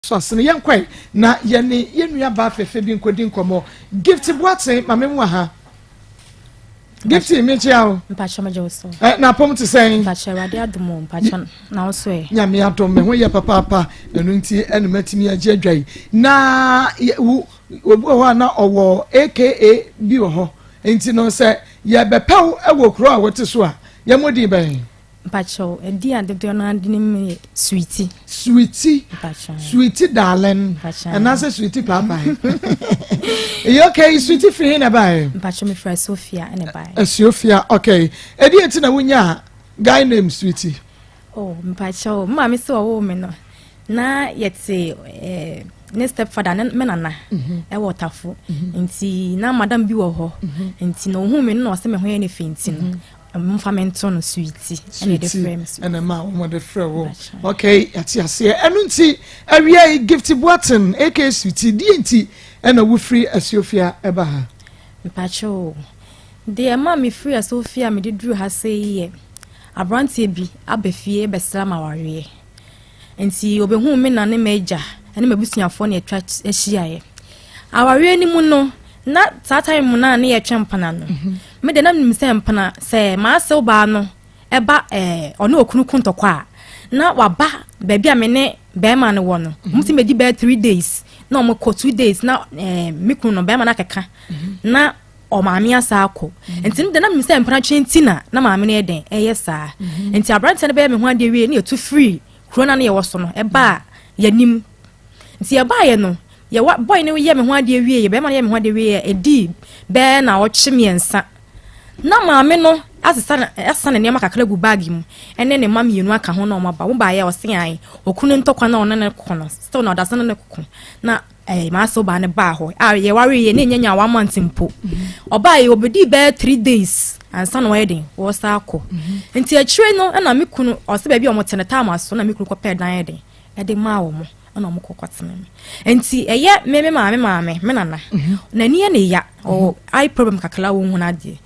So asene yɛnkɔe na yɛne yɛn nua baa fɛfɛ bi nkɔdi nkɔmmɔ. Gift Boateng, ma me nwa ha. Gift, mekyia wo. Mpakyɛ, megye wo so. Na apɔm te sɛn? Mpakyɛ, Awurade adom o. Mpakyɛ, na wo so ɛ? Nyame adom, me ho yɛ papaapa. Ɛno nti ɛne matumi agye adwa yi. Na wo obi wɔ hɔ a na ɔwɔ aka bi wɔ hɔ. Nti no sɛ yɛbɛpɛw wɔ kuro a wote so a, yɛmmɔ din bɛn? Mpakyɛ, ɛdi a dodoɔ no ade ne mu yɛ Sweetie. Sweetie. Mpakyɛ. Sweetie darling. Mpakyɛ. Anaasɛ Sweetie paapae. Ɛyɛ okay, Sweetie firi he na ɛbaeɛ? Mpakyɛ, mefrɛ Sophia ɛne baeɛ. Asuofia, okay. Ɛdi eti na wonya guy name Sweetie? Oh, mpakyɛ, me maame sɛ ɔwoo me no na yɛte ne stepfather ne me nana ɛwɔ Tafo, nti na madam bi wɔ hɔ, nti na ohun me no na ɔsɛ me ho yɛ ne fɛ, nti no mfa me nto no Sweetie, ɛna yɛde frɛ me Sweetie. Ɛna ma wɔn de frɛ wo. Mpakyɛ. Okay, yɛte aseɛ. Ɛno nti awia yi, Gift Boateng aka Sweetie, deɛ nti ɛna wofiri Asuofia ɛba ha? Mpakyɛ, deɛ ɛma me firi Asofia a mede duru ha sɛ yi yɛ aberanteɛ bi aba fie bɛsra ma awareɛ, nti obɛhuu me na ne m'agya ne m'abusuafoɔ ne atwa ahyiaeɛ. Awareɛ no mu no, na saa time mu no a ne yɛtwe mpena no, me de na menim sɛ mpena sɛ maasew baa no ɛba ɔne okunu ko ntɔkwa a, na waba baabi a me ne bɛrima no wɔ no, ɔmo ti mɛdi bɛyɛ 3 days na ɔmo kɔ 2 days na me kunu no bɛrima no akeka na ɔmaame asa akɔ. Nti no de na menim sɛ mpena twe nti na maame no yɛ den ɛyɛ saa. Nti aberanteɛ no bɛyɛ me ho adeɛ wie ne yɛtu firi kuro no a ne yɛwɔ so no ɛbaa yɛnim. Nti yɛbaeɛ no, yɛwa boy no yɛ me ho adeɛ wie yɛ, bɛrima no yɛ me ho adeɛ wie yɛ, ɛdi bɛɛ na ɔkye 3 na maame no asesa ne nneɛma kakra gu bag mu ɛne ne mma 2 aka ho na ɔmo aba. Wo baeɛ a, ɔse ae, okunu ntɔkwa na ɔne ne kɔ no still na ɔda so ne ne kɔ na maase ɔbaa no baa hɔ a yɛware yɛ ne nyanya 1 month mpo. Ɔbaa yɛ obedi bɛyɛ 3 days ansa na ɔyɛ den wɔsa akɔ. Nti akyire no ɛna me kunu ɔsɛ baabi a ɔmo te no taama so na me kunu kɔpɛɛ dan yɛ den ɛde maa wɔn, ɛna ɔmo kɔ kɔtena mu. Nti ɛyɛ me maame me nana n'ani yɛ ne ya, ɔwɔ eye problem kakra, wɔn hu n'adeɛ,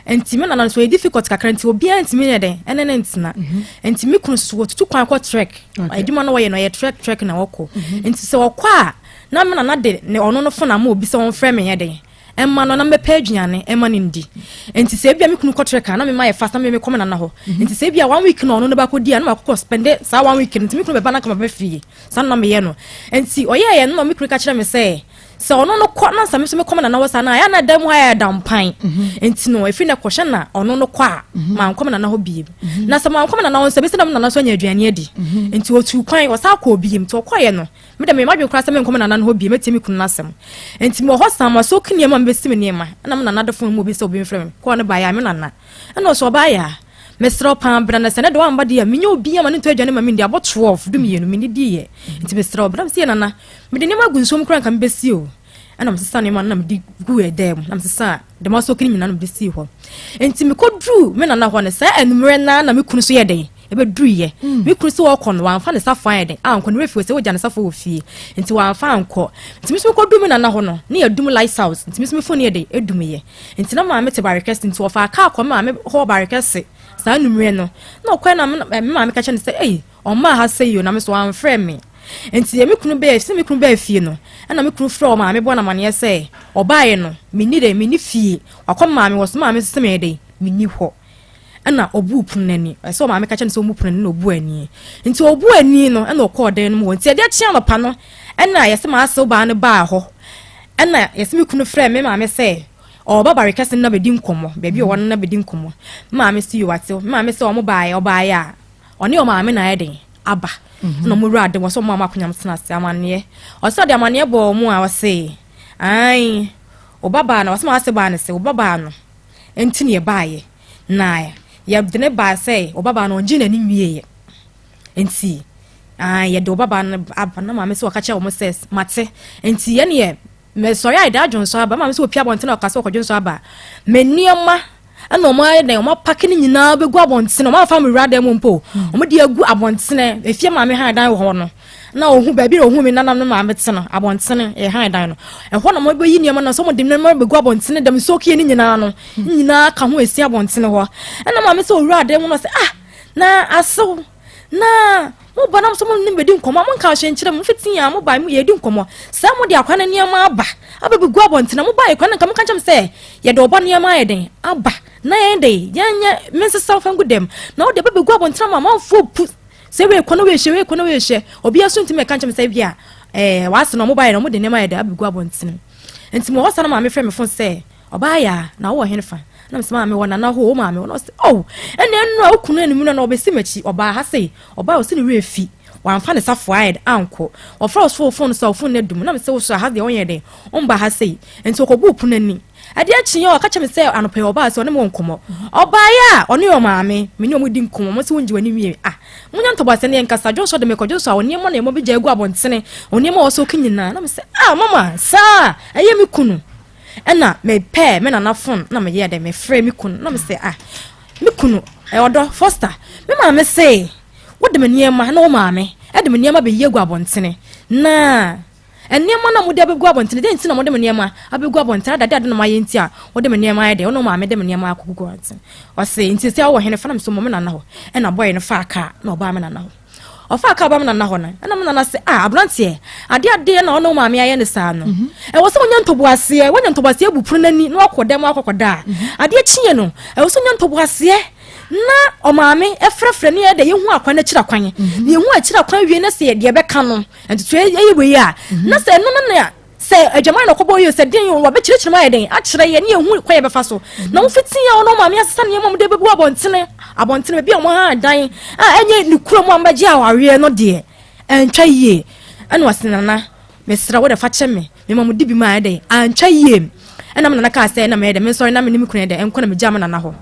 nti me nana nso ɔyɛ difficult kakra, nti obiara ntumi yɛ den ɛne ne ntena. Nti me kunu so wɔtutu kwan kɔ trek. Adwuma no wɔyɛ no ɔyɛ trek na wɔkɔ, nti sɛ ɔkɔ a na me nana de ne ɔno no phone ama obi sɛ wɔmfrɛ me yɛ den ɛma no na mɛpɛ aduane ɛma no ndi. Nti sɛ ebia me kunu kɔ trek a, na mema yɛ fast na me mekɔ me nana hɔ. Nti sɛ ebia 1 week na ɔno no bakɔ di a, na makɔkɔ spend saa 1 week no, nti me kunu bɛba na kama bɛ fie. Saa na meyɛ no. Nti ɔyɛɛyɛ no na me kunu ka kyerɛ me sɛ ɔno no kɔ na sɛ me nso mekɔ me nana hɔ saa na ayɛ na dan mu ha yɛ dampan. Nti no ɛfiri na kɔhyɛ na ɔno no kɔ a mankɔ me nana hɔ biem, na sɛ mankɔ me nana hɔ nso ɛbɛsi na me nana nso anya aduane adi. Nti ɔtu kwan ɔsan kɔ biem. Nti ɔkɔɔyɛ no, me dɛ mema dwen koraa sɛ menkɔ me nana no hɔ biem, mɛtie me kunu no asɛm. Nti mewɔ hɔ san ma so ki nneɛma a mebɛsi me nneɛma, ɛna me nana de phone mu obi sɛ obi mfrɛ me kɔɔ no baeɛ a, me nana ɛna ɔsɛ ɔbaayɛ a, mesrɛ wo paa bra, na sɛ ne de wamba deɛ a menyɛ obi ama ne ntɔ aduane ma mendi abɔ 12 12 mennediiɛ, nti mesrɛ wo bra. Mesɛ yɛ nana, mede nneɛma agu nsuom koraa nka mebɛsi o. Ɛna mesesa nneɛma no na mede gu ɛdan mu na mesesa dɛm asɔkini nyinaa na mede sii hɔ. Nti mekɔduru me nana hɔ no saa anummerɛ naa na me kunu so yɛ den ɛbɛduruyɛ. Me kunu sɛ wɔkɔ no wamfa ne safo ayɛ den ankɔ ne werɛ fi sɛ wogya ne safo wɔ fie, nti wamfa ankɔ. Nti me nso mekɔduru me nana hɔ no ne yɛdum light house, nti me nso me phone yɛ den ɛdumyɛ. Nti na maame te Barekɛse, nti wɔfa kaa kɔ me maame hɔ Barekɛse saa anummerɛ no na ɔkɔɛ na me maame ka kyerɛ no sɛ ei, ɔmmaa ha sɛ yi o, na me so wamfrɛ me. Nti yɛ me kunu bɛɛ sɛ me kunu bɛɛ fie no, ɛna me kunu frɛ ɔmaame bɔ namaneɛ sɛ ɔbaeɛ no menni dɛ menni fie, wakɔ maame wɔ so, maame sɛ meyɛ dɛ menni hɔ. Ɛna ɔbuu pono n'ani ɛsɛ ɔmaame ka kyerɛ no sɛ ɔmu pono n'ani na ɔbu ani. Nti ɔbu ani no ɛna ɔkɔɔ dan no mu hɔ. Nti ɛdeɛ kye anɔpa no ɛna yɛsɛ maasew baa no baa hɔ, ɛna yɛsɛ me kunu frɛ me maame sɛ ɔba Barekɛse no na bɛdi nkɔmmɔ baabi a ɔwɔ no na bɛdi nkɔmmɔ. Me maame si yo ate. Me maame sɛ ɔmo baeɛ, ɔbaeɛ a ɔne ɔmaame na ayɛ den aba ɛna ɔmo wura ade wɔ sɛ ɔmo ama akonnwa tena ase amanneɛ. Ɔsɛ ɔde amanneɛ bɔɔ ɔmo a ɔse ae, ɔba baa no, ɔsɛ maa ase baa no sɛ ɔba baa no nti ne yɛbaeɛ na yɛde ne baa sɛ ɔba baa no ɔngye n'ani nwieɛ, nti yɛde ɔba baa no aba. Na maame sɛ ɔka kyerɛ wɔn sɛ mate, nti yɛne yɛ mɛsɔre a yɛde adwonsɔ aba. Maame sɛ opia abɔnten a ɔka sɛ ɔkɔdwonsɔ aba, mɛ nneɛma ɛna ɔmo ayɛ dɛn ɔmo apake ne nyinaa bɛgu abɔnten. Ɔmo afa mi wura dan mu mpo, ɔmo de agu abɔnten. Efie maame han dan wɔ hɔ no na ohu baabi na ohu mi nanam no maame te no abɔnten yɛ han dan no ɛhɔ na ɔmo bɛyi nneɛma no sɛ ɔmo de nneɛma bɛgu abɔnten dɛm nsuo ne nyinaa no nyinaa ka ho esi abɔnten hɔ. Ɛna maame sɛ owura dan mu no sɛ ah, na asew. Na mo ba nam so mo ne bɛdi nkɔmmɔ a, monka hwee nkyerɛ me. Mofiti a mobae mo yɛdi nkɔmmɔ. Sɛ mode akwadaa no nneɛma aba abɛbɛgu abɔnten a, mobaeɛ koraa na nka monka nkyerɛ me sɛ yɛde ɔba nneɛma ayɛ den aba na yɛn de yɛnyɛ mensesa mfa ngu dɛm. Na wode abɛbɛgu abɔnten ama amanfoɔ pu sɛ wei kɔ na wei hyɛ, wei kɔ na wei hyɛ. Obiara so ntumi ɛka nkyerɛ me sɛ ebia ɛɛ w'ase na wɔbaeɛ na wɔde nneɛma ayɛ den abɛgu abɔnten. Nti mewɔ hɔ saa na maame frɛ me fon sɛ Ɔbaa yaa, na wowɔ henefa? Na mese, Maame, wɔ Nana hɔ o, maame wɔ. Na ɔse, Oh, ɛnna ɛno a wo kunu anim no na ɔbɛsi m'akyi. Ɔbaa ha sei, ɔbaa ɔse ne werɛ fi, wamfa ne safoa ayɛ dɛn ankɔ. Ɔfrɛ wo so wo fon so a, wo fon no adum. Na mese, Wo so ha deɛ wonyɛ dɛn, womba ha sei. Nti ɔkɔbuu pono ani. Adeɛ kyeeɛ ɔka kyerɛ me sɛ anɔpa yi ɔbaa sɛ ɔne me wɔ nkɔmmɔ. Ɔbaeɛ a, ɔne ɔmaame, me ne wɔn di nkɔmmɔ, wɔn se wongye w'ani nwie. Ah, monya ntɔboaseɛ ne yɛnkasa, dwonsɔ de mekɔ dwonsɔ a, nneɛma na wɔbɛgya agu abɔntene, nneɛma a wɔsɔ nyinaa. Na mese, Ah, mama, saa, ɛyɛ me kunu. Ɛna mepɛɛ me nana fon na meyɛɛ dɛ mefrɛɛ me kunu na mesɛ ah me kunu ɔdɔ Foster me maame se wode me nneɛma na wo maame ɛde me nneɛma bɛyi agu abɔntene na nneɛma na mode abɛgu abɔntene dɛn nti na mode me nneɛma abɛgu abɔntene adade ade na mayɛ nti a wode me nneɛma ayɛ dɛ wo ne wo maame de me nneɛma akɔgu abɔntene ɔse nti sɛ wowɔ hene fa na mesɛ mmɔ me nana hɔ ɛna bɔe no faa kaa na ɔbaa me nana hɔ Ɔfaa kaa ba me nana hɔ no, ɛna me nana se, ah, aberanteɛ, adeɛ adeɛ na ɔne wo maame ayɛ ne saa no. Mhm. Ɛwɔ sɛ wonya ntoboaseɛ, wonya ntoboaseɛ bu pono n'ani na wakɔ dɛm akɔkɔda a. Mhm. Adeɛ kyeɛ no, ɛwɔ sɛ wonya ntoboaseɛ na ɔmaame ɛfrɛfrɛ ne yɛ dɛ yɛhu akwan akyiri akwan. Mhm. Na yɛhu akyiri akwan wie na sɛ deɛ ɛbɛka no, ntotoɛ ɛyɛ wei a, na sɛ ɛno no na Sɛ adwaman na ɔkɔbɔ yi o, sɛ den o, wɔbɛkyerɛkyerɛ mu ayɛ den akyerɛ yɛn ne yɛhu kwan yɛbɛfa so. Na wofiti a ɔno maame asesa nneɛma mu de bɛgu abɔntene, abɔntene baabi a wɔn dan a ɛnyɛ ne kura mu a wɔbɛgye awareɛ no deɛ, ɛntwa yie. Ɛna ɔse nana, mesrɛ wo de fa kyɛ me, mema mo di bi ma ayɛ dɛn, antwa yie. Ɛna me nana kaa sɛ ɛna mɛyɛ dɛ, mensɔre na me ne me kunu yɛ dɛ, ɛnkɔ na megyaa me nana hɔ.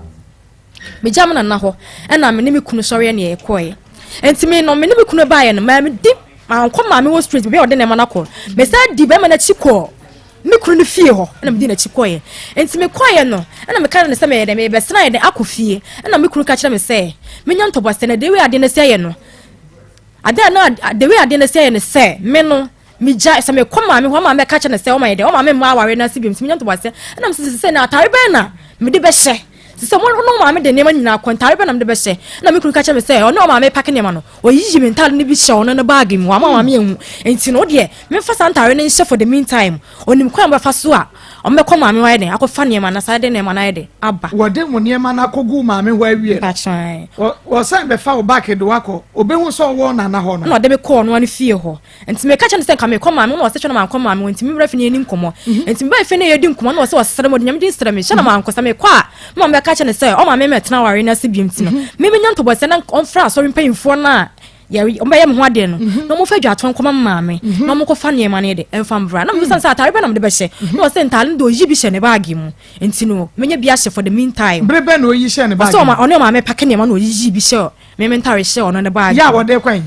Megyaa me nana hɔ ɛna me ne me kunu sɔreɛ ne yɛkɔeɛ. Nti me no me ne me kunu baeɛ no maa medi mankɔ maame wɔ street baabi a ɔde nneɛma no akɔ. Mesan di bɛrima no akyi kɔɔ me kunu no fie hɔ ɛna medi n'akyi kɔeɛ. Nti mekɔeɛ no ɛna meka ne sɛ meyɛ dɛ mebɛsena yɛ dɛ akɔ fie ɛna me kunu ka kyerɛ me sɛ menya ntɔbɔsɛ na the way adeɛ no sɛ yɛ no adeɛ a na the way adeɛ no sɛ yɛ no sɛ me no Megyae, sɛ mekɔ maame hɔ a, maame bɛka kyerɛ no sɛ ɔma yɛ dɛ, ɔma me mma aware no ase bio, nti menya ntoboaseɛ. Ɛna mesɛ sɛ sɛ na atare bɛn na mede bɛhyɛ? Sɛ sɛ mo ne wo maame de nneɛma nyinaa kɔ, ntare bɛn na mede bɛhyɛ? Ɛna me kunu ka kyerɛ me sɛ ɔne ɔmaame pake nneɛma no, ɔyiyi me ntare no bi hyɛ ɔno ne baage mu, wamma maame anhu. Nti no, wo deɛ, memfa saa ntare no nhyɛ for the meantime. Ɔnim kwan a ɔbɛfa so a ɔmbɛkɔ maame hɔ ayɛ dɛn, akɔfa nneɛma no, asan de nneɛma no ayɛ dɛn, aba. Wɔde wo nneɛma no akɔgu wo maame hɔ awie no, wɔsan bɛfa wo baage de wo akɔ, ɔbɛhu sɛ ɔwɔ wo nana hɔ no. Ɛna ɔde me kɔɔ ɔno ara ne fie hɔ. Nti meka kyerɛ no sɛ nka mekɔ maame hɔ na ɔse hwɛ na mankɔ maame hɔ nti me wura fi ne yɛni nkɔmmɔ. Mhm. Nti mebaa fie na yɛdi nkɔmmɔ na ɔse ɔsrɛ me ɔde nyame din srɛ me hyɛ na mhm. mankɔ sɛ mekɔ a me maame bɛka kyerɛ no sɛ ɔma me mɛtena aware no ase biom nti no mhm. me menya ntɔbɔsɛ na ɔmfrɛ asɔre mpanyimfoɔ no a ɔmbɛyɛ me ho adeɛ no na ɔmfa dwatoɔ nkɔma me maame na ɔmokɔfa nneɛma no de ɛmfa mbra na mebisa no sɛ atare bɛ na mede bɛhyɛ na ɔsɛ ntaare no de ɔyi bi hyɛ ne baage mu nti no menya bi ahyɛ for the meantime. Bere bɛ na ɔyi hyɛ ne baage mu? Ɔne ɔmaame pake nneɛma na ɔyiyi bi hyɛ me me ntare hyɛ ɔno ne baage mu. Yɛ a wɔde kwan?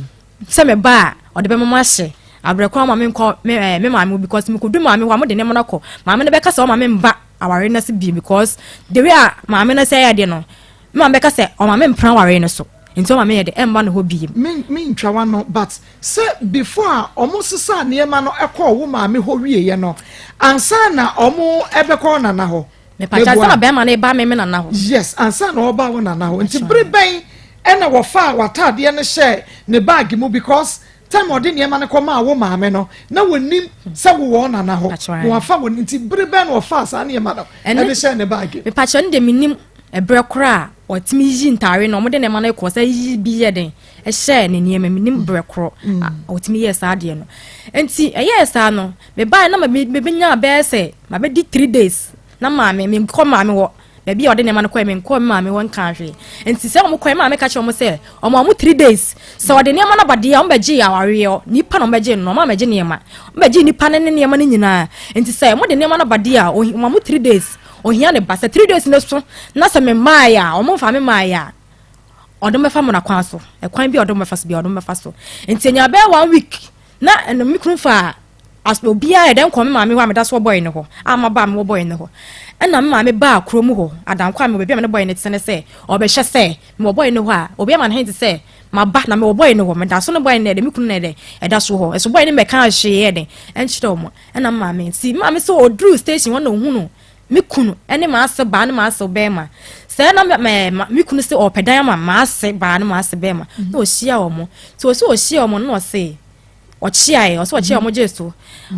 Sɛ me ba a, ɔde bɛma mahyɛ. Abrɛ koraa ɔma menkɔ me eh, me maame hɔ because mekodu maame hɔ a mode nneɛma no akɔ. Maame no bɛka sɛ ɔma memba aware no ase bio because the way a maame no sɛ ɛyɛ adeɛ no, me maame bɛka sɛ ɔma mempena aware no so. Nti ɔma meyɛ de ɛmma no hɔ bio. Me mentwa w'ano but sɛ before a ɔmo sesaa nneɛma no kɔɔ wo maame hɔ wieɛ no ansa na ɔmo ɛbɛkɔ wo nana hɔ. Mepakyɛ ansa na bɛrima no ba me me nana hɔ. Yes, ansa na ɔba wo nana hɔ. Nti bere bɛn ɛna wɔfaa w'ataadeɛ no hyɛɛ ne bag mu because time ɔde nneɛma no kɔmaa wo maame no na wɔnim sɛ wowɔ wo nana hɔ. Na wafa wɔ nti bere bɛn na ɔfaa saa nneɛma no ɛde hyɛɛ ne bag mu. Mepakyɛ no deɛ menim ɛberɛ korɔ a ɔtumi yiyi ntaare no ɔmode nneɛma no kɔ sɛ yiyi bi yɛ den ɛhyɛɛ ne nneɛma menim berɛ korɔ a ɔtumi yɛɛ saa adeɛ no. Nti ɛyɛɛ saa no Mebaeɛ na mebɛnyaa bɛyɛ sɛ mabɛdi 3 days na maame menkɔ maame hɔ baabi a ɔde nneɛma no kɔɛ menkɔ me maame hɔ nkaa hwee. Nti sɛ wɔn kɔɛ maame ka kyerɛ wɔn sɛ wɔn a wɔn 3 days sɛ ɔde nneɛma no aba deɛ wɔn bɛgye awareɛ nipa na wɔn bɛgye no wɔn amɛgye nneɛma wɔn bɛgye nipa ne ne nneɛma no nyinaa. Nti sɛ wɔn de nneɛma no aba deɛ a wɔn a wɔn 3 days ohia ne ba sɛ 3 days ne so na sɛ me mmaeɛ a wɔn mfa me mmaeɛ a ɔde mo bɛfa mo na kwan so ɛkwan bi a ɔde mo bɛfa so bi a ɔde mo bɛfa so. Nti enya bɛyɛ one week na ɛno me kunu fa as obiara yɛ dɛn kɔ me maame hɔ a meda so wɔ bɔyɛ no hɔ a maba a mewɔ bɔyɛ no hɔ. Ɛna me maame baa kurom hɔ adankɔ a mewɔ baabi a me ne bɔyɛ no te ne sɛ ɔbɛhwɛ sɛ mewɔ bɔyɛ no hɔ a obi ama no hint sɛ maba na mewɔ bɔyɛ no hɔ meda so ne bɔyɛ no ɛdɛ me kunu no ɛdɛ ɛda so hɔ ɛso bɔyɛ no mɛka hwee ɛdɛ ɛnkyerɛ wɔn. Ɛna me maame nti me maame sɛ ɔduru station hɔ na ohunu me kunu ɛne m'ase baa ne m'ase bɛrima. Sɛ na me kunu sɛ ɔpɛ dan ama m'ase baa ne m'ase bɛrima, na ɔhyia wɔn. Nti ɔsɛ ɔhyia wɔn no, na ɔse ɔkyeaeɛ, ɔsɛ ɔkyea wɔn gye so.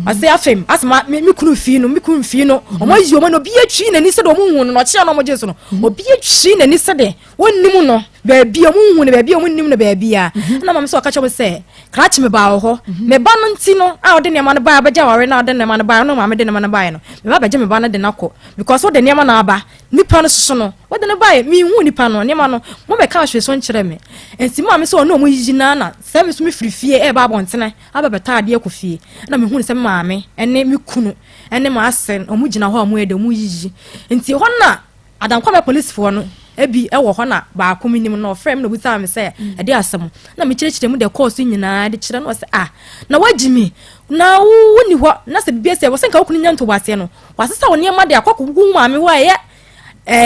Ɔsɛ afei asɛ ma me kunu fii no, me kunu fii no, ɔmo ayi wɔn na obi atwi n'ani sɛ de ɔmo hu no, na ɔkyea na ɔmo gye so no, obi atwi n'ani sɛ de wɔnnim no baabi a ɔmo hu no, baabi a ɔmo nnim no baabi a. Ɛna maame sɛ ɔka kyerɛ mo sɛ krakye me baa wɔ hɔ, me ba no nti no a ɔde nneɛma no baa abɛgye aware, na ɔde nneɛma no baa no, maame de nneɛma no baa no, me ba bɛgye me ba no de no akɔ because wode nneɛma no aba, nipa no soso no wode no baeɛ, menhu nipa no, nneɛma no mobɛka ahwɛ so nkyerɛ me. Nti maame sɛ ɔne ɔmo yiyi naa na sɛ me so mefiri fie ɛɛba abɔntene aba bɛtɔ adeɛ kɔ fie, na mehu sɛ me maame ɛne me kunu ɛne m'ase ɔmo gyina hɔ a ɔmo yɛ de ɔmo yiyi. Nti hɔ na Adankwame polisifoɔ no ebi ɛwɔ hɔ, na baako mi nim no, ɔfrɛ mi na obisaa mi sɛ ɛde asɛm, na mi kyerɛkyerɛ mu de kɔɔ so nyinaa de kyerɛ no. Ɔsɛ ah, na wagyi mi na wo ni hɔ na sɛ bibi ɛsɛ wɔsɛ nka wokunu nya ntoboaseɛ no, wasesa wo nneɛma de akɔ akɔgugu wo maame hɔ a ɛyɛ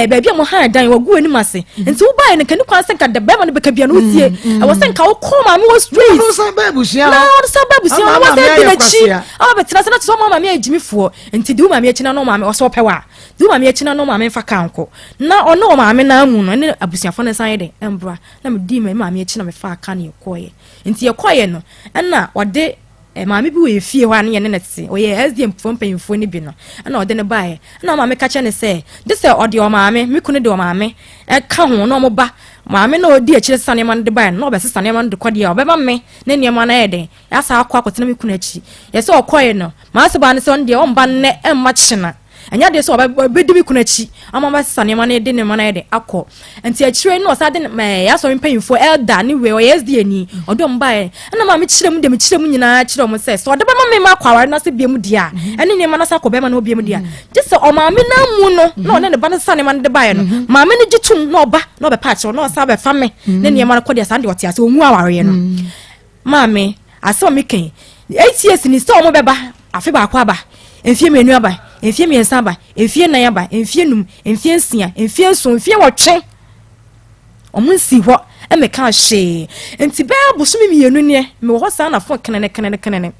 baabi a mo han dan wagu anim ase. Nti wobaeɛ no, nka ne kwan sɛ nka da bɛrima no bɛka bia no wotie, ɛwɔ sɛ nka wokɔ maame wɔ straight ɔno san ba abusua na hɔ. Ɔde san ba abusua Ama hɔ na maame wɔsɛ di ayɛ n'akyi kwasea. Ama bɛtena sɛ na kyerɛ sɛ ɔma maame ayɛ gyimifoɔ. Nti di wo maame akyi na no maame ɔsɛ ɔpɛ wa di wo maame akyi na no maame mfa ka nkɔ na ɔne wɔ maame naa mu no ɛne abusuafoɔ no nsan yɛ den ɛmbra. Na medi me maame akyi na mefa aka ne yɛkɔɔyɛ. Nti yɛkɔɔyɛ no, ɛna ɔde maame bi wɔ efie hɔ a ne yɛ ne ne te, ɔyɛ SDM foɔ mpanyinfoɔ no bi no, ɛna ɔde ne baeɛ. Ɛna maame ka kyerɛ ne sɛ de sɛ ɔde ɔmaame, me kunu de ɔmaame ɛka ho na ɔmo ba maame na ɔdi akyire sesa nneɛma no de baeɛ no, na ɔbɛsesa nneɛma no de kɔ deɛ ɔbɛma me ne nneɛma no ayɛ den asa akɔ akɔtena me kunu akyi. Yɛ sɛ ɔkɔɛ no, maa sɛ baa no sɛ ɔno deɛ ɔmba nnɛ ɛmma kyena, ɛnyɛ adeɛ sɛ ɔbɛdi me kunu akyi ama ɔbɛsesa nneɛma no de nneɛma no ayɛ den akɔ. Nti akyire no ɔsa de yɛasɔre mpanyinfoɔ, elder ne wei ɔyɛ SDA ni, ɔde ɔmo baeɛ. Ɛna maa mekyerɛ mu de mekyerɛ mu nyinaa kyerɛ ɔmo sɛ ɔde bɛma me ma akɔ aware no ase bie mu deɛ a, ɛne nneɛma no asa akɔ bɛrima no hɔ bie mu deɛ a, gye sɛ ɔmaame no amu no na ɔne ne ba no sesa nneɛma no de baeɛ no, maame no gye tom na ɔba na ɔbɛpa akyerɛw na ɔsa bɛfa me ne nneɛma no kɔ deɛ, saa deɛ ɔte ase ɔnwu awareɛ no. Maame, asɛm a meka yi, 8 years ni sɛ ɔmo bɛba, afe baako aba, mfie 2 aba, mfie 3 aba, mfie 4 aba, mfie 5, mfie 6, mfie 7, mfie 8, ɔmo nsi hɔ ɛmɛka hwee. Nti bɛyɛ bosome 2 neɛ mewɔ hɔ saa na phone kenene kenene kenene.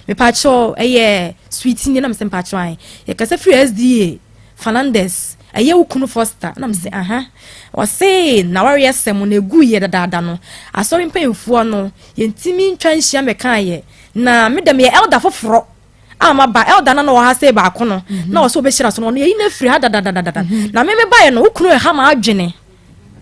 Mepaakyɛw, ɛyɛ Sweet nie? Na mesɛ mpaakyɛw ae, yɛkasa firi SDA Fernandez, ɛyɛ wo kunu Foster? Na mesɛ aha. Ɔse na wareɛ sɛm no egu yɛ dadaada no, asɔre mpanyinfoɔ no yɛntumi ntwa nhyia mɛka yɛ, na meda meyɛ elder foforɔ a maba. Elder na na wɔ ha sɛ baako no na ɔsɛ ɔbɛhyira so no, ɔno yɛyi no afiri ha dadadadada. Na me mebaeɛ no, wo kunu ɛha ma adwene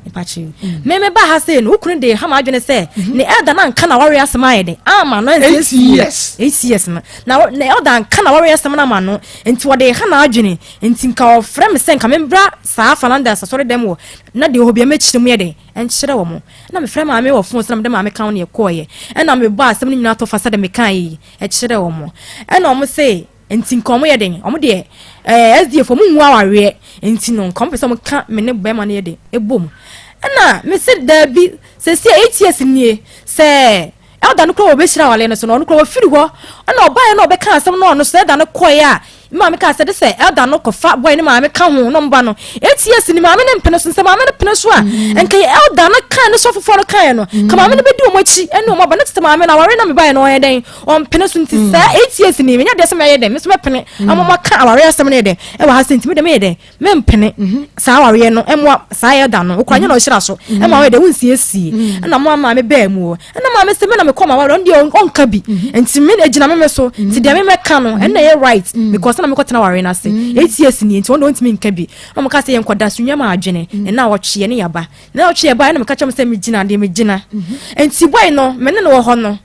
mpakye me meba ha sɛ no, wo kunu de ha ma adwene sɛ ne elder na nka na wareɛ asɛm ayɛ den ama no. 8 years. 8 years no na ne elder nka na wareɛ asɛm no ama no, nti wɔde ha na adwene. Nti nka ɔfrɛ me sɛ nka membra saa Fernandes asɔre dɛm wɔ na deɛ ɔhɔ bia mɛkyerɛ mu yɛ den ɛnkyerɛ wɔ mo. Na mefrɛ maame wɔ phone so na mede maame ka ho ne yɛkɔɔyɛ. Ɛna mebɔ asɛm no nyinaa tɔ fa sɛ de meka yi ɛkyerɛ wɔ mo. Ɛna ɔmo se nti nka ɔmo yɛ den, ɔmo deɛ SDA fo ɔmo nwu awareɛ, nti no nka ɔmo pɛ sɛ ɔmo ka me ne bɛrima no yɛ den ɛbom. Ɛna mese daabi, sɛsi 8 years nie sɛ elder no kora wɔbɛhyira awale no so no, ɔno kora wɔfiri hɔ. Ɛna ɔbaeɛ na ɔbɛka asɛm no, ɔno so elder no kɔeɛ a maame kaa sɛ de sɛ elder no kɔfa boy ne maame ka ho na ɔmba no. 8 years ni maame no mpene so. Nsɛ maame no pene so a, nka yɛ elder no kaa ne sɔfofoɔ no kaeɛ no, ka maame no bɛdi wɔn akyi ɛne wɔn aba ne tete maame no aware na mebaeɛ no ɔyɛ dɛn ɔmpene so. Nti saa 8 years ni menya deɛ sɛ mɛyɛ dɛn, me so mɛpene ama maka aware asɛm no yɛ dɛn ɛwɔ ha sɛ. Nti mede meyɛ dɛn, mempene saa awareɛ no ɛmoa saa elder no wokora nyɛ na ɔhyira so ɛma ɔyɛ dɛ wonsiesie. Ɛna mo ama me bɛɛ mu hɔ, ɛna maame sɛ me na mekɔ ma aware, ɔno deɛ ɔnka bi, nti me gyina me me so, nti deɛ memɛka no ɛna ɛyɛ right because na mekɔtena awareɛ no ase 8 years nie, nti ɔno deɛ ɔntumi nka bi. Na ɔmo ka sɛ yɛnkɔda so nwia ma adwene ɛna ɔtweɛ ne yaba na ɔtweɛ ba. Ɛna meka kyerɛ mo sɛ megyina deɛ megyina. Nti boy no, me ne no wɔ hɔ no,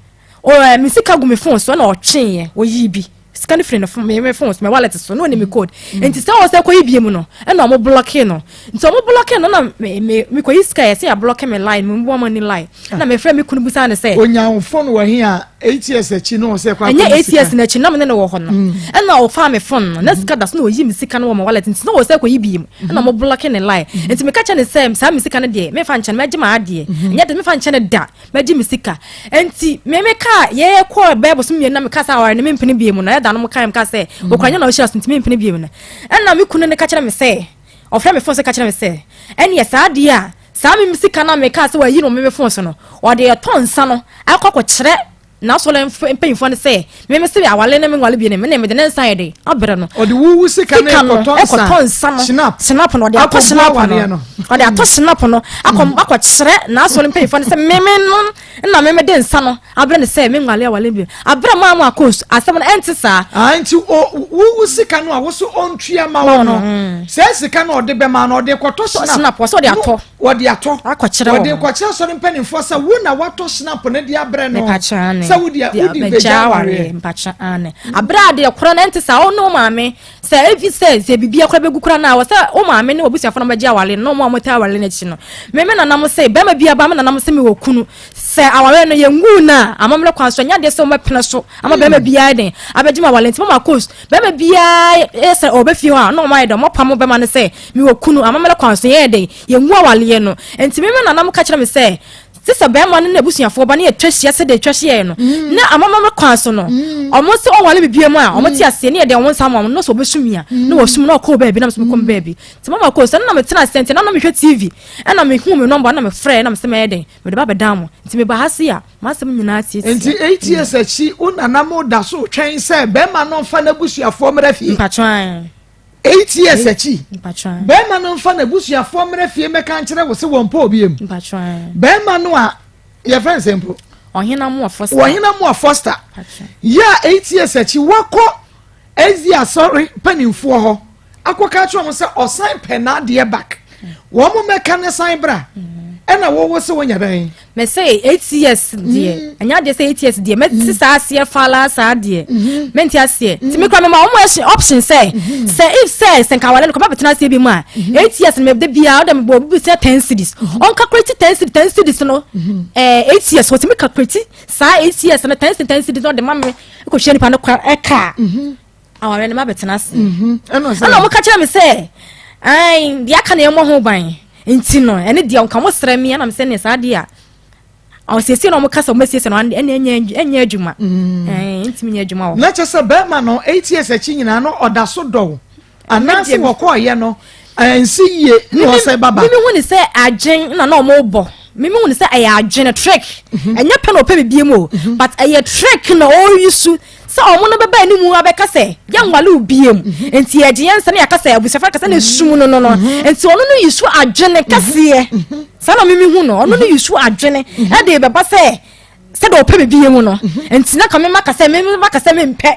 me sika gu me phone so, ɛna ɔtweeɛ, ɔyii bi sika no firi ne phone, me phone so, me wallet so, na ɔne me code. Nti sɛ ɔsɛ kɔyi bie mu no, ɛna ɔmo block no. Nti ɔmo block no na me me me kɔyi sika yɛ sɛ yɛ block me line, me mbɔ ɔmo ni line. Na me frɛ me kunu busa ne sɛ onya wo phone wɔ he a 8 years akyi no sɛ kɔ ɛnyɛ akɔyi 8 years sika? N'akyi na me ne no wɔ hɔ no, ɛna ɔfaa me phone no na sika da so na ɔyi me sika no wɔ me wallet, nti na ɔwɔ sɛ kɔyi bie mu, ɛna ɔmo block ne line. Nti meka kyerɛ ne sɛ saa me sika no deɛ, mefa nkyɛn mɛgye ma adeɛ, ɛnyɛ de mefa nkyɛn da, mɛgye me sika. Nti me meka yɛyɛ kɔɔ bɛɛ bosom 2 na meka sɛ aware no mempene bie mu no, ɛda no mo ka meka sɛ okura nyɛ na ɔhyira so, nti mempene bie mu no. Ɛna me kunu ne ka kyerɛ me sɛ ɔfrɛ me phone sɛ ka kyerɛ me sɛ ɛneɛ saa adeɛ a saa me sika no a meka sɛ wayi no me phone so no, ɔde ɛtɔ nsa no akɔ akɔkyerɛ. n'asɔre mpanyinfoɔ no sɛ meme se awale ne me nwale bi ne me ne mede ne nsa yɛ de abrɛ no. Ɔde wuwu sika no ɛkɔtɔ nsa, ɛkɔtɔ nsa no, Schnapp, schnapp no, ɔde atɔ schnapp no, ɔde atɔ schnapp no akɔ akɔkyerɛ n'asɔre mpanyinfoɔ no sɛ meme no na meme de nsa no abrɛ no sɛ me nwale awale bi abrɛ maa mu akɔ asɛm no ɛnte saa. Ah, nti wuwu sika no a woso ɔntua ma wo no, sɛ sika no ɔde bɛma no, ɔde kɔtɔ schnapp, wɔsɛ ɔde atɔ. Wɔde atɔ akɔkyerɛ wɔde kɔkyerɛ asɔre mpanimfoɔ sɛ wo na watɔ schnapp no de abrɛ no sɛ wode wode bɛgya awareɛ. Mpakyɛ ane, abrɛ adeɛ korɔ no ɛnte saa. Ɔne wo maame sɛ efi sɛ biribi akora bɛgu kora no a, wɔ sɛ wo maame ne wabusuafoɔ no bɛgye aware no, na ɔmo a wɔte aware no akyi no. Me nanam sɛ bɛrima bi aba, me nanam sɛ mewɔ kunu, sɛ aware no yɛngu no a, amammerɛ kwan so ɛnyɛ adeɛ sɛ wɔmɛpene so ama bɛrima biara den abɛgye ma aware. Nti mama kos bɛrima biara yɛ sɛ ɔbɛ fie hɔ a, na ɔmo ayɛ dɛ ɔmo apam bɛrima no sɛ mewɔ kunu, amammerɛ kwan so yɛyɛ den yɛngu awareɛ no. Nti me nanam ka kyerɛ me sɛ te sɛ bɛrima no n'abusuafoɔ ba ne yɛtwa hyia sɛdeɛ ɛtwa hyiaeɛ no na amammerɛ kwan so no, ɔmo sɛ ɔwale me bia mu a, ɔmo te aseɛ ne yɛde ɔmo nsa ama ɔmo no sɛ ɔbɛsum mi a na wɔsum na ɔkɔɔ baabi na mesɛ mekɔ baabi. Nti mama kɔ sɛ na metena ase, nti na mehwɛ TV ɛna mehu me number na mefrɛ na mesɛ mɛyɛ den mede ba bɛdan mo. Nti meba ha se a, m'asɛm nyinaa tietie. Nti 8 years akyi, wo nanam da so twɛn sɛ bɛrima no mfa n'abusuafoɔ mmerɛ fie? Mpatwan. 8 years akyi, bɛrima no mfa n'abusuafoɔ mmerɛ fie mɛka nkyerɛ wo sɛ wɔn mpa obi mu? Bɛrima no a yɛfrɛ nsɛm mpo? Ɔhena Foster. Ɔhena mu a Foster yɛ a, 8 years akyi wakɔ ezi asɔre mpanimfoɔ hɔ akɔka kyerɛ wɔn sɛ ɔsan pɛ n'adeɛ back, wɔn mo mɛka ne san bra, ɛna wɔwɔ sɛ wɔnya dɛn? Mɛ sɛ 8 years deɛ, ɛnyɛ adeɛ sɛ 8 years deɛ mɛte saa aseɛ fala saa deɛ, mɛnti aseɛ. Nti mi kura mi ma wɔn option sɛ if sɛ nka awale no kɔba bɛtena aseɛ bi mu a, 8 years no mɛ de bia ɔdɛ mi bɔ obi sɛ 10 cedis, ɔn calculate 10 cedis, 10 cedis no 8 years, wɔtumi calculate saa 8 years no 10 cedis, 10 cedis na ɔde ma mi ekɔ hyɛ nipa no kora ɛka aware no ma bɛtena ase. Ɛna ɔmo ka kyerɛ mi sɛ ɛn deɛ aka na ɛmɔ ho ban, nti no ɛne deɛ nka mo srɛ mi, ɛna mi sɛ ne saa deɛ a ɔsiesie na ɔmo kasa ɔmo asiesie no, ɛne ɛnyɛ adwuma, ntumi nyɛ adwuma wɔ. Na kyerɛ sɛ bɛrima no 8 years akyi nyinaa no ɔda so dɔw anaasɛ wɔkɔɔyɛ no ɛnsi yie na ɔsɛ baba? Mimi hu ne sɛ adwen na ɔmo bɔ. Mimi hu ne sɛ ɛyɛ adwen trick, ɛnyɛ pɛ na ɔpɛ bibie mu o, but ɛyɛ trick na ɔreyi su sɛ ɔmo no bɛba anim abɛka sɛ yɛnwale wo bie mu, nti yɛgye yɛn nsa ne yɛka sɛ abusuafo akasa na esum no, nti ɔno no yi so adwene kɛseɛ saa na mimi hu no. Ɔno no yi so adwene ɛde bɛba sɛ sɛdeɛ ɔpɛ bibie mu no, nti na ka mema ka sɛ mema ka sɛ mempɛ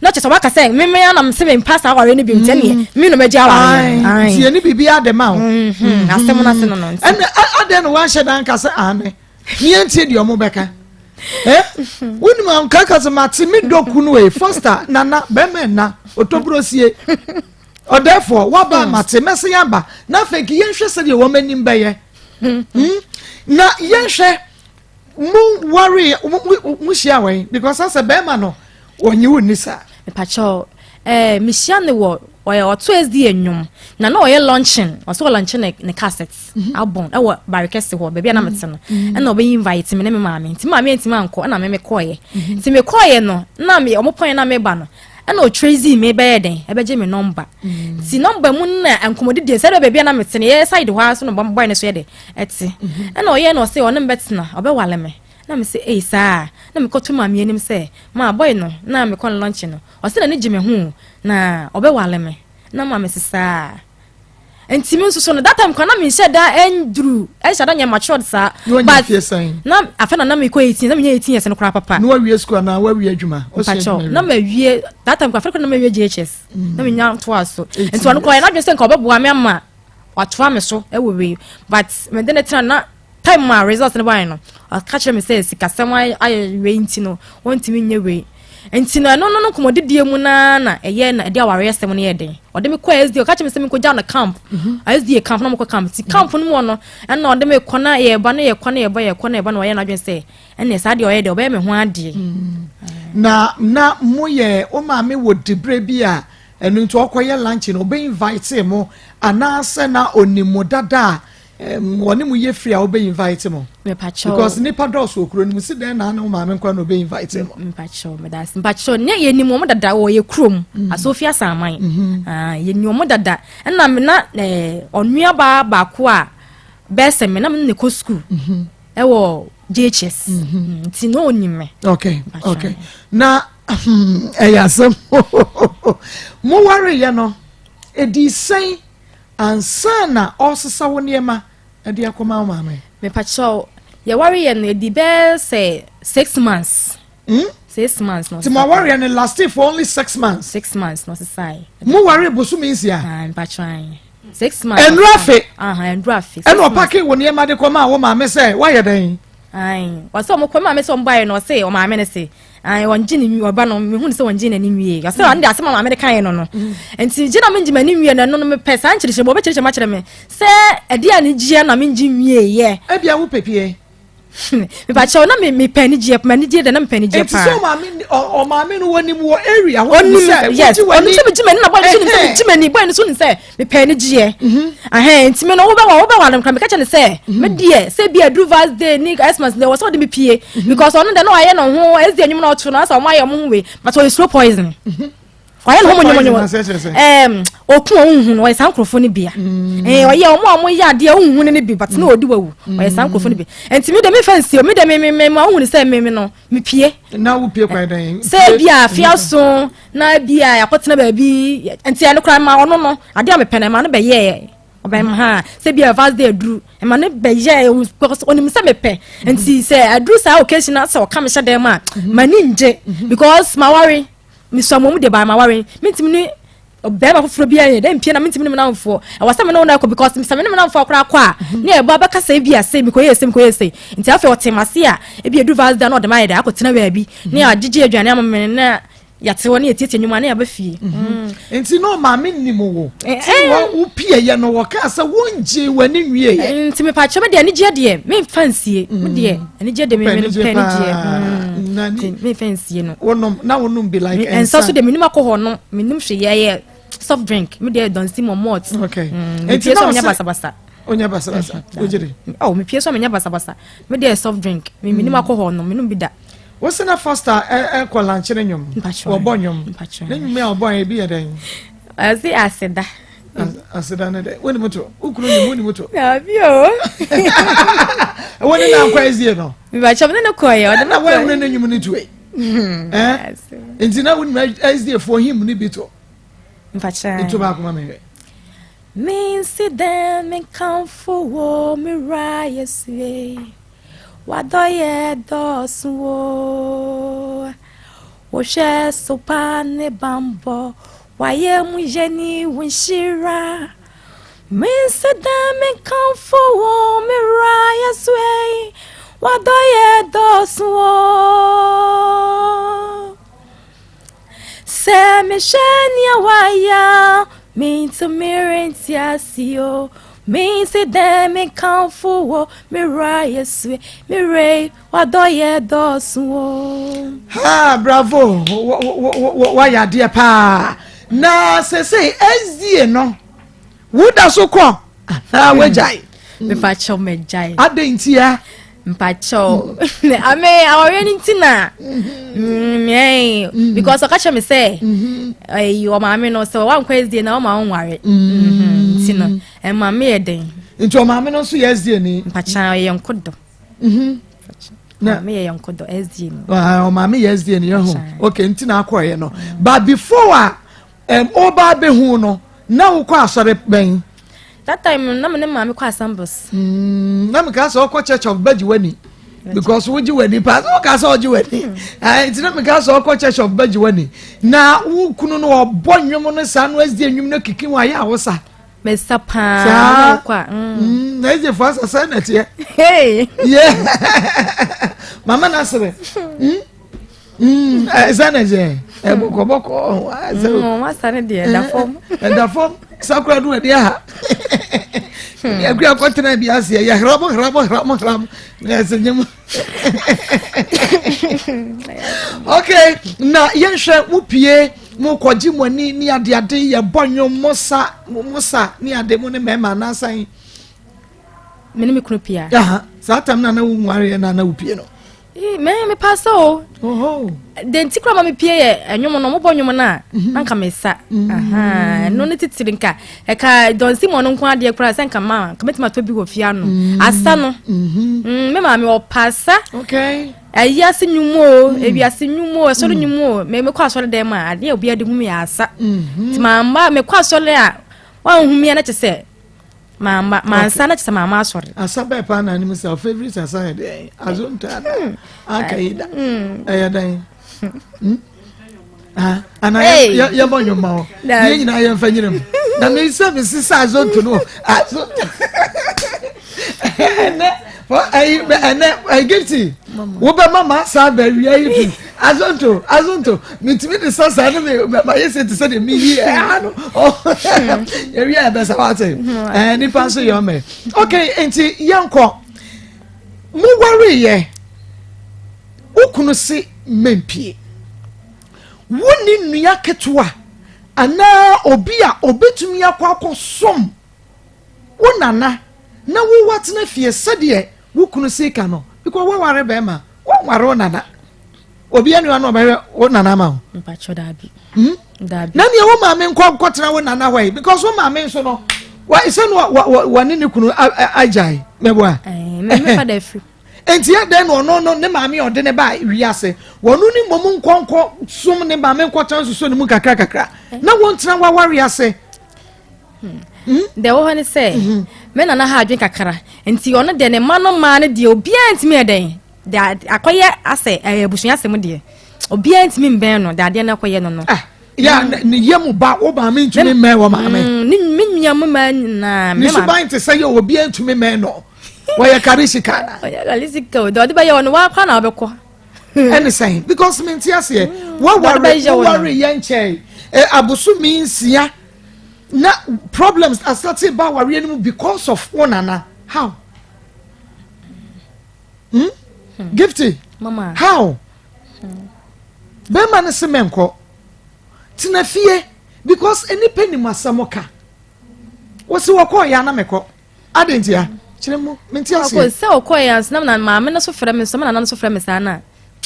na kyerɛ sɛ waka sɛ meme anam sɛ mempa saa awareɛ no bi, nti ɛneɛ me no mɛgye awareɛ no. Nti yɛne biribi ade ma wo. Asɛm no ase no nti. Ɛnɛ adɛn na wanhyɛ da nka sɛ ane ne yɛntie deɛ ɔmo bɛka? Wonim anka ka sɛ mate me dɔ kunu e Foster nana bɛrima ɛna otobrosie ɔdɛfoɔ waba, mate mɛsɛ yɛaba na afei nka yɛnhwɛ sɛdeɛ wɔn anim bɛyɛ na yɛnhwɛ mo ware mo hyia wɛn, because asɛ bɛrima no wɔnye wo ni saa. Mepakyɛw, mehyia ne wɔ ɔyɛ ɔto SD nnwom na ɔyɛ launching, ɔsɛ ɔlaunching ne cassette album ɛwɔ Barikɛse hɔ baabi a na mete no, ɛna ɔbɛyi invite me ne me maame. Nti maame ntumi ankɔ, ɛna me mekɔɔyɛ. Nti mekɔɔyɛ no na me ɔmo pɔn na meba no, ɛna ɔtrace me bɛyɛ den ɛbɛgye me number. Nti number mu na nkɔmɔdi deɛ sɛ ɛdɛ baabi a na mete no yɛ side hɔ ara so no bɔyɛ no so yɛ de ɛte, ɛna ɔyɛ na ɔsɛ ɔne me bɛtena, ɔbɛwale me. Na me sɛ ei saa, na mekɔto maame anim sɛ maa boy no na mekɔ no lunch no, ɔsɛ n'ani gye me ho na ɔbɛwale me. Na maame sɛ saa, nti mi nso so no that time kwan na mi nhyɛ da ɛnduru ɛnhyɛ da nyɛ matured saa. But na afɛ na mi kɔ 18, na mi nyɛ 18 years no koraa papa. Na wawie school anaa wawie adwuma? Mpakyɛw, na ma wie that time kora, afɛ kora na ma wie JHS na mi nya to aso. Nti ɔno kora yɛ n'adwene sɛ nka ɔbɛboa mi ama watoa mi so ɛwɔ wei, but mɛ de ne tena na time a result no baeɛ no, ɔka kyerɛ me sɛ sikasɛm ayɛ wei nti no wɔntumi nyɛ wei. Nti no ɛno no nkɔmmɔdidie mu naa na ɛyɛ na ɛde awareɛ sɛm no yɛ den. Ɔde me kɔ SDA, ɔka kyerɛ me sɛ menkɔgya no camp, SDA camp, na mokɔ camp. Nti camp no mu hɔ no, ɛna ɔde me kɔ na yɛba na yɛkɔ na yɛba, yɛkɔ na yɛba, na ɔyɛ n'adwene sɛ ɛnna saa deɛ ɔyɛ deɛ ɔbɛyɛ me ho adeɛ. Na moyɛ wo maame wɔ diberɛ bi a ɛno nti ɔkɔyɛ lunch no ɔbɛ invite mo, anaasɛ na onim mo dada a wɔne mo yɛ free a wobɛ invite mo? Mepakyɛw. Because nipa dɔɔso wɔ kuro no mu si dɛn na ne wo maame nkwa na ɔbɛ invite mo? Mpakyɛw, medase. Mpakyɛw, ne yɛnim wɔn dada wɔ yɛ kurom Asofia Asaman. Ah, yɛnim wɔn dada. Ɛna me na ɔnuabaa baako a bɛsɛ me na me ne kɔ school ɛwɔ. JHS. Nti na ɔnim me. Okay, na ɛyɛ asɛm. Mo wareyɛ no, ɛdi sɛn ansa na ɔresesa wo nneɛma ɛde akɔma wo maame? Mepakyɛw, yɛwareyɛ no, ɛdi bɛɛ sɛ 6 months. 6 months na Nti mo awareɛ no lasted for only 6 months? 6 months na ɔsesae. Mo ware bosome 6? Ah, mpakyɛw, 6 months. Ɛnuru afe? Aha, ɛnuru afe. Ɛna ɔpack wo nneɛma de kɔma wo maame sɛ woayɛ dɛn? Ayi, ɔsɛ ɔmo kɔ maame sɛ ɔmo baayɛ no, ɔsɛ ɔmaame no sɛ ayi, wɔngye ne ɔba no, mehu ne sɛ wɔngye n'anim wie. Ɔsɛ ɔno de asɛm a maame no kaeɛ no, nti gye na mengye m'anim wie no, ɛno no mepɛ saa nkyerɛkyerɛ mu, ɔbɛkyerɛkyerɛ mu akyerɛ me sɛ ɛdeɛ a ne gyeɛ na mengye nwie yɛ. Ebia wo pepie. Mepakyɛw, na mepɛ anigyeɛ, m'anigyeɛ dɛ na mepɛ anigyeɛ Nti paa. Sɛ ɔmaame no wɔnim wɔ area hɔ Onim sɛ yes. wogye Ɔno w'ani. sɛ megye m'ani na boy no so nim sɛ megye m'ani. Boy no so nim sɛ mepɛ anigyeɛ ahɛn, nti me no wobɛwa no nkra, meka kyɛ ne sɛ me deɛ sɛ bi aduru Val's Day ne Xmas deɛ, wɔ sɛ ɔde me pie, because ɔno deɛ na ɔayɛ ne ho ɛsdi anwum na ɔto no asɛ ɔmo ayɛ ɔmo ho wei, but ɔyɛ slow poison, ɔyɛ ne ho Poison monyomonyom. na sɛ kyerɛ sɛ? Ɔku a wonhu no, ɔyɛ saa nkurɔfoɔ no bia. Ɔyɛ ɔmo a ɔmo yɛ adeɛ a wonhu no bi, but na ɔdi wawu, ɔyɛ saa nkurɔfoɔ no bi. Nti mi de mi fa nsie, mi de mi mi mi ma wohu ne sɛ mi no mi pie. Na wo pie kwan dɛn? Sɛ bi a afia so na bi a yɛakɔtena baabi, nti ɛno koraa ma ɔno no adeɛ a mepɛ no ɛma no bɛyɛɛ ɔbɛn ha sɛ bi a Val's Day aduru, ɛma no bɛyɛɛ because onim sɛ mepɛ. Nti sɛ aduru saa occasion na sɛ ɔka me hyɛ dɛm a, m'ani ngye because maware, mesua mɔ mu de ba maware, mentumi ne bɛrima foforɔ bi ayɛ dɛ mpie na mentumi ne me namfoɔ. Ɛwɔ sɛ me ne wo no akɔ because sɛ me ne me namfoɔ koraa kɔ a, ne ɛbɔ abɛka sɛ ebi ase mekɔyɛ sɛ mekɔyɛ sɛ. Nti afei ɔte m'ase a, ebi edu Val's Day na ɔde ma ayɛ dɛ akɔtena baabi ne agyegye aduane ama me na yɛate hɔ ne yɛtietie nnwuma ne yɛba fie. Nti na ɔmaame nim wo Eh, ti wɔ wo pie yɛ no, wɔkaa sɛ wongye w'ani nwie yɛ. Nti mepakyɛ, me deɛ anigyeɛ deɛ memfa nsie, me deɛ anigyeɛ deɛ Wopɛ me anigyeɛ pɛ anigyeɛ. paa. Nti memfa nsie no. Wonom na wonom bi like Ɛnsa so deɛ menim alcohol no, menim hwee, yɛyɛ soft drink, me deɛ Don Simon malt. Nti Mepie na so a menyɛ ɔse- basabasa. Onyɛ basabasa, wogye de? Oh, mepie so a menyɛ basabasa, me deɛ soft drink, me menim alcohol no, menom bi da. Wosi na Foster ɛkɔ lankyere nnwom? Mpakyɛ. Wɔbɔ nnwom? Mpakyɛ. Ne nnwom a ɔbɔ yɛ bi yɛ dɛn? Ɔse aseda. Aseda ne dɛ wonim to wo kunu nim, wonim to? Dabi o. Ɛwɔ ne na nkɔ ɛzie no? Mepakyɛ, me ne no kɔɛ, ɔde me Na wɔn kɔɛ. ne nnwom no to yi ɛɛ, nti na wonim ɛzie fo hymn ne bi to? Mpakyɛ. Nto baako ma mi hwɛ. Mensi dɛn menkamfo wo, me wura Yesu e. W'adɔyɛ dɔɔso wo. Wohwɛ so pa ne bambɔ. Wayɛ mu yɛ ni wo nhyira. Mensi dɛn menkamfo wo, me wura Yesu e. W'adɔyɛ dɔɔso wo. Sɛ mehwɛ nea wayɛ a, mentumi rente ase o. Mensi dɛn menkamfo wo, me wura Yesu e, me wura, w'adɔyɛ dɔɔso o. Ha, bravo, wayɛ adeɛ paa. Na sese SDA no, woda so kɔ anaa wagyae? Mepakyɛw, magyae. Adɛn ntia? Mpakyɛw, ame awareɛ no nti na because ɔka kyerɛ me sɛ ɛyi ɔmaame no sɛ wankɔ SDA na ɔma ɔnware. Nti no ɛma me yɛ den. Nti ɔmaame no nso yɛ SDA ni? Mpakyɛw, ɔyɛ nkodɔ. Na Maame yɛ nkodɔ SDA ni. Ah, ɔmaame yɛ SDA ni yɛ ho. Mpakyɛw. Okay, nti na akɔɛ no, but before a ɔba abɛhu no, na wokɔ asɔre bɛn? That time na me ne maame kɔ Assemblies. Na meka sɛ ɔkɔ Church of Bɛgye W'ani because wogye w'ani paa sɛ woka sɛ ɔgye w'ani. Nti na meka sɛ ɔkɔ Church of Bɛgye W'ani na wo kunu no ɔbɔ nnwom no saa no SDA nnwom no kiki ho ayɛ a wosa? Mesa paa. Saa? Na wokɔ a. Na SDA fo asa sɛ na ɛteɛ. Hey. Yeah. Mama na sere. Sɛ na ɛsɛ ɛbɔkɔbɔkɔ sɛ Wasa ne deɛ ɛda fam. Ɛda fam sakura do ɛde aha akua kɔtena bi aseɛ yɛ hram hram hram hram na ɛsɛ nyɛ mu. Okay, na yɛnhwɛ, mo pie mo kɔgye mo ani ne adeade, yɛbɔ nnwom, mo sa mo sa ne ade, mo ne mmarima anaasɛn? Me ne me kunu pia. Aha, saa tam na na wo nwareɛ na na wo pie no? Me mepa sɛ o. De nti kora ma mepie yɛ ɛnwom no, mobɔ nwom no a, mhm. na nka mesa. Mhm. Ɛno ne titiri nka ɛka dɔnsi mu ɔno nko adeɛ koraa sɛ nka ma nka mɛtumi atɔ bi wɔ fie ano. Mhm. Asa no. Me maame ɔpa asa. Ayi ase nwom o, ewi ase nwom o, ɛsɔre nwom o. Me mekɔ asɔre dɛm a, adeɛ a obiara de hu me yɛ asa. Nti maa mekɔ asɔre a, wɔanhu me a na kyɛ sɛ Mama mansa na kyesɛ mama asɔre. Asa bɛɛ paa na anim sɛ favorite asa yɛ dɛn azonto ana hmm. aka yi da hmm. ɛyɛ dɛn hmm? ah, ana yɛbɔ nnwom ma hɔ yɛn nyinaa yɛmfa nyina mu na mesɛ mesi sɛ azonto no azonto ɛnɛ ɛnɛ ɛgifti wobɛma ma asa abɛwia yi fi Azonto, azonto, metumi de sa saa ne me ma yɛ sɛ te sɛ deɛ meyi ɛha no. Yɛwie a ɛbɛsa wate. Ɛɛ nipa nso yɛ ɔmɛ. Okay, nti yɛnkɔ. Mo wareyɛ, wo kunu se mempie. Wo ne nua ketewa anaa obi a obetumi akɔ akɔsom wo nana na wo watena fie sɛdeɛ wo kunu se ka no because woaware bɛrima. Wɔnware wo nana. Obi aniwa na ɔbɛhwɛ wo nana ama wo. Mpatsɔ daabi. Hmm? Daabi. Na nea wo maame nkɔ nkɔtena wo nana hɔ yi because wo maame nso no wa sɛ no wa wa wa ne ne kunu agyae mɛboa. Ɛɛ mɛ fa da firi. Nti yɛ dɛn na ɔno no ne maame ɔde ne ba wiase wɔn ne mmom nkɔ nkɔ som ne maame nkɔtena nsoso ne mu kakra kakra na wɔn tena waware ase. Hmm? Deɛ ɛwɔ hɔ ne sɛ mhm. me nana ha adwene kakra nti ɔno deɛ ne mma no mmaa no deɛ obiara ntumi yɛ dɛn de akɔyɛ asɛ ɛyɛ abusua asɛm deɛ obiara ntumi mbɛn no de adeɛ no akɔyɛ no no. Ah, ya ne yɛ mu ba wo maame ntumi mmɛn wɔ maame. Mm, ne me nua mu mmaa nyinaa. Ne suban te sɛ yɛ obiara ntumi mmɛn no wɔyɛ karisika na. Wɔyɛ karisika o deɛ ɔde bɛyɛ ɔno wakɔ na ɔbɛkɔ. Ɛne sɛn because me nti aseɛ mm, waware waware yɛ nkyɛn abosomi nsia. Na problems asate ba awareɛ no mu because of wo nana how hmm? hmm. Gifty Mama. How hmm. Bɛrima no se mɛnkɔ tena fie because nnipa nim asɛm ka wɔsi wɔkɔɔ yɛ ana mɛkɔ adɛn ntia kyerɛ mu mente aseɛ sɛ ɔkɔɔ yɛ anso na maame no so frɛ me so nana no so frɛ me saa na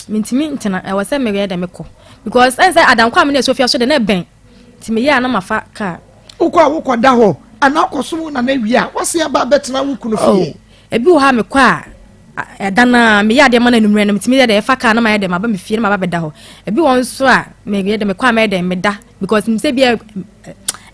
mentumi ntena ɛwɔ sɛ meyɛ dɛ mekɔ because ɛn sɛ adankɔ a me ne Sofia so de na ɛbɛn Nti meyɛ a na mafa kaa. Wokɔ a wokɔ da hɔ anaa wokɔ som wo nana wie a wase aba abɛtena wo kunu fie? Oh, ebi wɔ hɔ a mekɔ a ɛda no a meyɛ adeɛ ma no anummerɛ no metumi yɛ dɛ ɛfa kaa na mayɛ dɛ maba me fie na maba bɛda hɔ. Ebi wɔ nso a meyɛ dɛ mekɔ a mɛyɛ dɛ meda because nim sɛ bi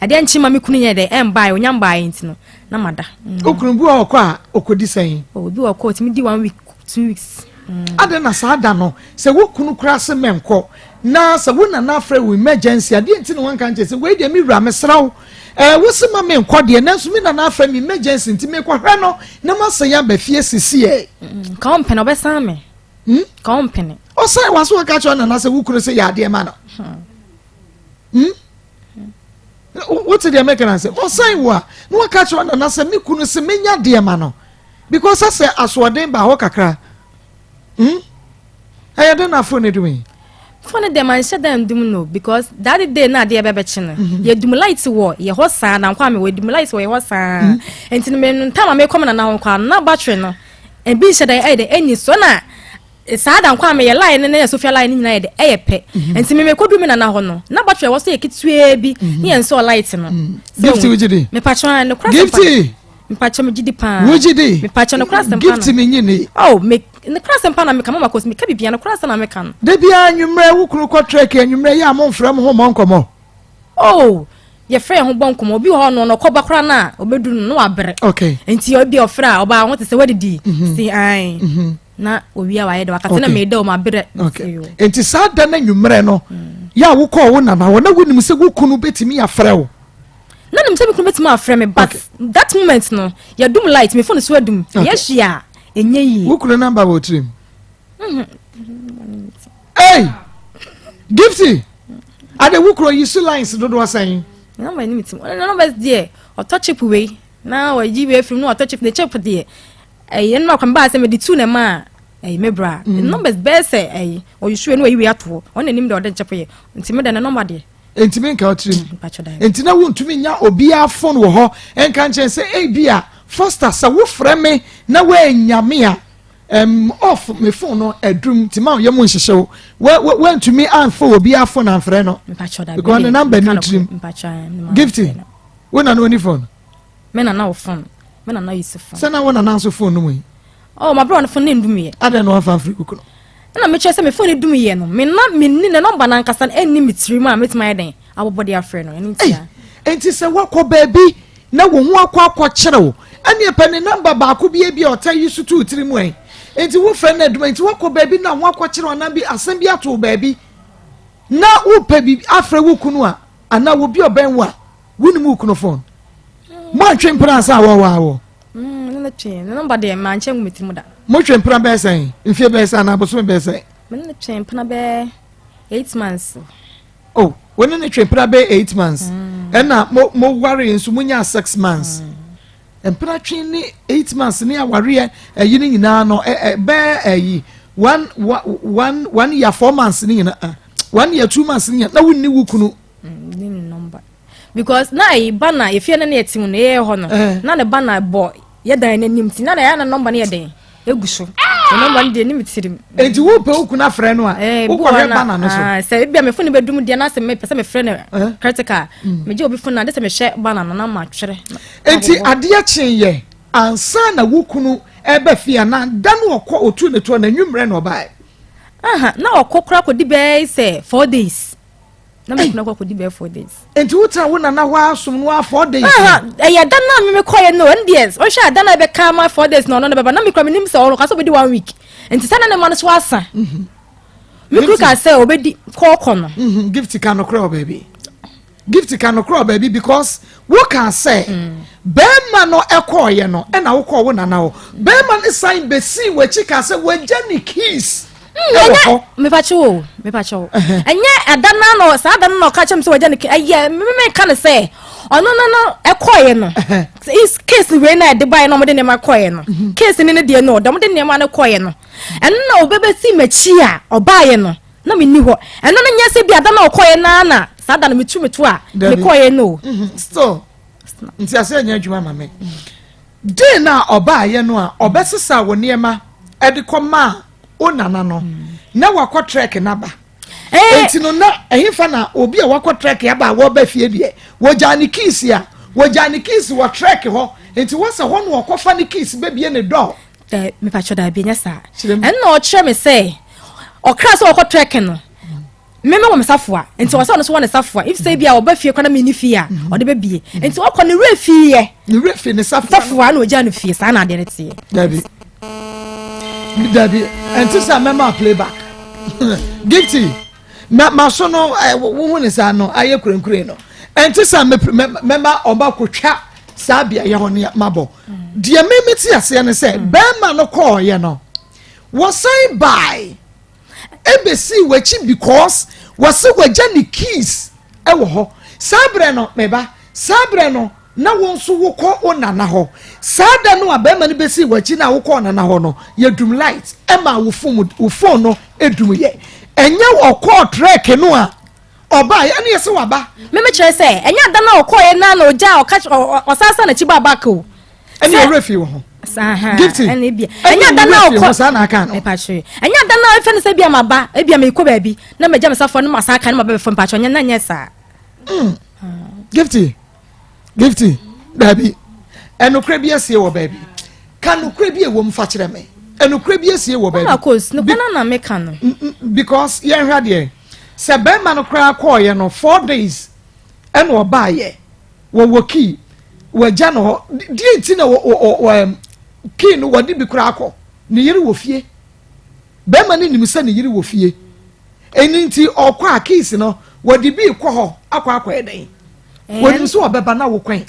ɛdeɛ nkye ma me kunu yɛ dɛ ɛmbaeɛ onya mbaeɛ nti no na mada. Mm. Wo kunu bi wɔ hɔ kɔ a ɔkɔdi sɛn? Oh, ebi wɔ kɔ ɔtumi di one week 2 weeks. Mm. Adɛn na saa da no sɛ wo kunu koraa se mɛnkɔ na sɛ wo nana afrɛ wo emergency adeɛ nti na wanka nkyɛ sɛ wei deɛ me wura mesrɛ wo ɛɛ wo se ma menkɔ deɛ nanso me nana afrɛ me emergency nti mekɔhwɛ no na masan aba fie sisi ɛ. Mm, ka ɔmpene ɔbɛsan me. Hmm? Ka ɔmpene. Ɔsan wa so ɔka kyerɛ nana sɛ wo kunu sɛ yɛ adeɛ ma no. Hmm? Wote deɛ mɛka na sɛ ɔsan wo a na waka kyerɛ nana sɛ me kunu sɛ menya deɛ ma no. Because sɛ asoɔden ba hɔ kakra. Hmm? Ɛyɛ dɛn na phone no dum yi? Phone deɛ manhyɛ da ndum no because that day na adeɛ bɛbɛkye no. Mhm. Yɛdum light wɔ yɛ hɔ saa na nkwa me wɔ yɛdum light wɔ yɛ hɔ saa. Mhm. Nti no me ntam a mekɔ me nana ho kɔ na battery no ebi nhyɛ da ɛyɛ dɛ ɛnni so na saa da nkwa me yɛ line no ne yɛ Sophia line no nyinaa yɛ dɛ ɛyɛ pɛ. Mhm. Nti me mekɔdu me nana hɔ no na battery ɛwɔ so yɛ ketewaa bi ne yɛn nsɔɔ light no. Gifty wogye di? Mepatwa no kora Gifty! Mpakyɛ me gyidi paa. Wo gyidi? Mepakyɛ no kora asɛmpa no. Gift me nyi ni. Oh me ne kora asɛmpa na meka mama kos meka bibia no kora asɛm na meka no. Da biara anwummerɛ wo kunu kɔ trek anwummerɛ yɛ a mo mfrɛ mo ho mmɔ nkɔmmɔ. Oh yɛfrɛ yɛn ho bɔ nkɔmmɔ obi wɔ hɔ no ɔno ɔkɔba koraa no a ɔbɛduru no na wabrɛ. Okay. Nti obi ɔfrɛ a ɔbaa ho te sɛ wadidi. Mm -hmm. Si ae. Mm -hmm. Na owia wayɛ dɛ wakasa na meda o mabrɛ. Okay. Nti saa da no anwummerɛ no mm. yɛ a wokɔɔ wo nana hɔ na wonim sɛ wo kunu bɛtumi afrɛ wo. Na nim sɛ me kunu bɛtumi afrɛ me but okay. that moment no yɛdum light me phone so adum okay. yɛhye a ɛnyɛ yie. Wo kunu number wɔ tirim? Hey! Gifty! Ade wo kuro yi so lines dodoɔ sɛn? Number ni mi ti mu. Number deɛ ɔtɔ chip wei na ɔyi wei firi mu na ɔtɔ chip ne chip deɛ ɛyɛ no akwan baa sɛ mede tu na ma ɛyɛ me bra. Mm. Numbers bɛyɛ sɛ ɛyɛ ɔyi so wei na ɔyi wei ato hɔ ɔno na nim deɛ ɔde chip yɛ nti me deɛ ne number deɛ. Ntumi nka wo tirim. Nti na wontumi nya obiara phone wɔ hɔ nka nkyɛn sɛ ebi a Foster sɛ wofrɛ me na woannya me a Off me phone no adum nti ma yɛ mu nhyehye wo. Wantumi amfa obi afon amfrɛ no. Because ne number ni tirim. Gifty, wo na no oni phone? Me nana wɔ phone. Me nana use phone. Sɛ na wo nana nso phone no mu yi? Oh, ma bro no phone ne ndum yɛ. Adɛn na wamfa amfrɛ wo kunu? Ɛna mekyerɛ sɛ me phone dum yɛ no, me na me ni ne number no ankasa no ɛnni me tirim a metumi ayɛ dɛn abobɔ de afrɛ no. Ɛno nti a. Enti sɛ woakɔ baabi na wo ho akɔ akɔkyere wo, ɛneɛ pɛ ne number baako bi ebi a ɔtaa yi so to wo tirim ɛ. Enti wofrɛ no adwuma, enti woakɔ baabi na ho akɔkyere wo anaa bi asɛm bi ato wo baabi na wopɛ biribi afrɛ wo kunu a anaa obi a ɔbɛn wo a, Wonim wo kunu fon? Moantwe mpena ansa a wɔwaa wo? Mm, ne no twe. Ne nɔmba deɛ mankyɛ ngu me tirim da. Motwe mpena bɛyɛ sɛn? Mfie bɛyɛ sɛn anaa bosome bɛyɛ sɛn? Me ne no twe mpena bɛyɛ 8 months. Oh, wo ne no twe mpena bɛyɛ 8 months. Ɛna mo mo ware nso mo nyaa 6 months. Mpena twe ne 8 months ne awareɛ ɛyi ne nyinaa no ɛ ɛ bɛyɛ ɛyi one year 4 months ne nyinaa, 1 year 2 months ne nyinaa na wonni wo kunu. Ne ne number because na ayi ba na efie no na yɛte mu no yɛyɛ hɔ no na ne ba na bɔ yɛ dan n'anim ti na na yɛ na number no yɛ den egu so ne number no deɛ ne mi tirim. Eti wo pɛ wo kunu afrɛ no a wokɔhwɛ ba na no so. Sɛ ebi a me phone bɛdum deɛ na sɛ mepɛ sɛ mefrɛ no critical, megye obi phone na de sɛ mehwɛ ba na no na matwerɛ. Eti adeɛ kye yɛ ansa na wo kunu ɛbɛ fie ana da no ɔkɔ otu ne toɔ na enwummerɛ na ɔbaeɛ? Aha, na ɔkɔ koraa kɔdi bɛyɛ sɛ 4 days na me kunu akɔ akɔdi bɛyɛ 4 days. Nti wotena wo nana hɔ asom no a 4 days? Ɛyɛ da no a meme kɔɛ no, ɛno deɛ ɔhwɛ a da no a ɛbɛka ma 4 days na ɔno no bɛba na mekura menim sɛ ɔno ka sɛ ɔbɛdi one week, nti sɛ na ne ma no so asa me kuru ka sɛ ɔbɛdi kɔɔkɔ no. Gift, ka nokorɛ wɔ baabi. Gift, ka nokorɛ wɔ baabi because woka sɛ bɛrima no ɛkɔɔyɛ no ɛna wokɔɔ wo nana hɔ, bɛrima no san bɛsii w'akyi ka sɛ wagya ne keys ɛwɔ hɔ. Mepakyɛ o, mepakyɛ o, ɛnyɛ ɛda no na saa da no na ɔka kyerɛ me sɛ wagya ne keys. Ɛyɛ meme ka ne sɛ ɔno no ɛkɔɔyɛ no case wei na ɛde baeɛ na ɔmode nneɛma kɔɔyɛ no, case ne ne deɛ no ɔde ɔmode nneɛma no kɔɔyɛ no, ɛno na ɔbɛbɛsi m'akyi a ɔbaeɛ no na menni hɔ. Ɛno no nyɛ sɛ bi ada na ɔkɔɔyɛ naa na saa da no metu me to a mekɔɔyɛ no. Still nti asɛ nyɛ adwuma ma me den na ɔbaayɛ no a ɔbɛsesa wɔ nneɛma ɛde kɔmaa o nana no na wakɔ trek n'aba. Enti no na ɛhefa na obi a wakɔ trek aba a wɔba fie deɛ wɔgyaa ne keys a wɔgyaa ne keys wɔ trek hɔ, nti wɔsɛ hɔ no ɔkɔfa ne keys bɛbie ne door? Mepakyɛ, daabi, ɛnyɛ saa. Ɛno na ɔkyerɛ me sɛ ɔkra sɛ ɔkɔ trek no, meme wɔ me safoa, nti ɔsɛ ɔno so wɔ ne safoa if sɛ bi a ɔba fie kora na menni fie a ɔde bɛbie, nti ɔkɔ ne werɛ fiiɛ. Ne werɛ fie ne safoa. Safoa na ɔgyaa no fie. Saa na adeɛ no teɛ. Dabi, dabi, ɛnte sɛ mɛma playback. Gifty, ma ma so no ɛ wohu ne saa no ayɛ kurenkure no, ɛnte sɛ mɛma ɔba kotwa saa beaeɛ hɔ ne mabɔ deɛ mɛmɛ ti aseɛ ne sɛ bɛrima no kɔɔyɛ no wɔsan bae ebesi w'akyi because wɔsi w'agya ne keys ɛwɔ hɔ saa berɛ no. Mɛba saa berɛ no na wɔn nso wokɔ wo nana hɔ saa da no a bɛrima no bɛsi w'akyi na wokɔ nana hɔ no, yɛdum light ɛma wo phone, wo phone no edum yɛ. Ɛnyɛ ɔkɔɔ trek no a ɔbaa yɛ ɛne yɛ sɛ waba. Meme kyerɛ sɛ ɛnyɛ ada no a ɔkɔɔyɛ na ɔgya ɔka ɔsan sa n'akyi ba back o. Ɛne ɔwerɛ fi wɔ ho. Gifty, ɛnyɛ ada no a ɔkɔ saa na aka no. Mepakyɛ, ɛnyɛ ada no a ɛfɛ no sɛ bia maba, ebia mekɔ baabi na magya me safoa no ma saa ka no ma bɛbɛfɔ. Mepakyɛ, ɔnyɛ na nyɛ saa. Gifty, Gifty, daabi, ɛnokorɛ bi asie wɔ baabi. Ka nokorɛ bi ɛwɔ mu fa kyerɛ me. Ɛnokorɛ bi asie wɔ baabi. Mama Kos, nokorɛ no na meka no. Because yɛnhwɛ adeɛ sɛ bɛrima no koraa kɔɔyɛ no 4 days ɛna ɔbaayɛ, wɔwɔ key wɔagya no hɔ deɛ nti na wɔ key no wɔde bi koraa kɔ ne yere wɔ fie. Bɛrima no nim sɛ ne yere wɔ fie, ɛni nti ɔkɔ a keys no wɔde bi kɔ hɔ akɔ akɔyɛ dɛn? Wɔnim sɛ ɔbɛba na wokwan.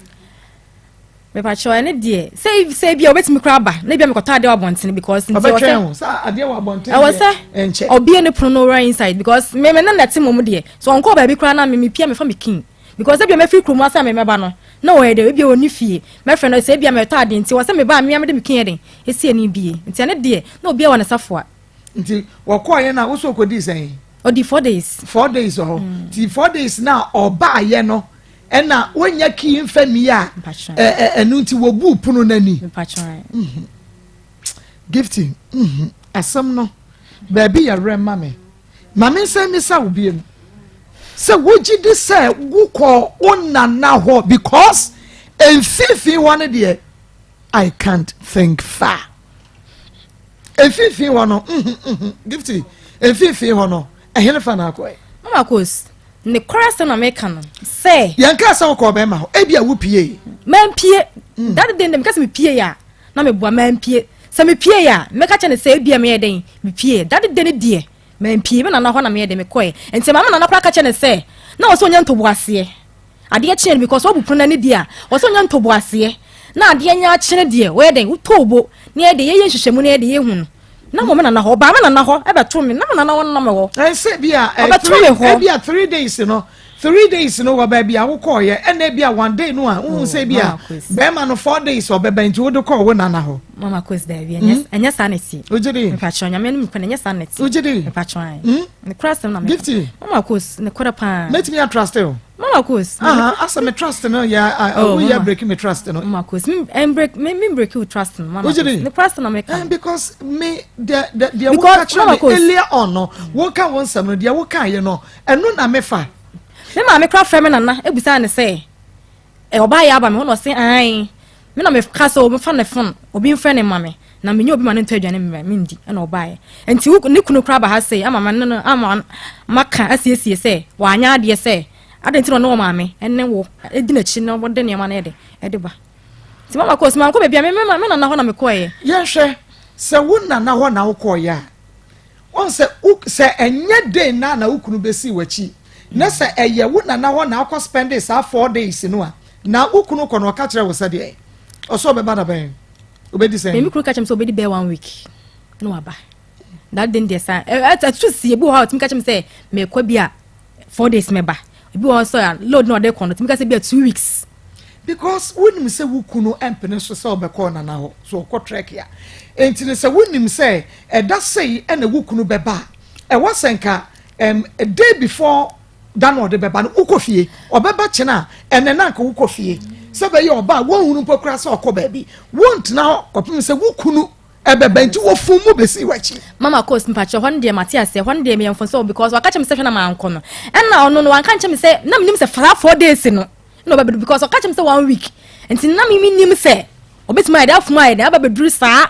Mepakyɛw, ɛne deɛ sɛ ebia obetumi koraa aba na ebia mekɔtɔ adeɛ wɔ abɔntene because nti ɔbɛtwɛn ho sɛ adeɛ wɔ abɔntene. Ɛwɔ sɛ nkyɛ ɔbie ne pono no right inside because me me ne na te mom deɛ so ɔnkɔɔ baabi koraa na me mepia mefa me key because ebia mɛfiri kurom asa me mɛba no na ɔyɛ dɛ ebia ɔni fie, mɛfrɛ no sɛ ebia mɛtɔ adeɛ, nti wɔ sɛ meba a mea mede me key yɛ den esi ani bie, nti ɛne deɛ na obia wɔ ne safoa. Nti wɔkɔɔ yɛ na wosɔ kɔdii sɛn? Ɔdi 4 days. 4 days wɔ hɔ. Nti 4 days na ɔbaayɛ no ɛna wonya key nfa mi a ɛno nti wɔbu pono n'ani. Gifty, asɛm no baabi yɛ werɛ ma me. Ma me nsan mmisa wo biom sɛ wogye di sɛ wokɔ wo nana hɔ, because mfimfini hɔ no deɛ, I can't think far. Mfimfini hɔ no, Gifty, mfimfini hɔ no, ɛhene fa na akɔɛ? Mama Kos, ne kora sɛ na meka no sɛ Yɛn kaa sɛ wokɔ bɛrima hɔ, ebi a wopie. Mampie dade den dɛ meka sɛ mepie a na meboa. Mampie. Sɛ mepie a, mɛka kyɛ ne sɛ ebia meyɛ den mepie dade den deɛ, mampie. Me nana hɔ na meyɛ den mekɔɛ, nti maame nana koraa ka kyɛ ne sɛ na wɔ sɛ ɔnya ntoboaseɛ adeɛ kyeɛ no, because wabu pono n'ani deɛ a, wɔ sɛ ɔnya ntoboaseɛ na adeɛ nya akyene deɛ, wɔyɛ den wotɔ bo na yɛ de yɛyɛ nhwehwɛmu na yɛ de yɛhu no na mo me nana hɔ. Ɔbaa me nana hɔ ɛbɛto me na me nana hɔ nam hɔ. Ɛsɛ bi a Ɔbɛto me hɔ. Ebi a 3 days no, 3 days no wɔ baabi a wokɔɔyɛ, ɛna ebi a one day no a wohu sɛ bi a Mama Chris. bɛrima no 4 days ɔbɛba, nti wode kɔɔ wo nana hɔ. Mama Kos, daabi, ɛnyɛ saa na ti. Wogye di? Mpakyɛ, Nyame no mekɔ no, ɛnyɛ saa na ti. Wogye di? Mpakyɛ ae. Ne kora asɛm na meka. Gifty. Mama Kos, ne kora paa. Mɛtumi atrust o? Mama Kos. Aha, asɛ me trust no yɛ Oh, woyɛ mama. break me trust no. Mama Kos, me break me break you trust no, Mama Wogye Kos. di? Ne kora asɛm na meka. Because me the deɛ Because, woka kyerɛ Mama me Kos. earlier on no, woka wo nsɛm no deɛ, woka yɛ no, ɛno na mefa. Me maame kora frɛ me nana ebusa ne sɛ ɛ ɔbaa yɛ aba me hɔ, na ɔse ae. Me na meka sɛ obi ne phone, obi mfrɛ ne ma me na menye obi ma ne ntɔ aduane mmerɛ mendi. Ɛna ɔbaeɛ, nti ne kunu kora ba ha sei ama ma ne no ama maka asiesie sɛ wanyɛ adeɛ sɛ ade, nti na ɔne wɔ maame ɛne wo ɛdi n'akyi na wɔde nneɛma no ɛde ba. Nti Mama Kos, mankɔ baabi a me nana hɔ na mekɔɛ. Yɛhwɛ sɛ wo nana hɔ na wokɔɔyɛ a, wɔn sɛ wo sɛ ɛnyɛ day na wo kunu bɛsi w'akyi, na sɛ ɛyɛ wo nana hɔ na akɔ spend saa 4 days no a, na wo kunu kɔ na ɔka kyerɛ wo sɛ deɛ ɔsɛ ɔbɛba da bɛn, obɛdi sɛn? Me kunu ka kyerɛ me sɛ obɛdi bɛyɛ one week na waba. That day deɛ, saa ɛtu si ebi wɔ hɔ a, ɔtumi ka kyerɛ me sɛ mekɔ bi a 4 days mɛba. Ebi wɔ hɔ sɛ a load na ɔde kɔ no, ɔtumi ka sɛ bi a 2 weeks. Because wonim sɛ wo kunu mpene so sɛ ɔbɛkɔ nana hɔ so ɔkɔ trek a, nti no sɛ wonim sɛ ɛda sei ɛna wo kunu bɛba a, ɛwɔ sɛ nka day before da na ɔde bɛba no, wokɔ fie. Ɔbɛba kyena a, ɛnɛ na nka wokɔ fie sɛ bɛyɛ ɔba a wɔnhunu mpo koraa sɛ ɔkɔ baabi. Wontena hɔ kɔpem sɛ wo kunu ɛbɛba, nti wɔfun mu bɛsi w'akyi. Mama Kos, mpakyɛ, hɔ no deɛ mate aseɛ. Hɔ no deɛ meyɛ mfo sɛ, because waka kyerɛ me sɛ hwɛ na mankɔ no, ɛna ɔno no wanka nkyerɛ me sɛ na menim sɛ saa 4 days no na ɔbɛbɛdu, because ɔka kyerɛ me sɛ one week, nti na me menim sɛ ɔbɛtumi ayɛ de afom ayɛ de aba bɛduru saa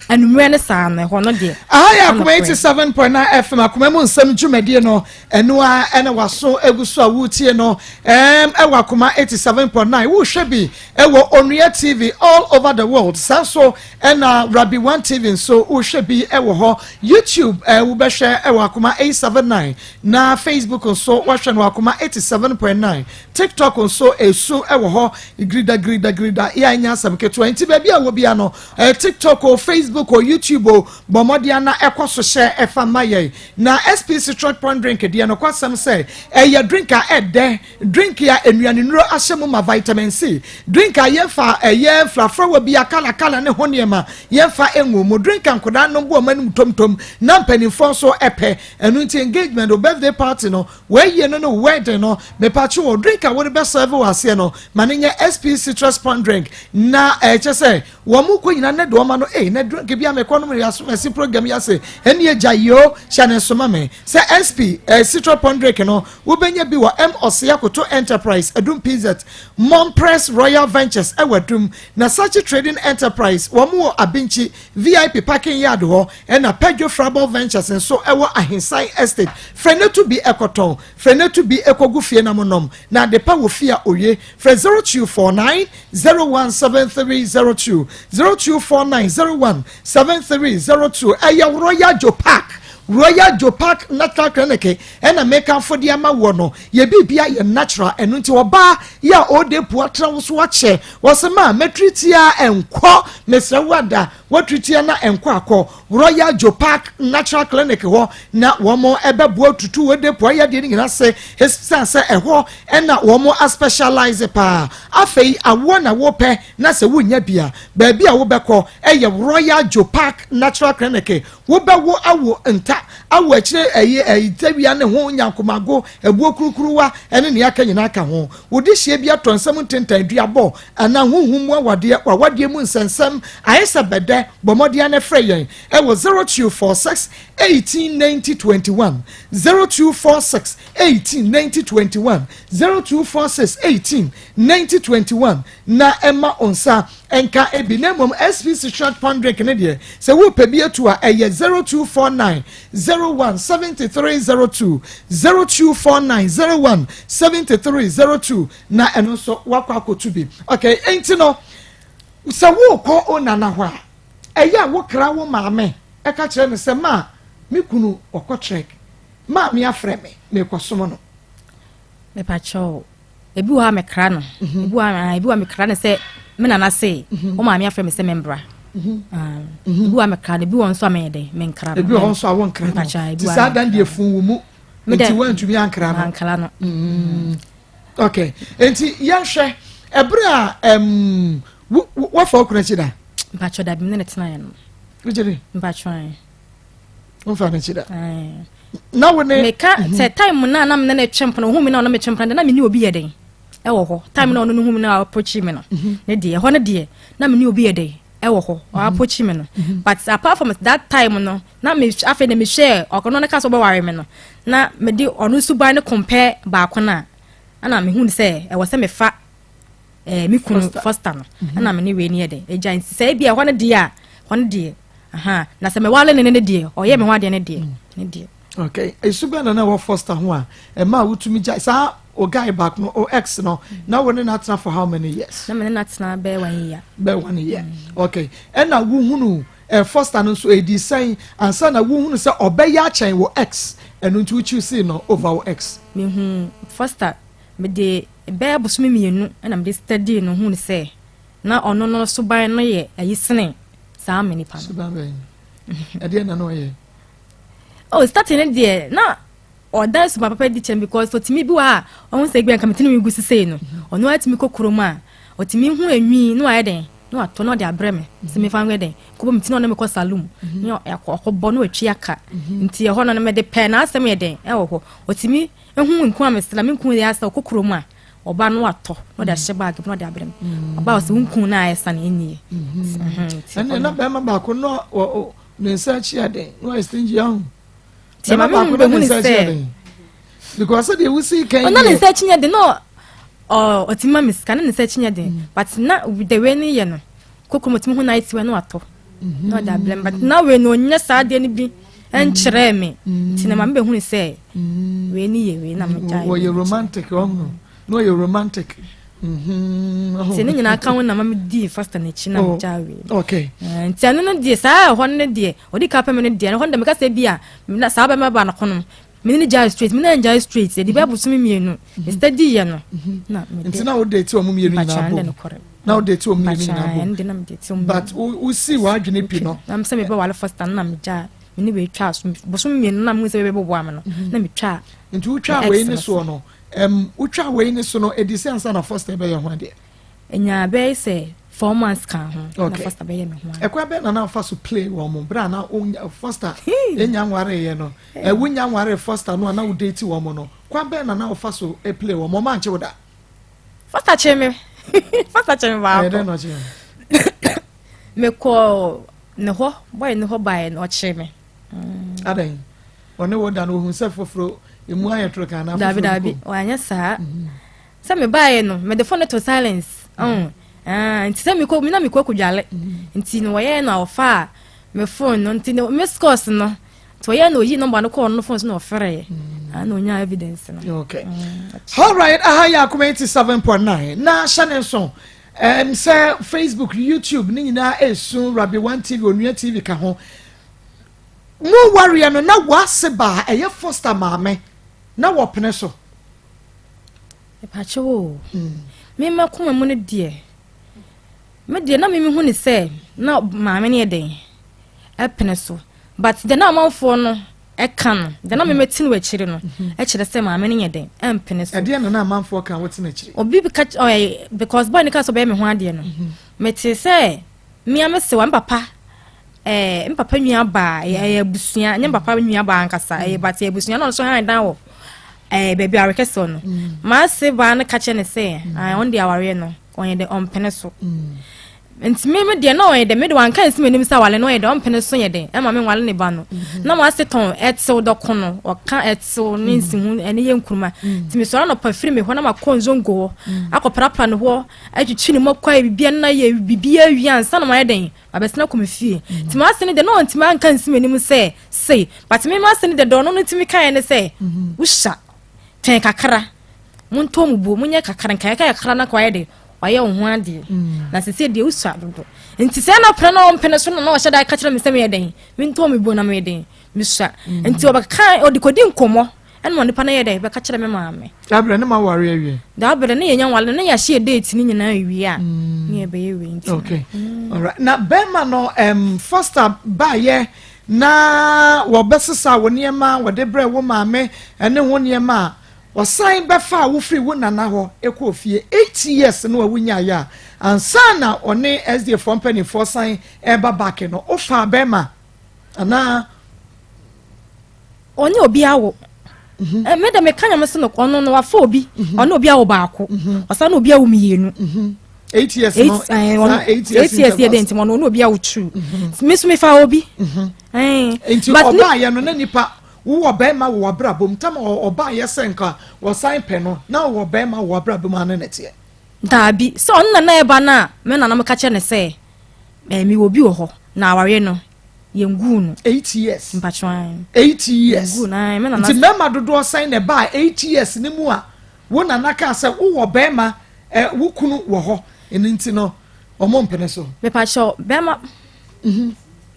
anummerɛ no saa no. Ɛhɔ no deɛ Aha yɛ Akoma Ɛna 87.9 FM, Akoma mu nsɛm dwumadie no, ɛno a ɛna waso egu so a wotie no ɛwɔ Akoma 87.9. Wohwɛ bi ɛwɔ Onua TV all over the world, saa nso ɛna Rabi One TV nso wohwɛ bi ɛwɔ hɔ. YouTube wobɛhwɛ ɛwɔ Akoma 879, na Facebook nso wɔhwɛ no Akoma 87.9. TikTok nso esu ɛwɔ hɔ grida grida grida. Yɛ anya asɛm ketewa, nti baabi a wɔ bia no, TikTok o, Facebook o, YouTube o, bɔ mmɔden ana ɛkɔ so hyɛ ɛfa ma yɛn. Na SP Citrus Pond drink deɛ no kwasɛm sɛ ɛyɛ drink a ɛdɛ, drink a nnuane ahyɛ mu ma vitamin C, drink a yɛmfa ɛyɛ mfrafrawa bi akalakala ne ho nneɛma yɛmfa ngu mu, drink a nkwadaa no bu ɔmo anim tomtom na mpanimfoɔ nso ɛpɛ. Ɛno nti engagement o, birthday party no, wɔayie no ne wedding no, mepatwe wɔ drink a wɔde bɛserve wɔ aseɛ no, ma ne nyɛ SP Citrus Pond drink. Na ɛkyɛ sɛ wɔn mo kɔ nyinaa ne de ɔma no ne drink bi a mekɔ nom yɛ asomasi program yi ase ɛne agya yi o. Hyɛ ne nsoma me sɛ SP Citrus Pond drink no, wobɛnya bi wɔ M Ɔsea Koto Enterprise, Adum PZ, Mompress Royal Ventures ɛwɔ Adum, na Sachi Trading Enterprise, wɔn wɔ Abinkyi VIP parking yard hɔ, ɛna Pedro Frabel Ventures nso ɛwɔ Ahensan Estate. Frɛ ne to bi ɛkɔtɔn, frɛ ne to bi ɛkɔgu fie na mo nom na adepa wɔ fie a oye. Frɛ 0249 017302, 0249 017302. Ɛyɛ Royal Joe Park, Royal Joe Park Natural Clinic ɛna mekanfo de ama wɔ no. Yɛ biribia yɛ natural. Ɛno nti ɔbaa yɛ a ɔde pu atena wo so akyɛ wɔsɛ ma mɛtiritia ɛnkɔ, mesrɛ wo ada wɔtiritia na ɛnkɔ akɔ Royal Joe Park Natural Clinic hɔ na wɔn ɛbɛboa tutu wɔde pu ayɛ deɛ no nyinaa sɛ ɛsiane sɛ ɛhɔ ɛna wɔn aspecialize paa. Afei awoɔ na wɔpɛ na sɛ wonya bia, baabi a wobɛkɔ ɛyɛ Royal Joe Park Natural Clinic. Wobɛwo awo nta awo akyire ɛyi tawia ne ho nyankomago ebuo kurukuruwa ɛne nea aka nyinaa ka ho. Wode hyia bi atɔ nsɛm ntentan duabɔ anaa huhum mu awadeɛ, wawadeɛ mu nsɛnsɛm ayɛ sɛ bɛdɛ. Ɛnnɛ, bɔ mmɔden ara na frɛ yɛn wɔ 0246 18 90 21, 0246 18 90 21, 0246 18 90 21 na ɛma wo nsa nka ebi. Na mmom SPC short pound drink ne deɛ, sɛ wopɛ bi atu a, ɛyɛ 0249 01 73 02, 0249 01 73 02 na ɛno nso wakɔ akɔtu bi. Okay, enti no sɛ wokɔ o nana hɔ a, ɛyɛ a wokra wo maame ɛka kyerɛ no sɛ, "Ma me kunu ɔkɔ trek, maame afrɛ me, mekɔsom no"? Mepakyɛw, ebi wɔ hɔ a mekra no, ebi wɔ a mekra no sɛ me nana se wo maame afrɛ me sɛ membra. Ah, ebi wɔ a mekra no, ebi wɔ nso a meyɛ dɛ menkra no. Ebi wɔ hɔ nso a wonkra no? Mpakyɛw, ebi nti wɔ a saa dan deɛ fun wo mu Me nti dɛ- woantumi ankra no? Mankra no. Okay, nti yɛnhwɛ ɛberɛ a woafa wo kunu akyi da? Mpakyɛw, dabi, me ne ne tenaeɛ no. Wogye de? Mpakyɛw, ae. Womfa no akyi da? Ae. Na wo ne Meka sɛ time no a na me ne ne twe mpona, ohun mi na ɔno metwe mpona de, na me ne obi yɛ den ɛwɔ hɔ. Time na ɔno no hu mi na ɔapproach me no ne deɛ, ɛhɔ no deɛ na me ne obi yɛ den ɛwɔ hɔ, ɔapproach me no. But apart from that time no, na me afei na mehwɛ ɔno no ka sɛ ɔbɛware me no, na mede ɔno suban no compare baako no a, ɛna mehu sɛ ɛwɔ sɛ mefa me kunu. Foster. Foster no, ɛna me ne wei ne yɛ den agya. Nti sɛ ebi ɛhɔ no deɛ a, ɛhɔ no deɛ aha na sɛ mewale ne deɛ ɔyɛ me ho adeɛ ne deɛ. Okay, esu bɛn na na ɛwɔ Foster ho a ɛma a wotumi gya saa o guy baako no, o ex no? Na wo ne no atena for how many years? Na me ne no atena bɛyɛ one year. Bɛyɛ one year, okay. Ɛna wohunu Foster no nso edi sɛn ansa na wohunu sɛ ɔbɛyɛ akyɛn wɔ ex ɛno nti wokyi si no over wo ex? Mehu Foster, mede bɛyɛ bosome 2 ɛna mede study no hu sɛ na ɔno no suban no yɛ ayi sene saa me nipa no. Suban bɛn? Ɛdeɛ na na ɔyɛ? Oh, starting no deɛ na ɔda suban papa di kyɛn because ɔtumi bi wɔ a ɔho sɛ ebi nka metene mi gu sisei no, ɔno atumi kɔ kurom a ɔtumi hu enwi na wayɛ den na watɔ na ɔde abrɛ me sɛ mefa nwɛ den kɔbɔ me ti, na ɔne me kɔ saloon ne ɔkɔbɔ na watwi aka. Nti ɛhɔ no mede pɛɛ n'asɛm yɛ den ɛwɔ hɔ. Ɔtumi ehu nku a mesra me nku yɛ asa, ɔkɔ kurom a ɔba no watɔ na ɔde ahyɛ bag mu na ɔde abrɛ me. Ɔba ɔsɛ wo nku na ayɛ sa na ɛnie. Ɛnna na bɛrima baako no ne nsa akyi aden na ɔyɛ stingy ahu. Nti ɛma Bɛrima me hu baako na ne bɛhu ne nsa akyi sɛ aden because sɛdeɛ wusi kan ɔna ne deɛ nsa akyi nyɛ den na ɔtumi ma me sika na ne nsa akyi nyɛ den, but na the way ne yɛ no koko mu ɔtumi hu night wear na watɔ na ɔde abrɛ me, but na wei no ɔnyɛ saa adeɛ no bi ɛnkyerɛ me. Nti na ma me bɛhu ne sɛ wei ne yɛ wei na megyae. Wɔyɛ romantic, ɔhunu na ɔyɛ romantic. Nti ne nyinaa ka ho na ma me dii Foster n'akyi na megyae wei. Nti ɛno no deɛ, saa ɛhɔ no deɛ ɔdi ka pɛ me no deɛ, ɛhɔ no deɛ meka sɛ bi a na saa bɛma ba no ko no, me ne gyae straight, me ne ngyae straight, yɛde bɛyɛ bosome 2 me study yɛ no na mede. Nti na wo date wɔn mmienu nyinaa Mpakyɛ, bom? ɛno de nokorɛ. Na wo date wɔn mmienu Mpakyɛ, nyinaa bom? ɛno de na mede te wɔn. But wo wosi w'adwene pi no? Na sɛ mebɛwale Foster no na megyaa me ne wei twaa so bosome 2 na mehu sɛ bɛbɛboa me no na metwaa. Nti wotwa Me wei ex ne no. soɔ no, wotwa wei ne so no, edi sɛ ansa na Foster bɛyɛ ho adeɛ? Ɛnyaa bɛyɛ sɛ 4 months ka ho na Foster bɛyɛ me ho adeɛ. Ɛkwan bɛn na na afa so play wɔn mo bere a na wonya Foster enya nwareeɛ no, wonya nwaree Foster no a na wo date wɔn mo no, kwan bɛn na na wofa so play wɔn mo? Ɔmo ankye wo da? Foster kyerɛ me, Foster kyerɛ me Ɛyɛ baako. dɛn na ɔkye wo? Mekɔ ne hɔ bɔyɛ ne hɔ baeɛ na ɔkyerɛ me. Adan ɔne wo da no, ohun sɛ foforɔ emu ayɛ toro kan na Daabi. foforɔ Daabi, bi kɔ? wanyɛ saa. Sɛ mebaeɛ no, mede phone no to silence. Ɔn ah, nti sɛ mekɔ na mekɔ akɔdwale nti no wɔyɛ no a ɔfa a me phone no nti no miss calls no nti wɔyɛ no oyi number no kɔɔ no phone so na ɔfrɛɛ ah na onya evidence no. Okay, all right, aha yɛ Akoma 87.9 na hyɛ ne nso sɛ Facebook, YouTube ne nyinaa esu Rabi One TV, Onua TV ka ho. Mo wareɛ no na wase baa ɛyɛ Foster maame na wɔpene so? Mepakyɛw o, mema koma mu no deɛ, me deɛ na mimi hu ne sɛ na maame no yɛ den ɛpene so, but deɛ na amanfoɔ no ɛka no deɛ na meme te no akyiri no ɛkyerɛ sɛ maame no yɛ den ɛmpene so. Ɛdeɛ na na amanfoɔ ka wote n'akyiri? Obi bi ka ɔyɛ because boy ne ka sɛ ɔbɛyɛ me ho adeɛ no, mete sɛ mmea me sewa me papa me papa nua baa, ɛyɛ abusua, nyɛ me papa nua baa ankasa ɛyɛ, but ɛyɛ abusua na ɔno nso han dan wɔ baabi a awarekɛseɛ no. Maase baa no ka kyerɛ ne sɛ ɔno deɛ awareɛ no ɔyɛ de ɔmpene so. Nti me me deɛ na ɔyɛ dɛ me de wanka nsi m'anim sɛ awale no ɔyɛ dɛ ɔmpene so yɛ dɛ ɛma me nwale ne ba no mhm. Na m'ase tɔn ɛtew dɔko no ɔka ɛtew ne mhm. nsi ho ɛne yɛ nkuruma mhm. Nti mesɔre anɔpa firi me hɔ na makɔ nzongo hɔ akɔprapra ne hɔ atwitwi ne mu akɔ ayɛ biribi na yɛ biribi awie ansa na mayɛ dɛn mabɛsena kɔ me fie. Nti m'ase no deɛ na ɔntumi anka nsi m'anim sɛ sei, but me m'ase no deɛ dɔɔ no no tumi kaeɛ ne sɛ wohyia twɛn kakra, montɔ mu buo, monyɛ kakra nka yɛka kakra na kɔayɛ de wayɛ wo ho adeɛ mm. Na sese deɛ wosua dodo nti sɛ na pere na ɔmpene so na na ɔhyɛ da ka kyerɛ me sɛ meyɛ dɛn mentɔ me buo na meyɛ dɛn mesua mm. Nti ɔbɛka ɔde kɔdi nkɔmmɔ ɛna onipa no yɛ dɛn bɛka kyerɛ me maame. Dabrɛ ne ma ware awie. Dabrɛ ne yɛnya wale ne yɛahyɛ yɛ date ne nyinaa awie a mm. ne yɛbɛyɛ wei nti. Okay. Alright. Na bɛrima no Foster baayɛ na wɔbɛsesa wo nneɛma wɔde brɛ wo maame ne ho nneɛma a wɔsan bɛfaa wo firi wo nana hɔ kɔɔ fie 8 years no a wonyaeɛ a ansa na ɔne SDA foɔ mpanimfoɔ san ɛreba back no, wofaa bɛrima anaa? Ɔne obi awo. Me de meka nyame so no, ɔno no wafa obi. Ɔne obi awo baako, ɔsan ne obi awo mmienu. 8 years no. 8 years. 8 years yɛ dɛ nti ɔno ɔne obi awo two. Me so mefa obi. Nti ɔbaayɛ no na nipa wowɔ bɛrima wɔ w'abrabɔ mu tam ɔbaayɛ sɛ nka wɔsan pɛ no na wowɔ bɛrima wɔ w'abrabɔ mu ano ne teɛ? Daabi, sɛ ɔno nana ɛba no a me nana meka kyerɛ no sɛ mewɔ obi wɔ hɔ na awareɛ no yɛnguu no. 8 years. Mpatwan. 8 years. Yɛnguu no me nana. Nti mmarima dodoɔ sɛn na ɛbaa 8 years ne mu a wo nana kaa sɛ wowɔ bɛrima ɛ wo kunu wɔ hɔ, ɛno nti no ɔmo mpene so? Mepakyɛw, bɛrima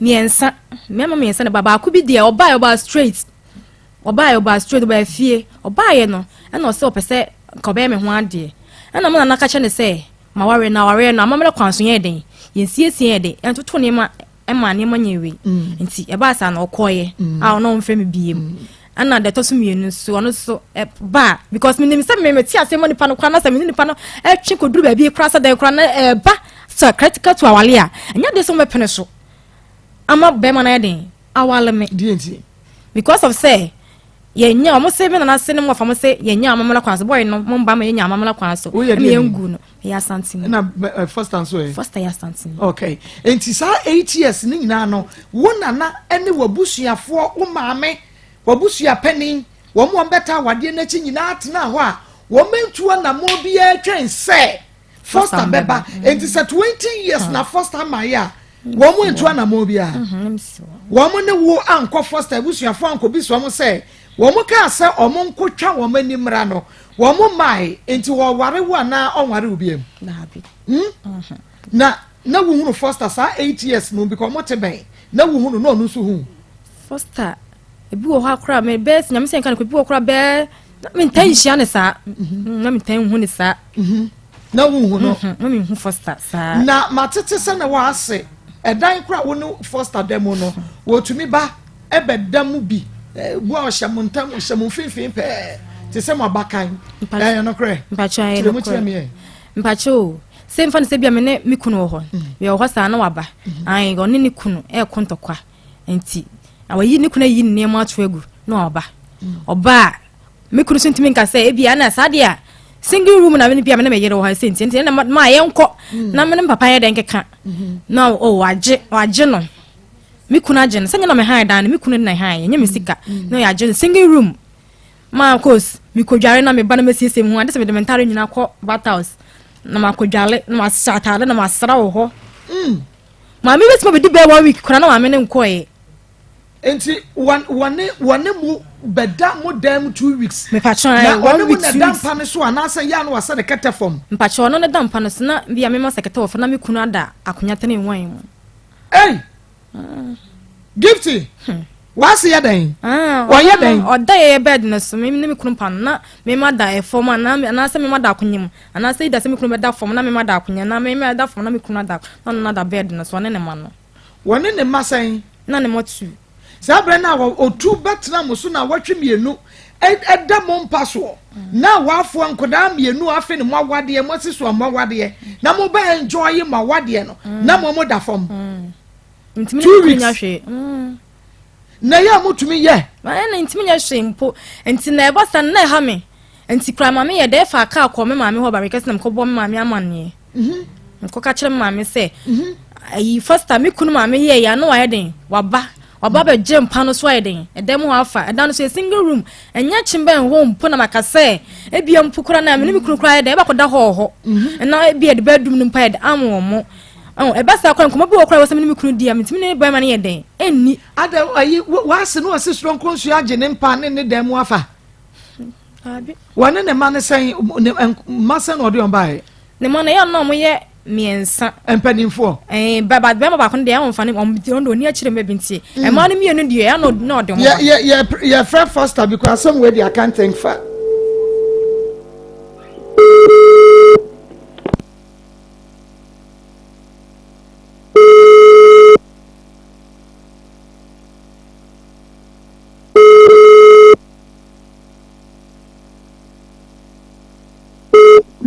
mmiɛnsa, mmarima mmiɛnsa na ba. Baako bi deɛ ɔbaa, ɔbaa straight, ɔbaa, ɔbaa straight, ɔbaa fie. Ɔbaayɛ no ɛna ɔsɛ ɔpɛ sɛ nka ɔbɛyɛ me ho adeɛ, ɛna mo nana ka kyerɛ ne sɛ ma ware na awareɛ no amammerɛ kwan so yɛn den yɛnsiesie yɛn den yɛntoto nneɛma ɛma nneɛma nyɛ wei. Nti ɛbaa saa na ɔkɔɔyɛ a ɔno ɔmfrɛ me biem. Ɛna deɛ ɛtɔ so mmienu nso, ɔno nso ɛba because menim sɛ me mete ase ma nipa no koraa na sɛ mene nipa no ɛtwe kɔduru baabi koraa sɛ dɛn koraa na ɛba sɛ critical to awale a, ɛnyɛ deɛ sɛ wɔbɛpene so ama bɛrima no ayɛ den awale me. Deɛ nti? Because of sɛ yɛnya ɔmo se me nana se ne mo afa mo se yɛnya amammerɛ kwan so bɔyɛ no mo mba ma yɛnya amammerɛ kwan so. Woyɛ ɛna deɛ yɛngu no ɛyɛ Asanteni. Ɛna Foster nso ɛ? Foster yɛ Asanteni. Okay, nti saa 8 years ne nyinaa no wo nana ne w'abusuafoɔ, wo maame, w'abusua panin, wɔn bɛta awadeɛ n'akyi nyinaa tena hɔ a wɔn ntu anammɔn biara twɛn sɛ Foster bɛba. Nti sɛ 20 years na Foster ama yɛ a wɔn ntu anammɔn biara, wɔn ne wo ankɔ Foster abusuafoɔ ankɔ bi so wɔn sɛ wɔn kaa sɛ wɔn nkotwa wɔn ani mmra no, wɔn mmae. Nti wɔware wo anaa ɔnware wo biam? Daabi. Na wohunu Foster saa 8 years no because ɔmo te bɛn na wohunu na ɔno nso hu? Foster ebi wɔ hɔ akora me bɛɛ sɛ nyame sɛ nka no kɔ ebi wɔ koraa bɛɛ na mentaa nhyia ne saa. Na mentaa nhu ne saa. Na wohu no? Na menhu Foster saa. Na matete sɛ na wɔase ɛdan kora wo ne Foster da mu no, wɔtumi ba ɛbɛda mu bi bu a ɔhyɛ mo ntam, ɔhyɛ mo mfimfini pɛɛ te sɛ mo abakan. Ɛyɛ nokorɛ? Mpakyɛ, ɛyɛ kyerɛ mu kyerɛ nokorɛ. Me yɛ. Mpakyɛ o, sɛ mfa no sɛ bia me ne me kunu wɔ hɔ, mewɔ hɔ saa na waba ae, ɔne ne kunu ɛɛko ntɔkwa nti na wayi ne kunu ayi ne nneɛma ato agu na ɔba. Ɔba a me kunu so ntumi nka sɛ ebia na saa deɛ a single room na me ne bia me ne me yere wɔ ha sɛ nti na ma yɛnkɔ na me ne me papa yɛ dɛn keka na o wagye, wagye no, me kunu agye no sɛ nyɛ na me han dan no, me kunu na han yɛ nyɛ me sika na ɔyɛ agye no single room ma course mekɔdware na meba na masiesie me ho ade sɛ mede me ntare nyinaa kɔ bath house na makɔdware na mahyɛ atade na masra wɔ hɔ. Maame bɛtumi abɛdi bɛɛ one week koraa na maame ne nkɔɛ. Nti wɔne mo bɛda mo dan mu 2 weeks? Mepakyɛ. Na one ɔne mo week, na two da weeks. mpa no so anaasɛ yɛ a na wasɛ ne kɛtɛ fam? Mpakyɛ, ɔno ne da mpa no so na bia mema sɛ kɛtɛ wɔ fam na me kunu ada akonnwa tene nwan mu. Ei, Gifty, wase yɛ dɛn? Ɔyɛ dɛn? Ɔda yɛyɛ bed no so, me ne me kunu pa no na mema da ɛfam anaasɛ mema da akonnwa mu anaasɛ ida sɛ me kunu bɛda fam na mema da akonnwa na mema da fam na me kunu ada na ɔno nada bed no so, ɔne ne ma no. Wɔne ne mma sɛn? Na ne ma tu. Saa berɛ no a ɔtu bɛtena mo so na wɔtwe mmienu ɛda mo mpa soɔ na wafoɔ nkɔdaa mmienu afe ne mo awadeɛ mo asi so a mo awadeɛ na mo bɛ enjoy mo awadeɛ no na mo da fam. Ntumi ne Two me kunu weeks. nya hwee. Na ɛyɛ a motumi yɛ? Ɛna ntumi nyɛ hwee mpo. Nti na ɛba sa no na ɛha me nti kora maame yɛ dɛ fa kaa kɔ me maame hɔ barikɛse na mekɔbɔ me maame amanneɛ. Mekɔka kyerɛ me maame sɛ ayi first time me kunu maame yɛ yɛ ano ayɛ den waba waba bɛgye mpa no so ayɛ den ɛdan mu hɔ afa ɛdan no so yɛ single room ɛnyɛ kye bɛn hɔ mpo na maka sɛ ebia mpo koraa na me ne me kunu koraa yɛ den ɛbɛkɔda hɔ wɔ hɔ ɛna ebia de bɛdum no mpa yɛ den ama wɔn mo ɛho ɛba saa koraa nkɔmɔ bi wɔ koraa wɔ sɛ me ne me kunu di a metumi ne bɛrima no yɛ den ɛnni. Ada ayi w'ase no ɔsi soronko nsuo agye ne mpa ne ne dan mu afa. Wɔne ne mma no sɛn ne mma sɛn na ɔde wɔn baeɛ. Ne mma no ɛyɛ ɔno a wɔyɛ mmiɛnsa. Mpanimfoɔ. Ɛɛ ba ba bɛrima baako no deɛ ɛwɔ nfa ne wɔn deɛ ɔno deɛ akyire mma bi nti mm. mmaa no mmienu deɛ ɛyɛ na ɔde ho. Yɛ yɛ yɛ yɛfrɛ Foster because asɛm wei deɛ I can't think fa.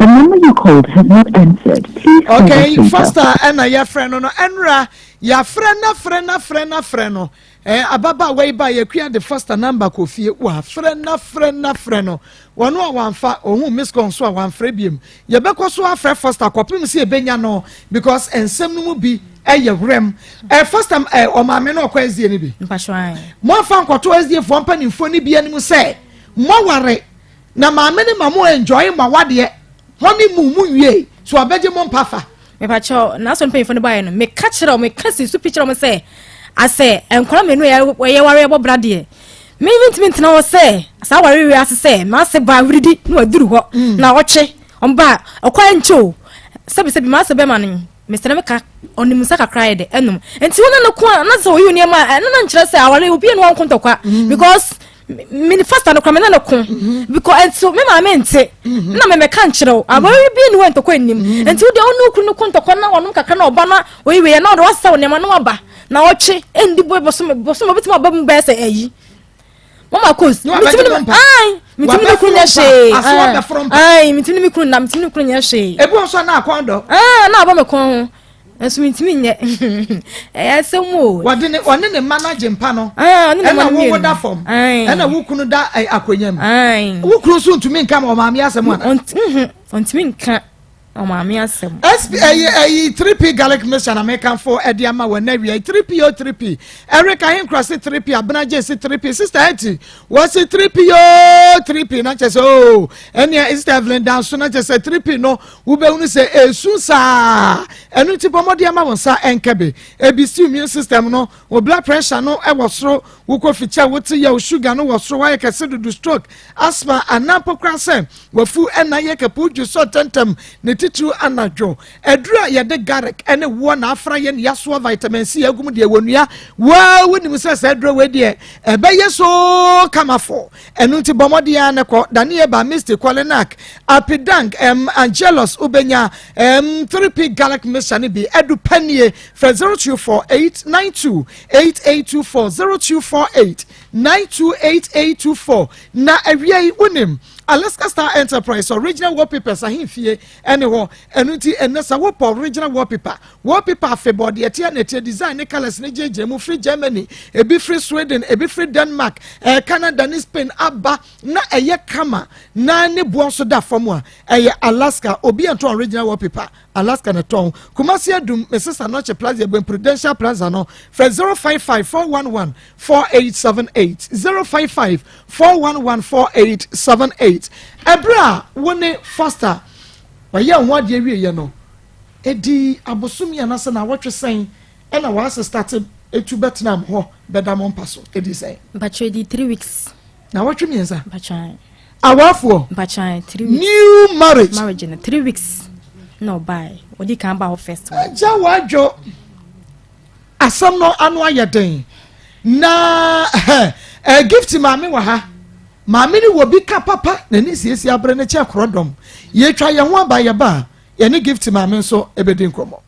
The number you called has not answered. Please call Okay, back later. Foster ɛna yɛfrɛ no no ɛnora yɛafrɛ na frɛ na frɛ na frɛ no ɛɛ ababaawa yi ba yɛkua de Foster number kɔ fie wafrɛ na frɛ na frɛ no wɔn a wɔamfa ohun miss call nso a wɔamfrɛ biem yɛbɛkɔ so afrɛ Foster kɔpem sɛ yɛbɛnya no because nsɛm no mu bi ɛyɛ werɛm ɛɛ Foster ɛɛ ɔmaame no ɔkɔ SDA no bi moafa nkɔto SDA foɔ mpanimfoɔ no bi anim sɛ moaware Na maame no ma mo enjoy mo awadeɛ honey moon mo nwiei so ɔbɛgye mo mpa fa. Mepakyɛw, n'asɔre mpanyimfo no baeɛ no, meka kyerɛ wɔn, meka si so pi kyerɛ wɔn sɛ, asɛ nkwadaa mmienu a yɛware yɛbɔ bra deɛ, me mentumi ntena hɔ sɛ saa aware wei ase sɛ m'ase ba awuridi na waduru hɔ mm. na ɔtwe ɔmba ɔkwan nkyɛ o sɛbisɛbi m'ase bɛma no mesrɛ me ka ɔnim nsa kakra yɛ dɛ ɛnom nti wɔn na no ko a na sɛ ɔyi nneɛma a ɛno na nkyerɛ sɛ aware obi yɛ no wɔn ko ntɔkwa mm. because me fasta no kora me ne no ko mhm. because nso me maame nte mhm. na me mɛka nkyerɛ wo abɔre bi ne wɔ ntɔkwa nnim mhm. nti wo deɛ ɔne okunu no ko ntɔkwa na ɔnom kakra na ɔba na oyi wei na ɔde wasesa wo nneɛma na waba na ɔtwe ɛndi bɔ bɔsome bɔsome obetumi aba mu bɛyɛ sɛ ɛyi mama kos mitumi ne ayi mitumi ne kunu nyɛ hwee ayi mitumi ne mi kunu na mitumi ne kunu nyɛ hwee ebi wɔn nso na akɔn dɔ ɛɛ na abɔ mi kɔn ho. Nso mentumi nyɛ. Ɛyɛ asɛm o. Wɔde ne ɔne ne mma no agye mpa no. Ah, ɔne ne mma no Ɛna wo mmienu. woda fam. Ae. Ɛna wo kunu da eh, akonnwa mu. Ae. Wo kunu nso ntumi nka ma ɔmaame asɛm ana? Ɔnt- mhm, Ɔntumi nka ɔmaame asɛm. SP ɛyi ɛyi 3P garlic mixture na mekanfo ɛde ama wɔn na wia 3P o 3P Eric Ahenkura se 3P Abena Gye se 3P Sister Hetty wɔsi 3P o 3P na kyɛ sɛ o ɛnea Sister Evelyn Danso na kyɛ sɛ 3P no Wobɛhunu sɛ ɛresu saa. Ɛno nti bɔ mmɔden ma wo nsa nka bi. Ebi si immune system no, wo blood pressure no wɔ soro, wokɔ fikyɛ, wote yaw, sugar no wɔ soro, woayɛ kɛse dodo, stroke, asthma, anaa mpo koraa sɛ wafu ɛna yɛ kɛpɛ, wodwo sɔ ntɛmntɛm, ne titiriw anadwo. Aduru a yɛde garlic ne woɔ na afra yɛ ne yasoa vitamin C agu mu deɛ wɔ nua. Woaa wonim sɛ saa aduro wei deɛ ɛbɛyɛ so kamafo. Ɛno nti bɔ mmɔden ara na kɔ Danieba, Misty, Kolinak, Apidang, um, Angelus, wobɛnya um, 3P garlic mixture no bi. Adu panie, frɛ 0248 92 8824, 0248 92 8824. Na awia yi, wonim Alaska Star Enterprise original wallpapers ahemfie ɛne hɔ. Ɛno nti ɛnɛ sɛ wopɔ original wallpaper, Wallpaper afebɔɔ deɛ ɛteɛ na ɛteɛ design ne colours no gyinagyina mu firi Germany, ebi firi Sweden, ebi firi Denmark, eh, Canada ne Spain aba na ɛyɛ kama na ne boɔ nso da fam a ɛyɛ Alaska. Obi ɛntɔn original wallpaper, Alaska na ɛtɔn. Kumasi Adum, Mrs. Anokye Plaza, Ebuen Prudential Plaza no, frɛ 055 411 4878, 055 411 4878. Ɛberɛ a wo ne Foster wɔyɛ ho adeɛ wieɛ no, Edii abosome anaasɛ naawɔtwe sɛn ɛna w'ase starte etu bɛtenaa mo hɔ bɛda mo mpa so? Edii sɛn? Mpakyɛ edii 3 weeks. Naawɔtwe miensa? Mpakyɛ. Awafoɔ? Mpakyɛ 3 weeks. New marriage? Marriage no 3 weeks na ɔbae. Ɔdi kan baa hɔ first one. Agya w'adwo. Asɛm no ano ayɛ den. Na eh, gift maame wɔ ha. Maame no wɔ bi ka papa n'ani siesie abere ne kyɛ korɔdɔm. Yɛtwa yɛn ho aba yɛba a. Yɛne Gift maame nso bɛdi nkɔmmɔ.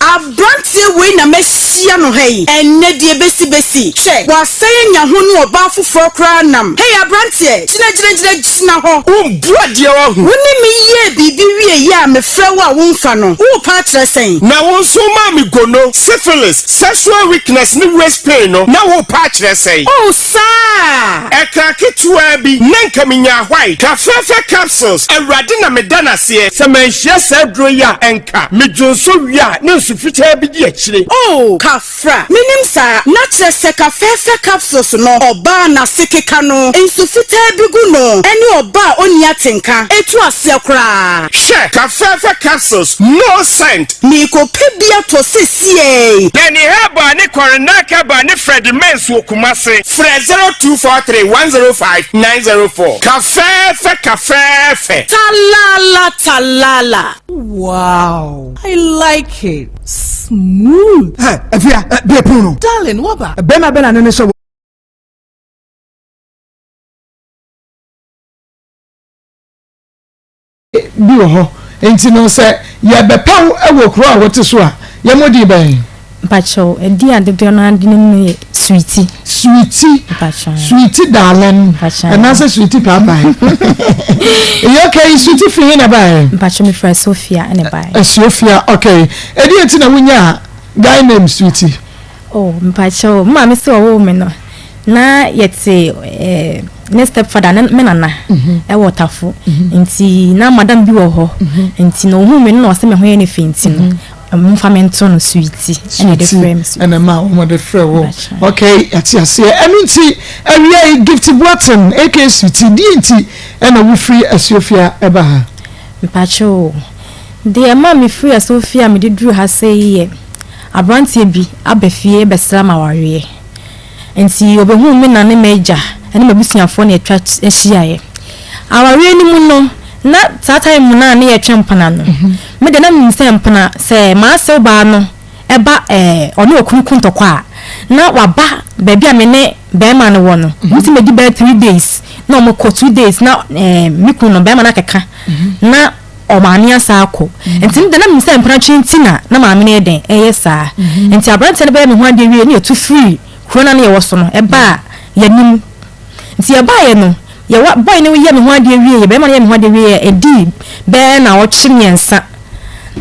Abranteɛ wei na mahyia no ha yi ɛnnɛ deɛ bɛsi bɛsi hwɛ wasan anya ho ne ɔbaa foforɔ koraa nam hey abranteɛ gyina gyina gyina gyina hɔ. Wo mbu adeɛ wahu. Wo ne me yɛɛ Woyɛɛ biribi wieeɛ a mefrɛ wo a womfa no, worepɛ akyerɛ sɛn? Na wo nso womaa me gono, syphilis, sexual weakness ne waist pain no, na worepɛ akyerɛ sɛn? Oh, saa! Ɛkaa ketewaa bi na nka menyaa white, kafɛɛfɛ capsules, Awurade na meda no aseɛ. Sɛ manhyia saa aduro yi a, ɛnka medwonsɔ wie a na nsu fitaa bi di akyire. Oh, Kafra, menim saa. Na kyerɛ sɛ kafɛɛfɛ capsules no, ɔbaa a n'ase keka no, nsu fitaa bi gu no, ɛne ɔbaa a ɔnni atenka, ɛtu aseɛ koraa. Hwɛ! Kafɛɛfɛ capsules, no scent. Merekɔpɛ bi atɔ sesiei. Danny Herbal ne Coronel Herbal ne Freddie Mens wɔ Kumasi. Frɛ 0243 105 904. Kafɛɛfɛ kafɛɛfɛ. Talala talala. Wow, I like it. Smooth. Hɛ, Afia, eh, bue pono no. Darling, waba. Bɛrima bɛn na ne ne hyɛ wo? Bi wɔ hɔ. Enti no sɛ yɛbɛpɛ wo wɔ kuro a wote so a, yɛmmɔ din bɛn? Mpakyɛw, edin a dodoɔ no ara de nim no yɛ Sweety. Sweety. Mpakyɛw. Sweety darling. Mpakyɛw. Anaasɛ Sweety paapae. Ɛyɛ okay, Sweety firi he na ɛbaeɛ? Mpakyɛw, mefiri Asuofia na ɛbaeɛ. Asuofia, okay. Ɛdeɛn nti na wonyaa guy name Sweety? Oh mpakyɛw me maame sɛ ɔwoo me no na yɛte eh, ne step father ne me nana mhm. ɛwɔ tafo mhm. nti na madam bi wɔ hɔ mhm. nti na ohun mi no na ɔsɛ me ho yɛ ne fɛ nti no mfa me nto no sweetie ɛna ɛde frɛ me sweetie ɛna ma wɔn de frɛ wɔ okay yɛte aseɛ ɛno nti awia yi gift boaten aka sweetie deɛ nti ɛna wofiri asuofia ɛba ha. Mpakyɛw Deɛ ɛma mefirii asɔrefie a mede duruu ha sei yi yɛ aberanteɛ bi aba fie rebɛsra me awareɛ. Nti ɔbɛhuu me na ne m'agya ne m'abusuafoɔ na yɛtwa hyiaeɛ. Awareɛ no mu no, na saa time mu no a ne yɛtwe mpena no, me deɛ na menim sɛ mpena sɛ m'asew baa no ba ɛɛ ɔne okunu ko ntɔkwa a, na waba baabi a me ne bɛrima no wɔ no. Wɔn ti mɛdi bɛyɛ 3 days na wɔkɔ 2 days na ɛɛ me kunu no bɛrima no akeka na ɔmaame asan akɔ. Nti me de na menim sɛ mpratwe nti na na maame no yɛ dɛn ɛyɛ saa. Nti aberanteɛ no bɛyɛ me ho adeɛ wie ne yɛtu firi kuro no a na yɛwɔ so no ɛbaa yɛnim. Nti yɛbaeɛ no yɛwa boy no yɛ me ho adeɛ wie yɛ bɛrima no yɛ me ho adeɛ wie yɛ ɛdii bɛyɛ naawɔtwe mmiɛnsa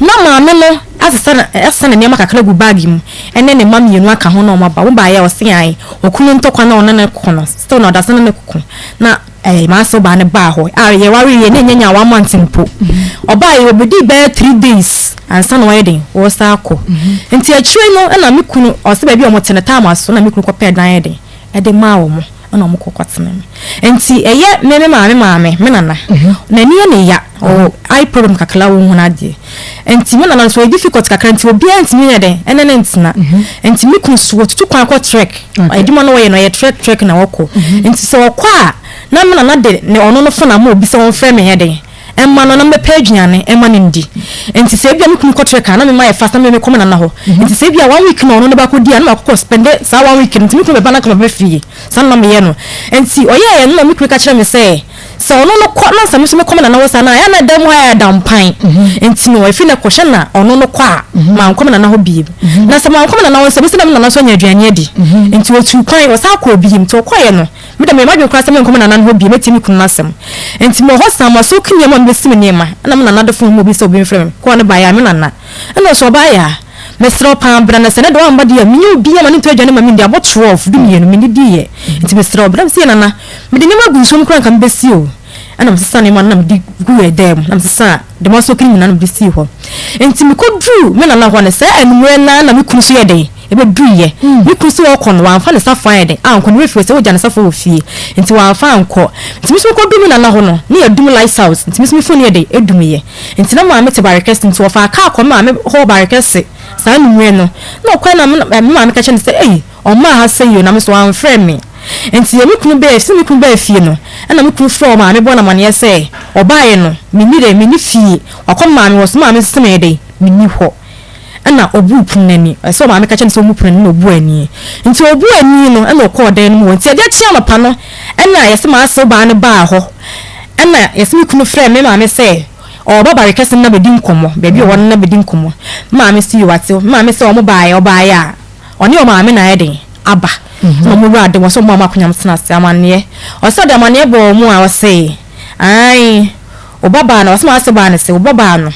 na maame no asesa na asesa ne nneɛma kakra gu bag mu ɛne ne mma mmienu aka ho na wɔn aba. Wɔn baeɛ a ɔse ae okunu ntɔkwa na ɔne no ko no still na ɔda so ne no ko na Ɛɛ m'asew baa no baa hɔ a yɛwaree yɛ na ɛnyɛ nya one month mpo. Ɔbaa yɛ ɔbɛdii bɛyɛ 3 days ansa na wayɛ den wɔresan akɔ. Nti akyire no ɛna me kunu ɔsɛ baabi a wɔte no time aso na me kunu kɔpɛɛ dan yɛ den ɛde maa wɔn ɛna wɔn kɔ kɔtena mu. Nti ɛyɛ me me maame maame me nana n'ani yɛ ne ya ɔwɔ eye problem kakra ɔnhunu adeɛ. Nti me nana nso ɔyɛ difficult kakra nti obiara ntumi nyɛ dɛn ɛne no ntena. Nti me kunu nso wɔtutu kwan kɔ trek. Adwuma no wɔyɛ no ɔyɛ trek trek na wɔkɔ. Nti sɛ ɔkɔ a na me nana de ne ɔno no phone ama obi sɛ ɔmfrɛ me nyɛ dɛn ɛmma no na mɛpɛ aduane ɛma no ndi. Nti sɛ ebia me kunu kɔ trek a na me ma yɛ fast na me mekɔ me nana hɔ. Nti sɛ ebia one week na ɔno no bɛakɔdi a na makɔkɔ spende saa one week no nti me kunu bɛba na anka maba fie. Saa na na meyɛ no. Nti ɔyɛɛyɛ no na me kunu ka kyerɛɛ me sɛ Sɛ ɔno no kɔ na sɛ me nso mekɔ me nana hɔ saa no a, ɛyɛ a na dan mu ha ayɛ dampan. Nti no, ɛfiri nnɛ kɔhwɛ na ɔno no kɔ a, mankɔ me nana hɔ bio. Na sɛ mankɔ me nana hɔ nso a, ɛbɛsi dɛ me nana nso anya aduane adi. Nti ɔtuu kwan, ɔsan kɔɔ bio. Nti ɔkɔeɛ no, me deɛ meyɛɛ m'adwene koraa sɛ merenkɔ me nana no hɔ bio, mɛtie me kunu no asɛm. Nti mewɔ hɔ saa, masoki nneɛma a mebɛsi me nneɛma, ɛna me nana de fon maa obi sɛ obi mfrɛ me. Kɔɔ no baeɛ a, me nana. Ɛna ɔse, ɔbaa yaa, mesrɛ wo paa bra na sɛ nnɛ deɛ woamba deɛ a, mennya obiara ma no ntɔ aduane mma menni, abɔ 12, 12, mennidiiɛ. Nti mesrɛ wo bra. Mese, yɛ nana. Mede nneɛma guu nsuo mu koraa anka mebɛsi o. Ɛna mesesa nneɛma no na mede guu ɛdan mu na mesesa dɛm asɔkini nyinaa na mede sii hɔ. Nti mekɔduruu me nana hɔ no saa anwummerɛ no ara na me kunu nso yɛ dɛn ɛbɛduruiɛ. Me kunu sɛ ɔrekɔ no wamfa ne safoa anyɛ dɛn ankɔ, ne werɛ firii sɛ ɔgya ne safoa wɔ fie nti wamfa ankɔ. Nti me nso mekɔduruu me nana hɔ no na yɛadum lights out nti me nso me phone yɛ dɛn ɛdumiiɛ. Nti na maame te Barekɛse nti ɔfaa kaa kɔɔ me maame hɔ wɔ Barekɛse saa anwummerɛ no. Na ɔkɔɛ na me maame ka kyerɛɛ no sɛ ei ɔmmaa ha sei o na me nso wamfrɛ me. Enti me kunu baa sɛ me kunu baa fie no, ɛna me kunu frɛɛ ɔmaame bɔɔ no amaneɛ sɛ ɔbaeɛ no, menni dɛn, menni fie, wakɔ me maame hɔ, so maame nso se meyɛ dɛn, menni hɔ. Ɛna ɔbuu pono no ani, ɛsɛ ɔmaame ka kyerɛ no sɛ ɔmmu pono no ani na ɔbuu ani. Nti ɔbuu ani no, ɛna ɔkɔɔ dan no mu hɔ. Nti adeɛ kyee anɔpa no, ɛna yɛse m'asew baa no baa hɔ, ɛna yɛse me kunu frɛɛ me maame sɛ ɔreba bare kɛse no na bɛdi nkɔmmɔ, baabi a ɔwɔ no na bɛdi nkɔmmɔ. Me maame se yoo wate, me maame sɛ wɔn baeɛ, ɔbaeɛ a, Ɔne ɔmaame na ayɛ den aba na ɔmo wura de wɔn sɛ ɔmo a ɔmo akonya mo tena ase amaneɛ. Ɔsɛ ɔde amaneɛ bɔɔ ɔmo a ɔse ae. Wo babaa no, ɔse m'ase baa no se, wo babaa no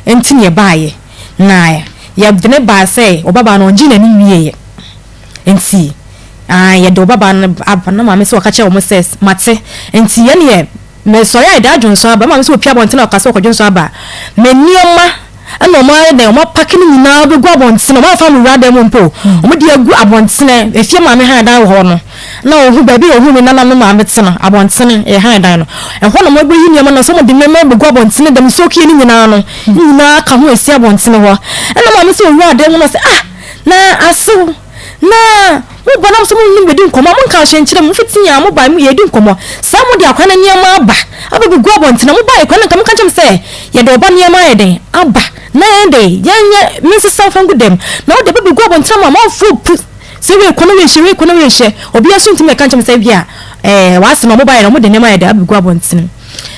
nti na yɛbaeɛ, na yɛde no baa sɛ wo babaa no ɔngyee n'ani nwieɛ nti, ae, yɛde wo babaa no aba. Na maame se ɔka kyerɛɛ wɔn sɛ, Mate, nti yɛneɛ mesɔre a yɛde adwonsɔ aba. Maame se ɔpue abɔntene a ɔka sɛ ɔkɔdwonsɔ aba a, me nneɛma Ɛna wɔn ayɛ dɛn? Wɔn apake ne nyinaa bɛgu abɔntene. Wɔn amfa ammewura dan mu mpo. Wɔn de agu abɔntene. Efie maame han dan wɔ hɔ no, na wɔhu baabi a wɔhu me nana no maame te no, abɔntene, ɛyɛ han dan no. Ɛhɔ na wɔabɛyi nneɛma no, sɛ wɔde nneɛma bɛgu abɔntene dɛm nsuokie no nyinaa no, ne nyinaa ka ho asi abɔntene hɔ. Ɛna maame sɛ ɔwura dan mu no, ɔsɛ, ah, na asew. Na mo ba nam sɛ mo ne no bedi nkɔmmɔ a, monka hwee nkyerɛ me. Mofiti a mobae mo yɛredi nkɔmmɔ. Saa mode akwadaa no nneɛma aba abɛgugu abɔnten a, mobae koraa na nka monka nkyerɛ me sɛ yɛde ɔba nneɛma ayɛ dɛn aba na yɛn de yɛnyɛ mensesa mfa ngu dɛm. Na wode abɛgugu abɔnten ama amanfoɔ pu sɛ wei kɔ na wei hyɛ, wei kɔ na wei hyɛ. Obiara nso ntumi mmɛka nkyerɛ me sɛ ebia ɛɛ w'ase no wɔbaeɛ no wɔde nneɛma ayɛ dɛn abɛgu abɔnten.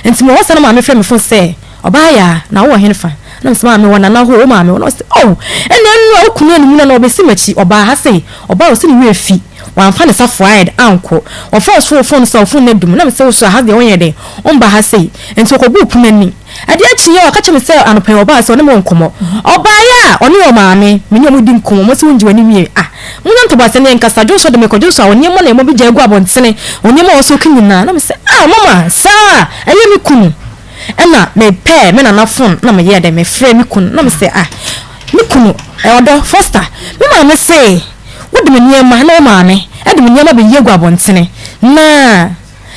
Nti mewɔ hɔ saa na maame frɛ me fon sɛ. Ɔbaa yaa, na wowɔ henfa? Na mese, Maame, wɔ Nana hɔ o, maame wɔ. Na ɔse, Oh, ɛnna ɛno a wo kunu anum no na ɔbɛsi m'akyi. Ɔbaa ha sei, ɔbaa a ɔse ne werɛ fi, wamfa ne safoa ayɛ dɛn ankɔ. Ɔfrɛɛ so wɔ fon so a, wo fon no adum. Na mese, Wo so a, ha deɛ wonyɛ dɛn, womba ha sei. Nti ɔkɔbuu pono ani. Adeɛ kyeeɛ a, ɔka kyerɛɛ me sɛ anɔpa yi ɔbaa sɛ ɔne me wɔ nkɔmmɔ. Ɔbaeɛ a, ɔne ɔmaame, me ne wɔn redi nkɔmmɔ, wɔse wongye w'ani nwie. Ah, monya ntoboaseɛ na yɛnkasa. Dwonsɔ de mekɔ dwonsɔ a, nneɛma na ɛma bi gya agu abɔntene, nneɛma a ɔsɔ ka nyinaa. Na mese, Ah, mama, saa a, ɛyɛ me kunu. Ɛna mepɛɛ me nana fon na meyɛɛ dɛ mefrɛɛ me kunu na mesɛ ah me kunu ɔdɔ Foster me maame se wode me nneɛma na wo maame de me nneɛma bɛyi agu abɔntene na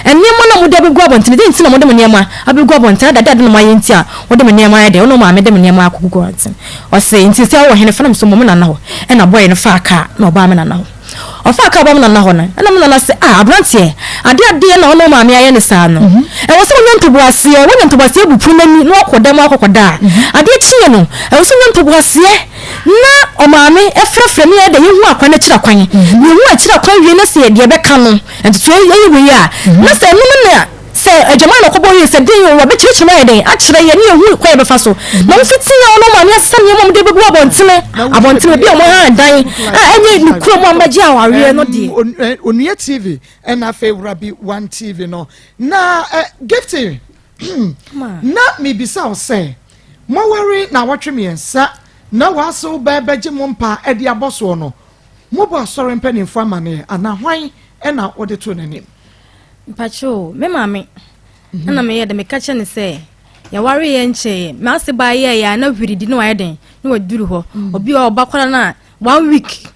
nneɛma no a mode abɛgu abɔntene dɛn nti na mode me nneɛma abɛgu abɔntene ada dɛ ade na moayɛ nti a wode me nneɛma ayɛ dɛ wo ne wo maame de me nneɛma akɔgugu abɔntene ɔse nti sɛ wowɔ hene fa na mesɛ mmɔ me nana hɔ ɛna bɔe no faa kaa na ɔbaa me nana hɔ. Ɔfaa kaa baa me nana hɔ no, ɛna me nana se, Ah, aberanteɛ, adeɛ adeɛ na wo ne wo maame ayɛ no saa no. Ɛwɔ sɛ wonya ntoboaseɛ, woanya ntoboaseɛ abu pono no ani na woakɔ dan mu akɔkɔda a, adeɛ kyeeɛ no, ɛwɔ sɛ wonya ntoboaseɛ na ɔmaame frɛfrɛ ne yɛde yɛhu akwan no akyiri akwan. Na yɛhu akyiri akwan wie na sɛ deɛ ɛbɛka no, ntotoeɛ yɛ wei a, na sɛ ɛno no na Sɛ adwaman na ɔkɔbɔ yie sɛ den o, wɔbɛkyerɛkyerɛ mu ayɛ dɛn akyerɛ yɛn ne yɛhu kwan yɛbɛfa so. Na wofiti a wɔn maame asesa nneɛma a wɔde bɛgu abɔntene, abɔntene baabi a wɔhan dan a ɛnyɛ ne kurom a wɔbɛgye awareɛ no deɛ. Onua TV ɛna afei Rabi One TV no. Na Gifty, na mebisa wo sɛ, moaware naawɔtwe mmiɛnsa na w'asew bɛ bɛgye mo mpa de abɔ soɔ no, mobɔ asɔre mpanimfoɔ amaneɛ anaa hwan na wode too n'anim? Mpakyɛw, me maame na meyɛ dɛ meka kyerɛ no sɛ yɛware yɛ nkyɛe m'ase baa yɛ yɛ a na hwiridi na wayɛ den na waduru hɔ mm. obi a ɔba koraa na one week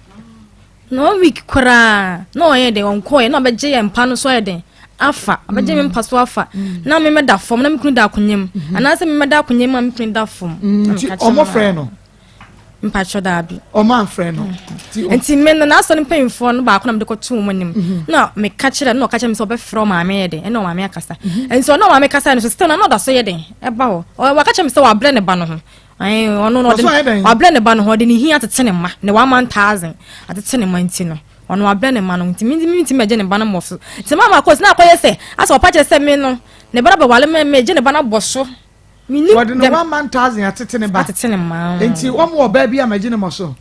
na one week koraa na ɔyɛ den ɔnkɔɛ na ɔbɛgye yɛn mpa no so ayɛ den afa ɔbɛgye me mm. mpa so afa mm. na me mɛda fam na me kunu da akonnwa mu mm-hmm. anaasɛ me mɛda akonnwa mu a me kunu da fam. nti ɔmo frɛ no. Mpakyɛw daabi. Ɔmo anfrɛ no. Nti me no n'asɔre mpanyinfoɔ no baako na mede kɔto wɔn anim. Mhm. Na meka kyerɛ na ɔka kyerɛ me sɛ ɔbɛfrɛ ɔmaame yɛ den ɛna ɔmaame akasa. Mhm. Nti ɔne ɔmaame kasa no so still na na ɔda so yɛ den ɛba hɔ. Waka kyerɛ me sɛ wabrɛ ne ba no ho. Ɔno no ɔde wabrɛ ne ba no ho ɔde ne hia atete ne mma ne 1000 atete ne mma nti no ɔno wabrɛ ne mma no nti me ntumi mɛgye ne ba no mmɔ so. Nti maama akɔ na akɔyɛ sɛ asɛ ɔpa kyerɛ sɛ me no ne ba no bɛwale me megye ne ba no abɔ so. Menim Wɔde no one man thousand atete ne ba. Atete ne mma. Nti wɔn wɔ ɔbaa bi a magye ne mɔ so.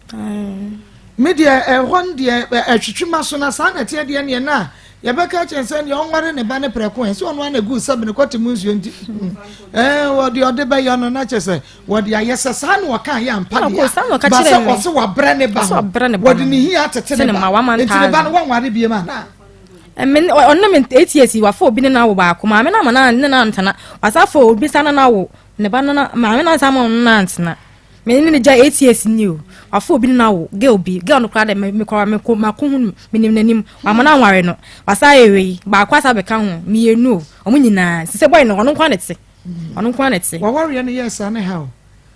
Me deɛ ɛhɔ no deɛ ɛtwitwi ma so na saa na ɛteɛ deɛ neɛ na yɛbɛka kyɛn sɛ deɛ ɔnware ne ba ne prɛko ɛ sɛ ɔno ana gu sɛbe ne kɔte mu nsuo nti ɛɛ wɔde ɔde bɛyɛ no na kyɛ sɛ wɔde ayɛ sɛ saa na ɔka yɛ ampa deɛ ba sɛ ɔse wabrɛ ne ba ho wɔde ne hia atete ne ba nti ne ba no wɔnware biem anaa. Me ne ɔne me 8 years wafa obi ne no awo baako maame no ama no ne no antena wasa fa obi sa ne no awo ne ba no na maame no ansa ama ɔno no antena me ne ne gya 8 years ni o wafa obi ne no awo girl bi girl no koraa dɛ me me kɔ me kɔ mako hu no menim n'anim wama no anware no wasa ayɛ wei baako asa bɛka ho mmienu o ɔmo nyinaa sisɛ boy no ɔno nko ara na ɛte ɔno nko ara na ɛte. Wawareɛ no yɛɛ saa ne ha o.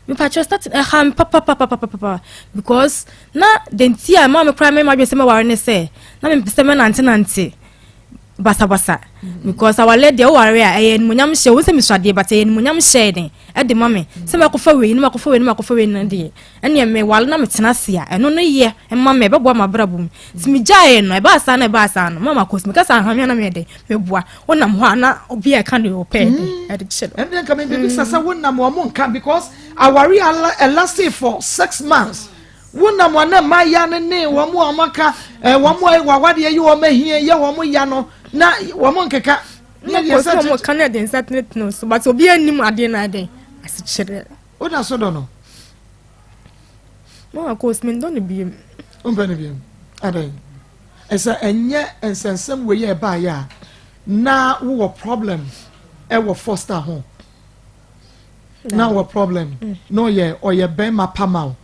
Mepakyɛw starting ɛha me papapapapapa because na the nti a ɛma me koraa mɛma adwene sɛ mɛware ne sɛ na mempɛ sɛ mɛnantenante basabasa because awale deɛ woware a ɛyɛ animuonyam hyɛ wo sɛ mesuadeɛ but ɛyɛ animuonyam hyɛ den ɛde ma me sɛ mɛkɔfa wei na makɔfa wei na makɔfa wei no deɛ ɛneɛ mewale na metena ase a ɛno no yɛ ma me ɛbɛboa m'abrabɔ mu nti megyaeɛ no ɛbaa saa na ɛbaa saa no mama kɔsi meka sɛ ahamea na meyɛ dɛn meboa wonam hɔ a na obi a ɛka deɛ ɔpɛ de ɛde kyerɛ no. Ɛnde nka mebisa sɛ wonam wɔn nka because aware a ɛlase for 6 months wonam wɔn na mmaa ya no ne wɔn a wɔn aka wɔn a wawadeɛ yi wɔn ahia yɛ wɔn ya no na wɔn nkeka. Na kɔ so ɔmo ka na ɛde nsa tenetene so but obi anim adeɛ na adeɛ asekyerɛ. Woda so dɔ no? Mama kɔ osimi ndɔ no biem. Wompɛ no biem? Adɛn? Ɛsɛ ɛnyɛ nsɛnsɛm wei a ɛbaeɛ a na wowɔ problem ɛwɔ Foster ho. Na wɔ problem. Mm. Na ɔyɛ ɔyɛ bɛrima pa ma wo.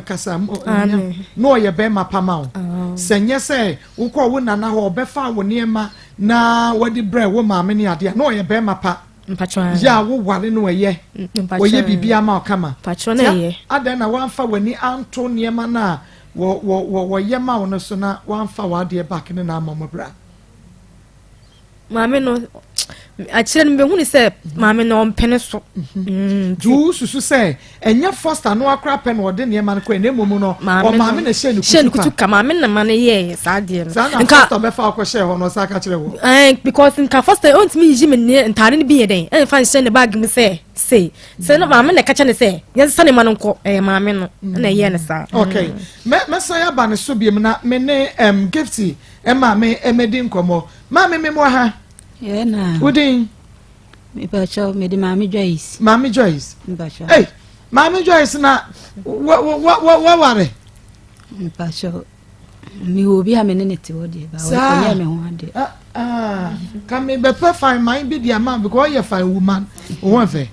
Kasa na ɔyɛ bɛrima pa ma wo. Sɛ nyɛ sɛ wokɔ wo nana hɔ ɔbɛfa wo nneɛma na wɔde brɛ wo maame ne adeɛ na ɔyɛ bɛrima pa. Yɛ a woware no ɛyɛ. Ɔyɛ biribi ama wo kama. Tia adɛn na woamfa w'ani anto nneɛma no a wɔ wɔ wɔ wɔyɛ ma wo no so na woamfa w'adeɛ back ne na ama mo bra. Maame no akyerɛ no mehu ne sɛ maame no ɔmpene so. Mhm. Nti wo susu sɛ ɛnyɛ Foster no akora pɛ na ɔde nneɛma no kɔɛ na mmom no ɔmaame na ɛhyɛ ne kutu ka. Maame na ma no yɛɛ saa adeɛ no. Saa na Foster bɛfa akɔhyɛ hɔ no ɔsan ka kyerɛ wɔ. Ɛn because nka Foster ɔntumi yiyi me ne ntaade no bi yɛ dɛn ɛnfa nhyɛ ne baagi mu sɛ sei sɛ no maame na ɛka kyɛ ne sɛ yɛnsesa ne ma no nkɔ ɛyɛ maame no ɛna ɛyɛɛ ne saa. Okay mɛ mɛsan aba ne so biem na me ne um, Gifty maame ɛmɛdi nkɔmɔ. Maame me mmoa ha. Yɛ na. Wo din? Mepakyɛw, mede Maame Joyce. Maame Joyce. Mepakyɛw. Hey, Maame Joyce na wa wa wa waware. Mepakyɛw. Me wɔ obi a me ne ne te hɔ deɛ ba ɔyɛ me ho adeɛ. Ah, ah, ka me bɛpɛ fine man bi di ama because ɔyɛ fine woman. Wo ho fɛ.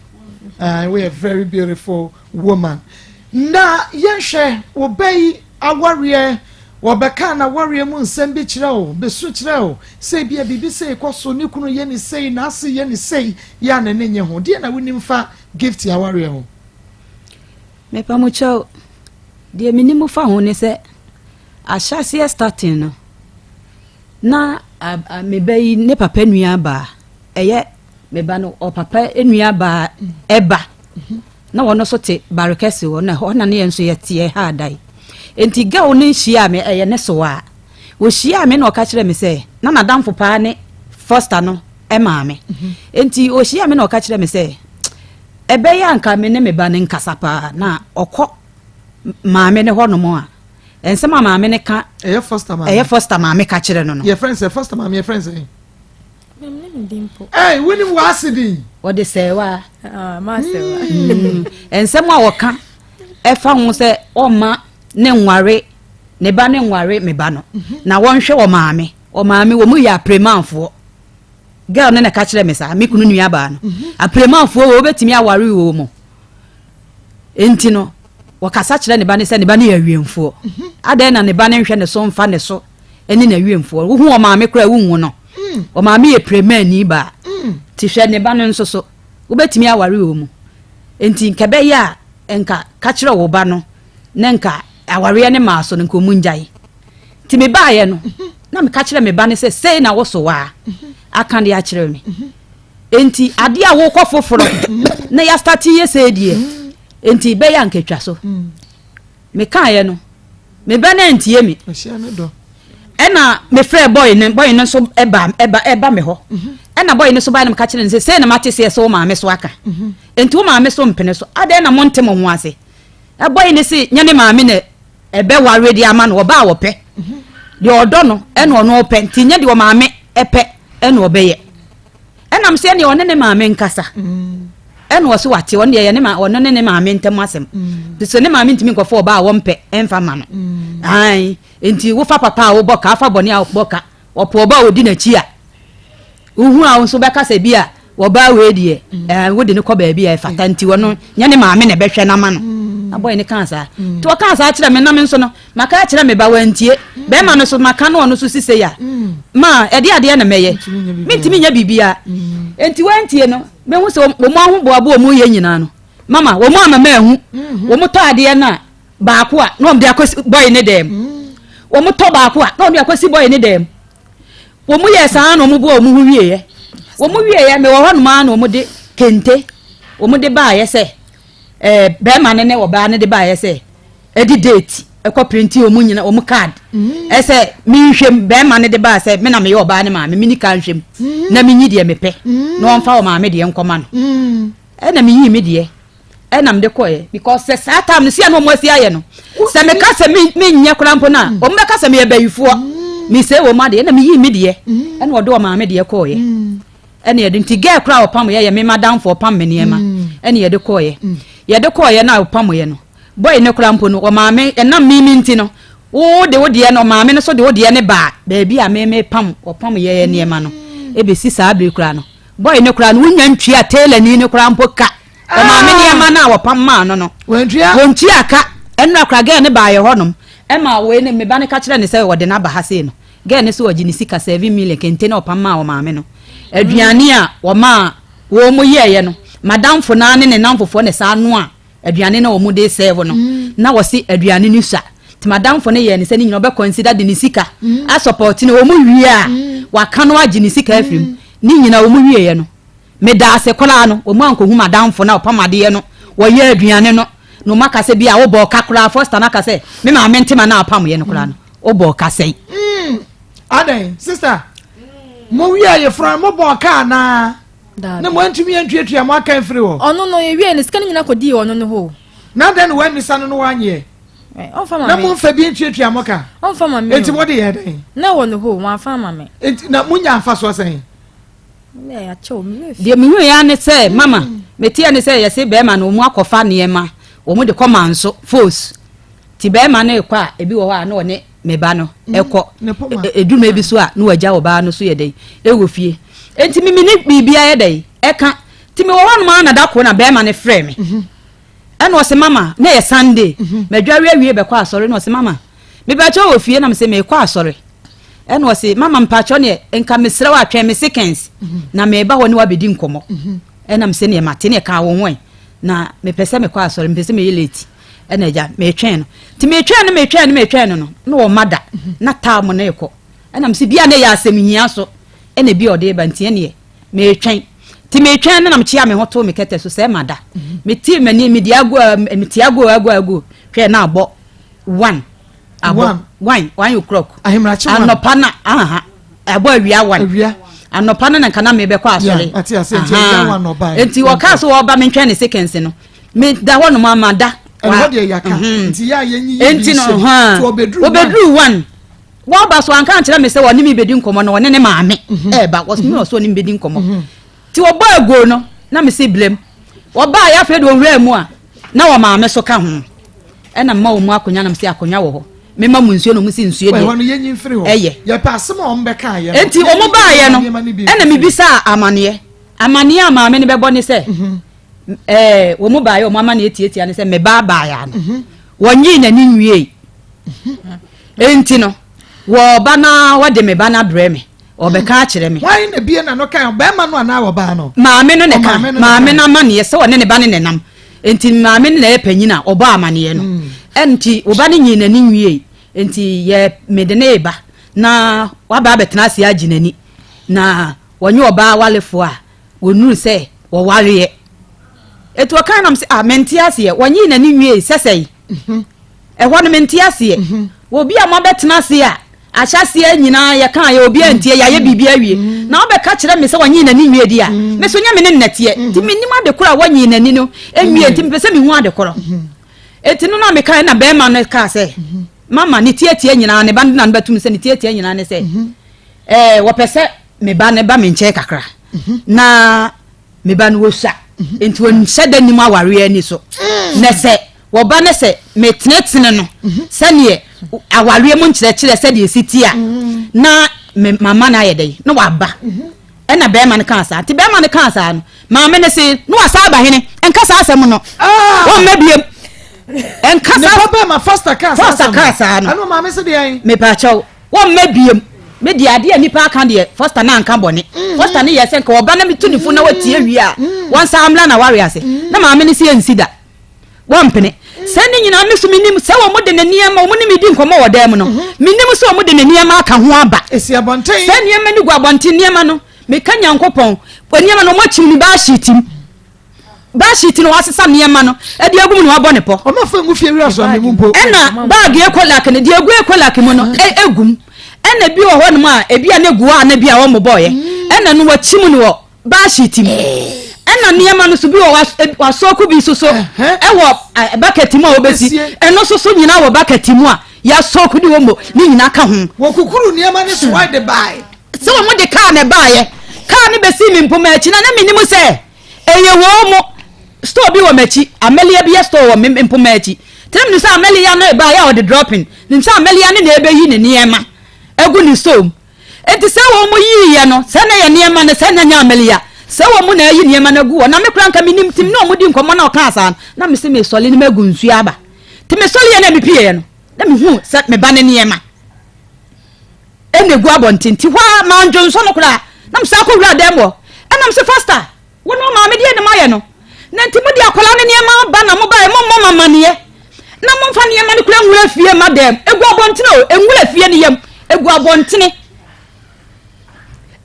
Ah, we are very beautiful woman. Na yɛnhwɛ wo bɛ yi awareɛ, wɔbɛkaa n'awareɛ mu nsɛm bi kyerɛ wo, bɛsu kyerɛ wo sɛ ebia biribi sei kɔ so, ne kunu yɛ ne sei, n'ase yɛ ne sei, yɛ a n'ani nnye ho. Deɛ na wonim fa Gifty awareɛ ho? Mepa mo kyɛw, deɛ menim fa ho ne sɛ, ahyɛaseɛ starting no, na me ba yi ne papa nua baa, ɛyɛ me ba no ɔpapa nua baa ɛba. Na wɔn nso te Barekɛse hɔ, na ɛhɔ na ne yɛn nso yɛteɛ ha da yi. Enti girl no hyiaa me, ɛyɛ ne so a. Ɔhyiaa me na ɔka kyerɛɛ me sɛ, na n'adamfo paa ne Foster no maame. Enti ɔhyiaa me na ɔka kyerɛɛ me sɛ, ɛbɛyɛ a nka me ne me ba no nkasa paa, na ɔkɔ maame no hɔnom a, nsɛm a maame no ka, ɛyɛ Foster maame, ɛyɛ Foster maame ka kyerɛ no no. Yɛfrɛ no sɛ Foster maame, yɛfrɛ no sɛ. Ɛy, wonim w'ase din? Wɔde sɛɛwa. Ah, mm. Nsɛm a wɔka ɛfa ho sɛ ɔmma ne nware ne ba ne nware me ba no mhm. na wɔnhwɛ wɔ maame wɔ maame wɔ mu yɛ apremanfoɔ girl no na ɛka kyerɛ me saa me kunu nua baa no mhm. apremanfoɔ wɔ wobɛtumi aware wɔ mu nti no wɔkasa kyerɛ ne ba no sɛ ne ba no yɛ awiemfoɔ mhm. adɛn na ne ba no nhwɛ ne so mfa ne so ne n'awiemfoɔ. Wohu ɔmaame koraa wonhu no. Ɔmaame yɛ piremani baa. Nti hwɛ ne ba no nso so. Wobɛtumi aware wɔ mu. Nti nka ɛbɛyɛ a nka ka kyerɛ wo ba no na nka awareɛ no maa so no nka ɔmu ngyae. Nti mebaeɛ no na meka kyerɛ me ba no sɛ sei na wo so waa aka de akyerɛ me. Nti adeɛ a wokɔ foforɔ na yɛastate yɛ sei deɛ nti bɛyɛ a nka twa so. Mekaeɛ no, me ba no antie me. Ɛna mefrɛɛ bɔe no, bɔe no nso ɛba ɛba ɛba me hɔ. Mhm. Ɛna bɔe no nso bae na meka kyerɛ no sɛ, sei na mate seɛ sɛ wo maame so aka. Mhm. Enti wo maame so mpene so. Adɛn na monte mo ho ase? Ɛbɔe no se nyɛ ne maame na ɛbɛware de ama no, ɔba a ɔpɛ. Mhm. Deɛ ɔdɔ no ɛna ɔno ɔpɛ, nti nyɛ deɛ ɔmaame ɛpɛ ɛna ɔbɛyɛ. Ɛnam sɛ ɛneɛ ɔne ne maame nkasa ɛna ɔse wate ɔno deɛ ɛyɛ ne ma ɔno ne ne maame ntam asɛm nti sɛ ne maame ntumi nkɔfa ɔbaa a wɔmpɛ ɛmfa ma no ae nti wofa papa a wobɔ ka afa bɔne a wobɔ ka ɔpo ɔbaa a ɔdi n'akyi a wohu a wo nso bɛka sɛ bi a ɔbaa wei deɛ ɛɛ wode no kɔ baabi a ɛfata nti ɔno nyɛ ne maame na ɛbɛhwɛ no ama no na bɔyɛ ne kaa saa nti ɔkaa saa kyerɛ me na me nso no Maka akyerɛ me ba, wantie. Bɛrima no so, maka no ɔno so si sei a, ma ɛde adeɛ na mɛyɛ. Mentumi nyɛ biribiara. Enti wantie no, mehu sɛ wɔn ahoboaboa wɔn yɛ nyinaa no, mama wɔn ama mahu. Wɔn tɔ adeɛ no a, baako a, na wɔn de akɔsi bɔyi ne dɛm. Wɔn tɔ baako a, na wɔn de akɔsi bɔyi ne dɛm. Wɔn yɛ saa na wɔn boa wɔn ho wieɛ. Wɔn wieɛ, mewɔ hɔ nom ara na wɔn de kente, wɔn de baayɛ sɛ, ɛɛ bɛrima no ne ɔbaa no de baayɛ sɛ, ɛde date ɛkɔ printi wɔn nyina wɔn card mm. ɛsɛ menhwɛ mu bɛrima no de baa sɛ me na meyɛ ɔbaa ne maame meni ka nhwɛ mu mm. na menyi deɛ mepɛ mm. na ɔmfa wɔ maame deɛ nkɔma no ɛna meyi me deɛ ɛna mede kɔɛ because sɛ saa time no si a na wɔn asi ayɛ no sɛ meka sɛ menyɛ koraa mpo no a wɔn bɛka sɛ meyɛ bayifoɔ. Mesɛe wɔn adeɛ ɛna meyii me deɛ ɛna ɔde ɔmaame deɛ kɔɔeɛ. Ɛna yɛde nti gɛɛ koraa ɔpam yɛ yɛ me madamfo ɔpam me nneɛma ɛna yɛde kɔɔeɛ. Yɛde kɔɔeɛ na ɔpam yɛ no bɔyi no koraa mpo no ɔmaame ɛnam me me nti no wo de wo deɛ no ɔmaame no so de wo deɛ no baa baabi a me me pam ɔpam yɛ nneɛma no ɛbɛsi saa bere koraa no bɔyi no koraa no wonya ntua tailor-ni no koraa mpo ka. Ɔmaa me nneɛma no a wɔpam maa no no. Wantua? Wɔntua ka. Ɛnora koraa girl no baa yɛ hɔnom ɛma wei no me ba no ka kyerɛ no sɛ wɔde no aba ha sei no. Girl no sɛ ɔgye ne sika 7 million kente na ɔpam maa ɔmaame no. Aduane a wɔmaa wɔn yɛɛyɛ no madamfo no ara ne ne namfofoɔ na ɛsaa noa aduane no a wɔn de serve no. Na wɔse aduane no sua. Nti madamfo no yɛɛ no sɛ ne nyina ɔbɛ consider de ne sika asupɔte no. Wɔn wie a waka no agye ne sika afiri mu. Ne nyina wɔn wieɛ no Meda ase koraa no, wɔn ankohu m'adamfo no a ɔpam adeɛ no, wɔyɛ aduane no, na wɔn aka sɛ bi a wobɔɔ ka koraa, Foster no aka sɛ, me maame ntema no a ɔpamoeɛ no koraa no, wobɔɔ ka sɛn? Mm, adɛn, sister, mo wie ayeforo no, mobɔɔ ka anaa? Na mo antumi antuatua mo aka mfiri hɔ? Ɔno no, yɛwie no, sika no nyina kɔdii ɔno no hɔ o. Na dɛn na woammisa no na woanyeɛ? Ɔmfa ma Na me. momfa bi ntuatua mo ka? Ɔmfa ma me o. Enti mode yɛɛ dɛn? Na ɛwɔ ne hɔ o, wamfa ama me. Enti na monya mfasoɔ sɛn? Deɛ mehuiɛ ara ne sɛ mama meteɛ ne sɛ yɛse bɛrima no wɔn akɔfa nneɛma wɔn de kɔ manso fos ti bɛrima no rekɔ a ebi wɔ hɔ a na ɔne me ba no ɛkɔ edwuma bi so a na wagya ɔbaa no so yɛ dɛn ɛwɔ fie enti mimi ne biribiara yɛ dɛn ɛka ti mi wɔ hɔ nom ara na da koro na bɛrima no frɛ me ɛna ɔse mama na yɛ Sunday madware awie bɛkɔ asɔre na ɔse mama mebɛkyɛ wɔ fie na mese mekɔ asɔre Ɛna ɔse, mama mpakyɛw neɛ nka mesrɛ wo a twɛn me seconds na meba hɔ ne wabɛdi nkɔmmɔ. Ɛna mese neɛ mate neɛ kaa wo ho ɛ na mepɛ sɛ mekɔ asɔre mepɛ sɛ meyɛ late. Ɛna agya metwɛn no. Nti metwɛn no metwɛn no metwɛn no no na ɔma da na time no rekɔ. Ɛna mese bia na ɛyɛ asɛm hia so ɛna bi a ɔde ba nti ɛneɛ metwɛn. Nti metwɛn no na mekyea me ho too me kɛtɛ so sɛ mada. Metee m'ani mede ago mete ago ago ago hwɛ na abɔ one. Abɔ one 1 o'clock. Ahemakye 1. Anɔpa na aha abɔ awia 1. Awia. Anɔpa no na nka na mebɛkɔ asɔre. Yeah, ate ase nti awia 1 ɔbaa. Nti wɔkaa so wɔba mentwɛn ne seconds no. Me da hɔ nom ama da. Ɛhɔ deɛ yaka. Mhm. Nti yɛ a yɛnyi yi bi hyɛ. Nti ɔbɛduru 1. Ɔbɛduru 1. Wɔba so anka ankyerɛ me sɛ wɔne me bɛdi nkɔmmɔ na wɔne ne maame mhm. ɛɛba. Wɔsɛ mi wɔ so wɔne me bɛdi nkɔmmɔ. Mhm. Nti wɔbɔ aguo no na me se blem. Wɔbaa yɛ afei de owura mu a na wɔn maame so ka ho. Ɛna mema wɔn akonnwa na mese akonnwa wɔ hɔ. Mema mo nsuo na wɔn si nsuo deɛ. Ɛhɔ no yɛnyi mfiri hɔ. Ɛyɛ. Yɛpɛ asɛm a wɔn bɛka ayɛ no. Enti wɔn baayɛ no ɛna mebisaa amaneɛ. Amaneɛ a maame no bɛbɔ ne sɛ mhm. ɛɛ wɔn baayɛ wɔn amaneɛ tiatia ne sɛ me ba baayɛ no. Mhm. Wɔnyii n'ani nwiei. Mhm. Enti no wɔba na wɔde me ba no abrɛ me. Ɔbɛka akyerɛ me. Hwan na ebie n'ano kae, ɔbarima no anaa ɔbaa no? Maame no na ɛka. Maame no amanneɛ sɛ ɔne ne ba no na ɛnam. Enti maame no na ɛyɛ panyin a ɔbɔ amanneɛ no. Enti wo ba no nyii n'ani nwiei. Enti yɛ mede no reba na waba abɛtena ase agye n'ani. Na wɔnyɛ ɔbaa warefoɔ a wɔnnuru sɛ wɔwareɛ. Enti ɔkae nam sɛ, ah, mente aseɛ. Wɔnyii n'ani nwiei sɛ sɛn? Ɛhɔ no mente aseɛ. Obi a moabɛtena ase a ahyɛaseɛ nyinaa yɛkaa yɛ obi antie yɛayɛ biribi awie na wobɛka kyerɛ me sɛ wɔnyee n'ani nwie di a me so nyɛ me ne nnɛteɛ nti mennim ade korɔ a wɔnyee n'ani no nwie nti mepɛ sɛ mehu ade korɔ. Enti no na mekae na bɛrima no kaa sɛ mama ne tiatia nyinaa ne ba no de n'ano bɛtom sɛ ne tiatia nyinaa ne sɛ ɛɛ wɔpɛ sɛ me ba no ba me nkyɛn kakra na me ba no wɔsua nti wɔnhyɛ da nim awareɛ ani so na sɛ Wɔba ne sɛ metenetene no sɛdeɛ awareɛ mu nkyerɛkyerɛ sɛdeɛ ɛsi te a, na me mama no ayɛ dɛn na waba. Ɛna bɛrima no kaa saa. Nti bɛrima no kaa saa no, maame no se na wasa aba hene, nka saa asɛm no. Ah! Wɔmma biem. Nka saa. Nipa bɛrima Foster kaa saa Foster kaa saa no. Ɛna maame se deɛn? Mepaakyɛw, wɔmma biem. Me deɛ adeɛ a nipa aka deɛ Foster na anka bɔne. Mm. Foster ne yɛ sɛ nka ɔba na metu ne fo na watie wie a, mm. wɔnsa mmra na ware ase. Mm. Na maame no se ɛnsi da. Wɔmpene. Sɛ ne nyinaa me so menim sɛ wɔn de ne nneɛma wɔn ne me di nkɔmmɔ wɔ dan mu no, mhm. menim sɛ wɔn de ne nneɛma aka ho aba. Esi abɔnten. Sɛ nneɛma no gu abɔnten nneɛma no meka Nyankopɔn nneɛma no wɔn akyim ne baashiit mu. Baashiit no wɔasesa nneɛma no ɛde agu mu na wɔabɔ ne pɔ. Wɔn afa ngu fie wura so ame mu mpo. Ɛna baagi ekolak no deɛ egu ekolak mu no mm. egu mu. Ɛna bi wɔ hɔnom a ebi a na egu hɔ a na bi a wɔn bɔɔyɛ. Mm. Ɛna no wɔakyim no wɔ Baasheet mu. Ɛna nneɛma no so bi wɔ wasɔɔko bi nso so ɛwɔ bucket mu a wɔbɛsi ɛno nso so nyinaa wɔ bucket mu a Yɛasɔɔko ne omo ne nyinaa ka ho. Wɔkukuru nneɛma no soa de bae. Sɛ wɔn de kaa na ɛbaeɛ. Kaa no bɛsii me mpoma akyi na na mennim sɛ ɛyɛ wɔn mo. Store bi wɔ m'akyi, Amelia bi yɛ store wɔ me mpoma akyi. Nti na menim sɛ Amelia no rebaeɛ a ɔde dropping. Menim sɛ Amelia no na ɛrebɛyi ne nneɛma agu ne store mu. Enti sɛ wɔn yiiɛ no, sɛ na ɛyɛ nneɛma no, sɛ na ɛnyɛ Amelia, sɛ wɔn na ayi nneɛma no agu hɔ. Na me koraa nka mennim, nti me ne wɔn di nkɔmmɔ na ɔkaa saa no, na mese mesɔre na magu nsuo aba. Nti mesɔreeɛ na mepieeɛ no, na mehuu sɛ me ba no nneɛma ɛna egu abɔnten. Nti hɔ ara mandwonsɔ no koraa, na mesan kɔwuraa dan mu hɔ. Ɛna mese, Faster, wo ne wo maame deɛ na moayɛ no? Na nti mode akwadaa no nneɛma aba na mobaeɛ, mommɔ me amaneɛ na momfa nneɛma no koraa nwura fie mma dan mu. Egu abɔntene o, nwura fie no yam, egu abɔntene.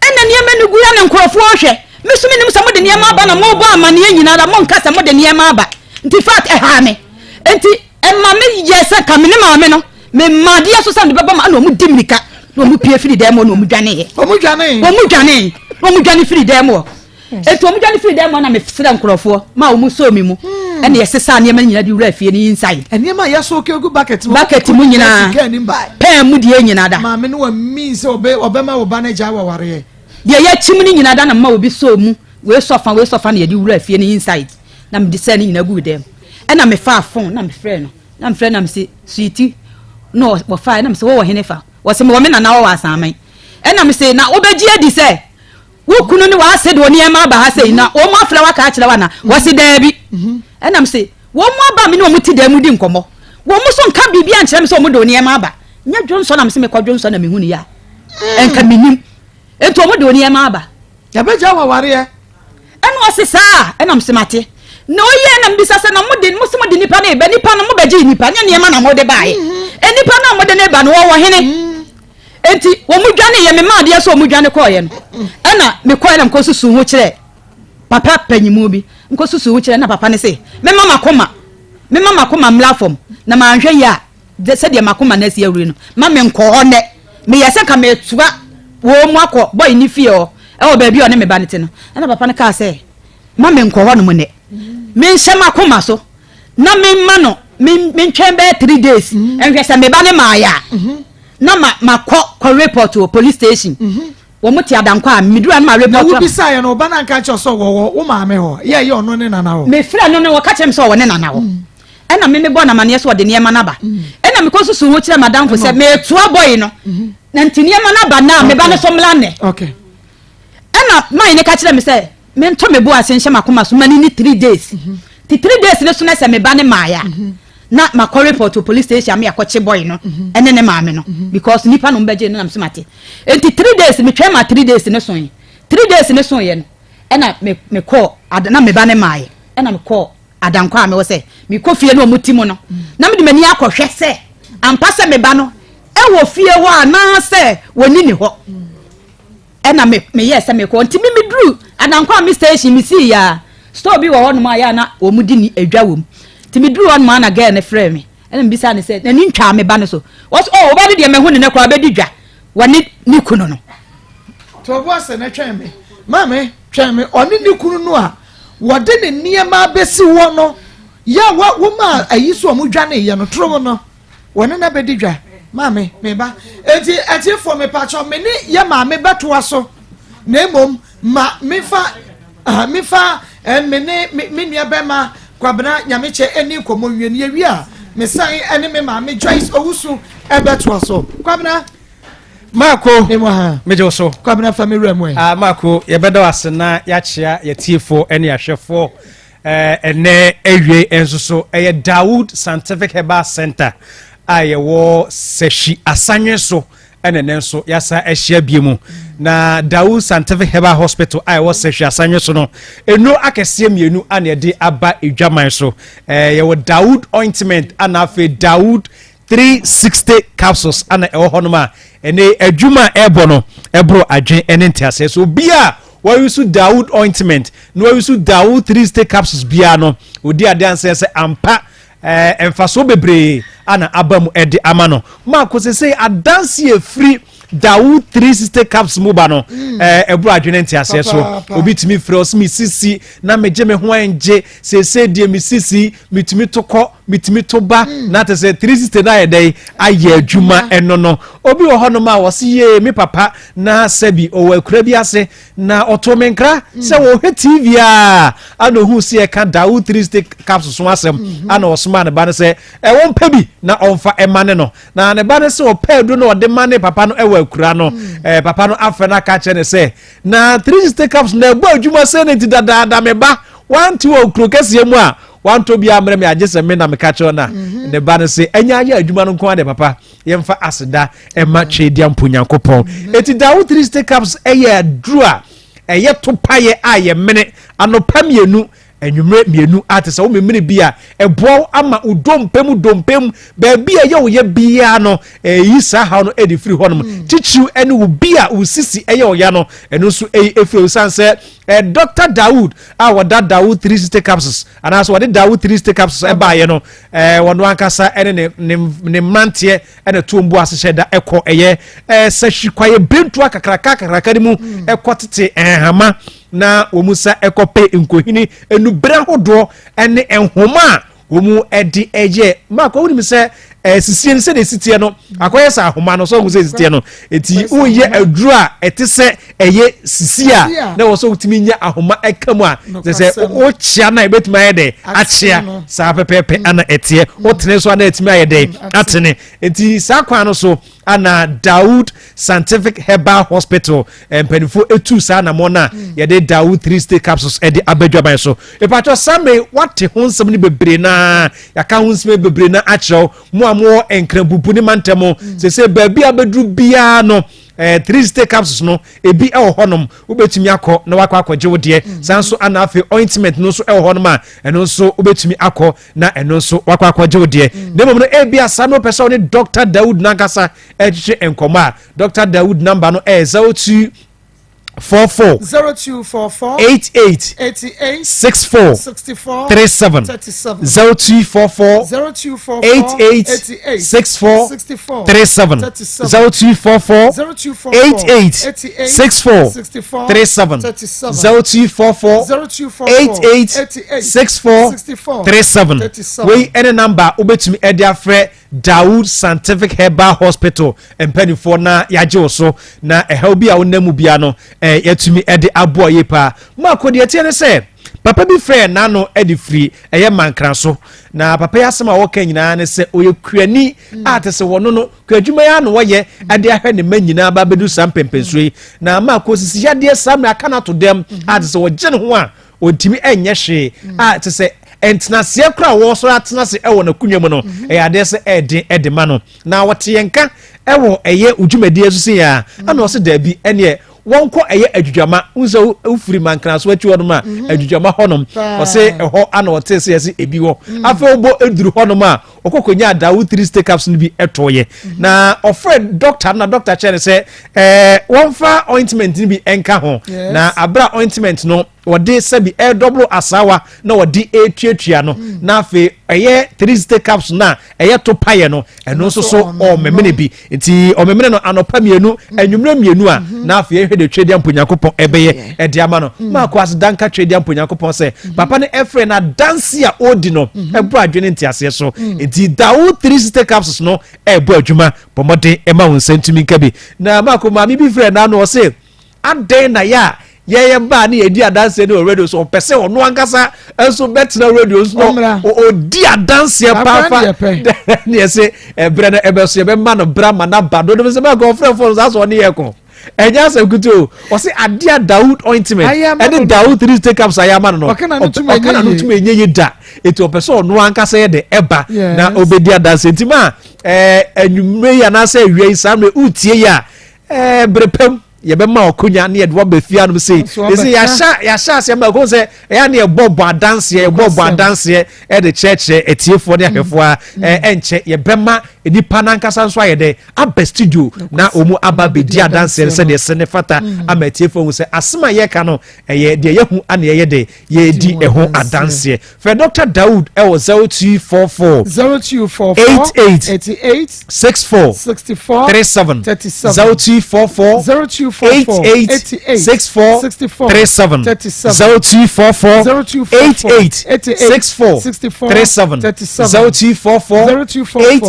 Ɛna nneɛma no gu ya na nkurɔfoɔ rehwɛ. Me nso menim sɛ mode nneɛma aba na mobɔ amaneɛ nyinaa na monka sɛ mode nneɛma aba. Nti fact ɛhaa me. Nti ɛma me yɛ sɛ ka me ne maame no mema adeɛ so sɛ mede bɛbɔ ma ɛna wɔn di mirika na wɔn pie firi dan mu na wɔn dwaneeɛ. Wɔn dwanee. Wɔn dwanee na wɔn dwane firi dan mu hɔ. Enti wɔn dwane firi dan mu na mesrɛ nkurɔfoɔ ma wɔn sɔɔ me mu hmm. ɛna yɛsesa nneɛma nyinaa de wura fie no inside. Nneɛma a yɛsɔ kegu bucket mu. Bucket mu nyinaa pɛn mu deɛ nyinaa da. Maame no wa mean sɛ ɔbɛ ɔbɛma wo ba no agya wawareɛ. Deɛ yɛkyim no nyinaa da na mma obi sɔɔ mu wei sɔ fa wei sɔ fa na yɛde wura fie no inside na mede sɛ ne nyinaa gu dɛm ɛna mefaa phone na mefrɛ no na mefrɛ na mese sweetie na wɔfae na mese wɔwɔ hene fa wɔse mewɔ me nana wɔwɔ asaman ɛna mese na wobɛgye adi sɛ Wo kunu ne w'ase de wɔn nneɛma aba ha sei na wɔn afrɛ wo aka akyerɛ wo ana? Wɔse daabi. Ɛna mese wɔn aba a me ne wɔn te dan mu di nkɔmmɔ. Wɔn nso nka biribi ankyerɛ me sɛ wɔn de wɔn nneɛma aba. Nyɛ dwonsɔ na mese mekɔ dwonsɔ na mehu no yɛ a. Ɛnka menim. Enti wɔn de wɔn nneɛma aba. Yɛbɛgya wo awareɛ. Ɛna ɔse saa a, ɛna mese mate. Na ɔyɛ na mebisa sɛ na mode mo se mode nipa no reba, nipa no mobɛgyee nipa, nyɛ nneɛma na mode baeɛ. Nnipa no a mode no reba no wɔwɔ hene? Enti wɔdwaneeɛ, memaa adeɛ so wɔdwane kɔeɛ no, ɛna mekɔeɛ na mekɔsusuu ho kyerɛɛ papa panyimu bi, mekɔsusuu ho kyerɛɛ na papa no se, mema m'akoma, mema m'akoma mmra fam, na manhwɛ yie a, sɛdeɛ m'akoma no asi ahuri no, ma menkɔ hɔ nnɛ. Meyɛɛ sɛ nka metoa wɔn mu akɔ bɔe no fie hɔ, ɛwɔ baabi a ɔne me ba no te no, ɛna papa no kaa sɛ, ma menkɔ hɔnom nnɛ, menhyɛ m'akoma so, na memma no, mentwɛn bɛyɛ 3 days, nhwɛ sɛ me ba no maayɛ a. Na ma ma kɔ kɔ report wɔ police station. Mhm. Wɔn te adankɔ a meduru a na ma report. Na wobisa yɛ no ɔba na nka kyerɛ sɛ wɔwɔ wo maame hɔ yɛ yɛ ɔno ne nana hɔ. Mefrɛ no no wɔka kyerɛ me sɛ ɔwɔ ne nana hɔ. Mm. Ɛna me mebɔ no amaneɛ sɛ ɔde nneɛma no aba. Mm. Ɛna mekɔ susu ho kyerɛ madamfo sɛ metoa bɔyi no. Mm-hmm. Na nti nneɛma no aba na meba no so mmla nnɛ. Okay. Ɛna man no ka kyerɛ me sɛ mento me bo ase nhyɛ m'akoma so ma no ni 3 days. Mm-hmm. Ti 3 days no so na sɛ meba ne maayɛ a. Mm-hmm. Na makɔ report wɔ police station ama yɛakɔkye boy no ɛne ne maame no because nipa no mbɛgye no nam so mate nti 3 days metwɛn ma 3 days ne soe 3 days ne soeɛ no ɛna me mekɔɔ ada na meba ne maayɛ ɛna mekɔɔ adankɔ a mewɔ sɛ mekɔ fie no ɔmo ti mu no na mede m'ani akɔhwɛ sɛ ampa sɛ meba no ɛwɔ fie hɔ anaasɛ wɔni ne hɔ. Ɛna me meyɛɛ sɛ mekɔ nti me meduru Adankwa me station me sii ya store bi wɔ hɔ nom a yɛ a na wɔn di ni adwa wɔ mu nti meduru hɔ nom a na girl no frɛ me ɛna mebisa ne sɛ n'ani ntwaa me ba no so wɔsɛ oh ɔba no deɛ mahu ne nɛ koraa bɛdi dwa wɔne ne kunu no. To ɔbo ase na twɛn me maame twɛn me ɔne ne kunu no a wɔde ne nneɛma abɛsi hɔ no yɛ a wɔma ayi so a wɔdwaneeɛ no toro no. Wɔne no abɛdi dwa. Maame, me ba. Enti atiefoɔ mepakyɛw me ne yɛ maame bɛtoa so na mmom ma mefa uh, mefa eh, me ne me, me nua bɛma Kwabena Nyamekyɛ ɛni nkɔmmɔ nwie no yɛwie a mesan ɛne me maame Joyce Owusu ɛbɛtoa so. Kwabena. Maako, megye wo so. Kwabena fa me wura mu ɛ. Ah, Maako, yɛbɛda wo ase na yɛakyea yɛtiefoɔ ne ahwɛfoɔ. Ɛnɛ awiei nso so ɛyɛ Dawood Scientific Herbal Center a yɛwɔ Sɛhwi Asanwe so ɛna ɛnɛ nso yɛasa ahyia bie mu na Dawood Scientific Herbal Hospital a ɛwɔ Sɛhwi Asanwe so no nnuro akɛseɛ mmienu a na yɛde aba edwaman so. Yɛwɔ Dawood ointment ana afei Dawood 360 capsules ana ɛwɔ hɔnom a ɛne adwuma a ɛbɔ no ɛboro adwen ɛne nteaseɛ so. Obi a wɔayusu Dawood ointment na wɔayusu Dawood 360 capsules biara no odi adeɛ ansɛ sɛ ampa ɛɛ mfasoɔ bebree ana aba mu ɛde ama no. Maako sese adanse efiri Dawood 360 caps mu ba no ɛɛ ɛboro adwene nteaseɛ so. Obi tumi frɛ ɔsɛ me sisi na megye me ho ɛngye sese deɛ me sisi metumi tokɔ. metumi to ba mm. na te sɛ 360 no ayɛ dɛn ayɛ adwuma ɛno no obi wɔ hɔnom a wɔse yee me papa na sɛbi ɔwɔ akura bi ase na ɔtoo me nkra mm. sɛ wɔhwɛ tv a ana ohuu sɛ yɛka dawo 360 capsules ho asɛm mm-hmm. ana ɔsomaa ne ba no sɛ ɛwɔ mpɛ bi na ɔmfa ɛma ne no na ne ba no sɛ ɔpɛ adu na ɔde ma ne papa no ɛwɔ akura no mm. eh, papa no afrɛ no aka kyerɛ ne sɛ na 360 capsules na ɛbɔ adwuma sɛ ne nti dadaada me ba wante wɔ kuro kɛseɛ mu a wantɔ bi ammerɛ me agye sɛ me na meka kyerɛ no a mhm. ne ba no se ɛnyɛ ayɛ adwuma no nko ara de papa yɛmfa aseda ɛma mhm. twedeɛ mpo nyankopɔn ɛti mhm. dawo 360 caps ɛyɛ aduru a ɛyɛ topaeɛ a yɛmene anɔpa mmienu anwummerɛ mmienu a te sɛ wo memene bi a ɛboa wo ama wo dompe mu dompe mu baabi a ɛyɛ wo yɛ biara no ɛyi saa haw no ɛde firi hɔnom mm. titiriw ɛne wo bi a wo sisi ɛyɛ ɔya no ɛno nso ɛyi ɛfiri osiane sɛ eh, Dr. Dawood a wɔda Dawood 360 capsules anaasɛ wɔde Dawood 360 capsules ɛbaeɛ no eh, wɔno ankasa ɛne ne ne ne mmeranteɛ ɛna tuo mbu ase hyɛ da ɛkɔ ɛyɛ eh, sahwi kwaeɛ bentua kakraka kakraka no mu mm. ɛkɔ tete nhama na wɔn nsa ɛkɔ pɛ nkohini enubere ahodoɔ ɛne nhoma a wɔn de yɛ maako wonim sɛ ɛsisie no sɛdeɛ ɛsiteɛ no akɔyɛ sɛ ahoma no sɛ ɔhu sɛ ɛsiteɛ no ɛti woyɛ aduro a ɛte sɛ ɛyɛ sisi a na wɔ sɛ wotumi nya ahoma ɛka mu a sɛ sɛ wokyea no a ɛbɛtumi ayɛ dɛ akyea saa pɛpɛɛpɛ ana ɛteɛ wotene so ana ɛtumi ayɛ dɛ atene nti saa kwan no so Ana Daud Scientific Herbal Hospital eh, mpanimfoɔ etu saa anamɔ no a mm. yɛde Daud three state capsules ɛde aba adwaman so. Epatwɔ Samre wate ho nsɛm no bebree naa yɛaka ho nsɛm bebree na akyerɛw mo a mowɔ nkranpupu ne mantam mm. sɛ sɛ baabi a bɛduru biara no eh, three state capsules no ebi wɔ hɔnom wobɛtumi akɔ na wakɔ akɔgye wo deɛ mm. saa nso ana afei ointment no nso wɔ hɔnom a ɛno nso wobɛtumi akɔ na ɛno nso wakɔ akɔgye wo deɛ mm. na mmom no ebi asa no pɛ sɛ ɔne Dr. Dawood nankasa ɛtwetwe nkɔmmɔ a Dr. Dawood namba no ɛyɛ 02 44 0244 88 88 64 64 37 37 0244 0244 88 88 64 64 37 37 0244 0244 88 88 64 64 37 37 0244 0244 88 64 64 37 37 wei ɛne namba a wobɛtumi ɛde afrɛ Dawood Scientific Herbal Hospital mpanimfoɔ na yɛagye wo so na ɛhaw bi a wonam mu bia no eh, yɛatumi ɛde aboa yie paa maako deɛ ɛteɛ ne sɛ papa bi frɛ n'ano ɛde firi ɛyɛ mankra so na papa yi asɛm a wɔka nyinaa ne sɛ ɔyɛ kuani a te sɛ wɔno no kuadwuma yi ano wɔyɛ ɛde ahwɛ ne mma nyinaa ba bɛdu saa mpɛmpɛnsuo yi na ama akɔsisi yadeɛ saa mmerɛ aka no ato dɛm a te sɛ wɔgye ne ho a ɔntumi nyɛ hwee a te sɛ ntenaseɛ koraa a wɔsɔre atena ase wɔ n'akonnwa mu no mhm. ɛyɛ adeɛ sɛ ɛɛden ɛde ma no na wɔte yɛn nka ɛwɔ ɛyɛ dwumadie so sei a ɛna mhm. ɔsɛ daabi ɛneɛ wɔnkɔ ɛyɛ adwudwama nsɛ wofiri mankraso akyi hɔnom a mhm. adwudwama hɔnom ɔsɛ ɛhɔ ana ɔte sɛ yɛsɛ ebi hɔ afei wobɔ eduru hɔnom a ɔkɔkɔnya adawo three state cups no bi ɛtɔɔyɛ na ɔfrɛ dɔkta no na dɔkta kyerɛ no sɛ ɛɛ wɔmfa ointment no bi ɛnka ho na abira ointment no wɔde sɛbi ɛredɔboro asaawa na wɔde ɛretuatua no mm. na afei ɛyɛ three state cups no a ɛyɛ to paeɛ no ɛno nso so ɔmemene bi nti ɔmemene no anɔpa mmienu mm. anwummerɛ mmienu a mm-hmm. na afei ɛhwɛ de twedeɛ mpo nyankopɔn ɛbɛyɛ ɛde ama no mm. maako ase danka twedeɛ mpo nyankopɔn sɛ mm-hmm. papa no ɛfrɛ no adanse a ɔredi no mm-hmm. ɛbɔ adwene nteaseɛ so nti dawo three sixty capsules no ɛrebɔ adwuma bɔ mmɔden ɛma wo nsa ntumi nka bi na maako maame bi frɛ n'ano ɔse Adɛn na yɛ a yɛyɛ baa ne yɛdi adanseɛ no wɔ radio so ɔpɛ sɛ ɔno ankasa nso bɛtena radio so na ɔdi adanseɛ paafa ne yɛse ɛberɛ no ɛbɛso yɛbɛma no berɛ ama no aba dodo sɛ bɛkɔ ɔfrɛ fo no saa sɛ ɔne yɛ ko ɛnyɛ asɛm kutu o ɔse adeɛ a Dawood ointment ɛne Dawood three take ups ayɛ ama no no ɔka na no tumi ɛnyɛ yie da eti ɔpɛ sɛ ɔno ankasa yɛ de ɛba na ɔbɛdi adanseɛ nti ma ɛɛ anwummerɛ yi anaasɛ awia yi saa mmerɛ wotie yi a ɛɛ bere pam yɛbɛma ɔkonya ne yɛde waba fie anom sei ɛsɛ yɛahyɛ yɛahyɛ aseɛ ma ɛkɔn sɛ ɛyɛ ne yɛbɔ bɔ adanseɛ yɛbɔ bɔ adanseɛ ɛde kyerɛkyerɛ atiefoɔ ne ahwɛfoɔ a mm. ɛnkyɛ yɛbɛma nipa nankasa nso ayɛ dɛ aba studio na wɔn aba bɛdi adanseɛ no sɛdeɛ ɛsɛ ne fata mm. ama atiefoɔ hu sɛ asɛm a yɛka no ɛyɛ deɛ yɛhu ana yɛyɛ dɛ yɛredi ɛho adanseɛ Frɛ Dɔkta Daud wɔ 0244 0244 88 88 64 64 37 37 0244 02 0244 88 64 37 0244 88 64 37 0244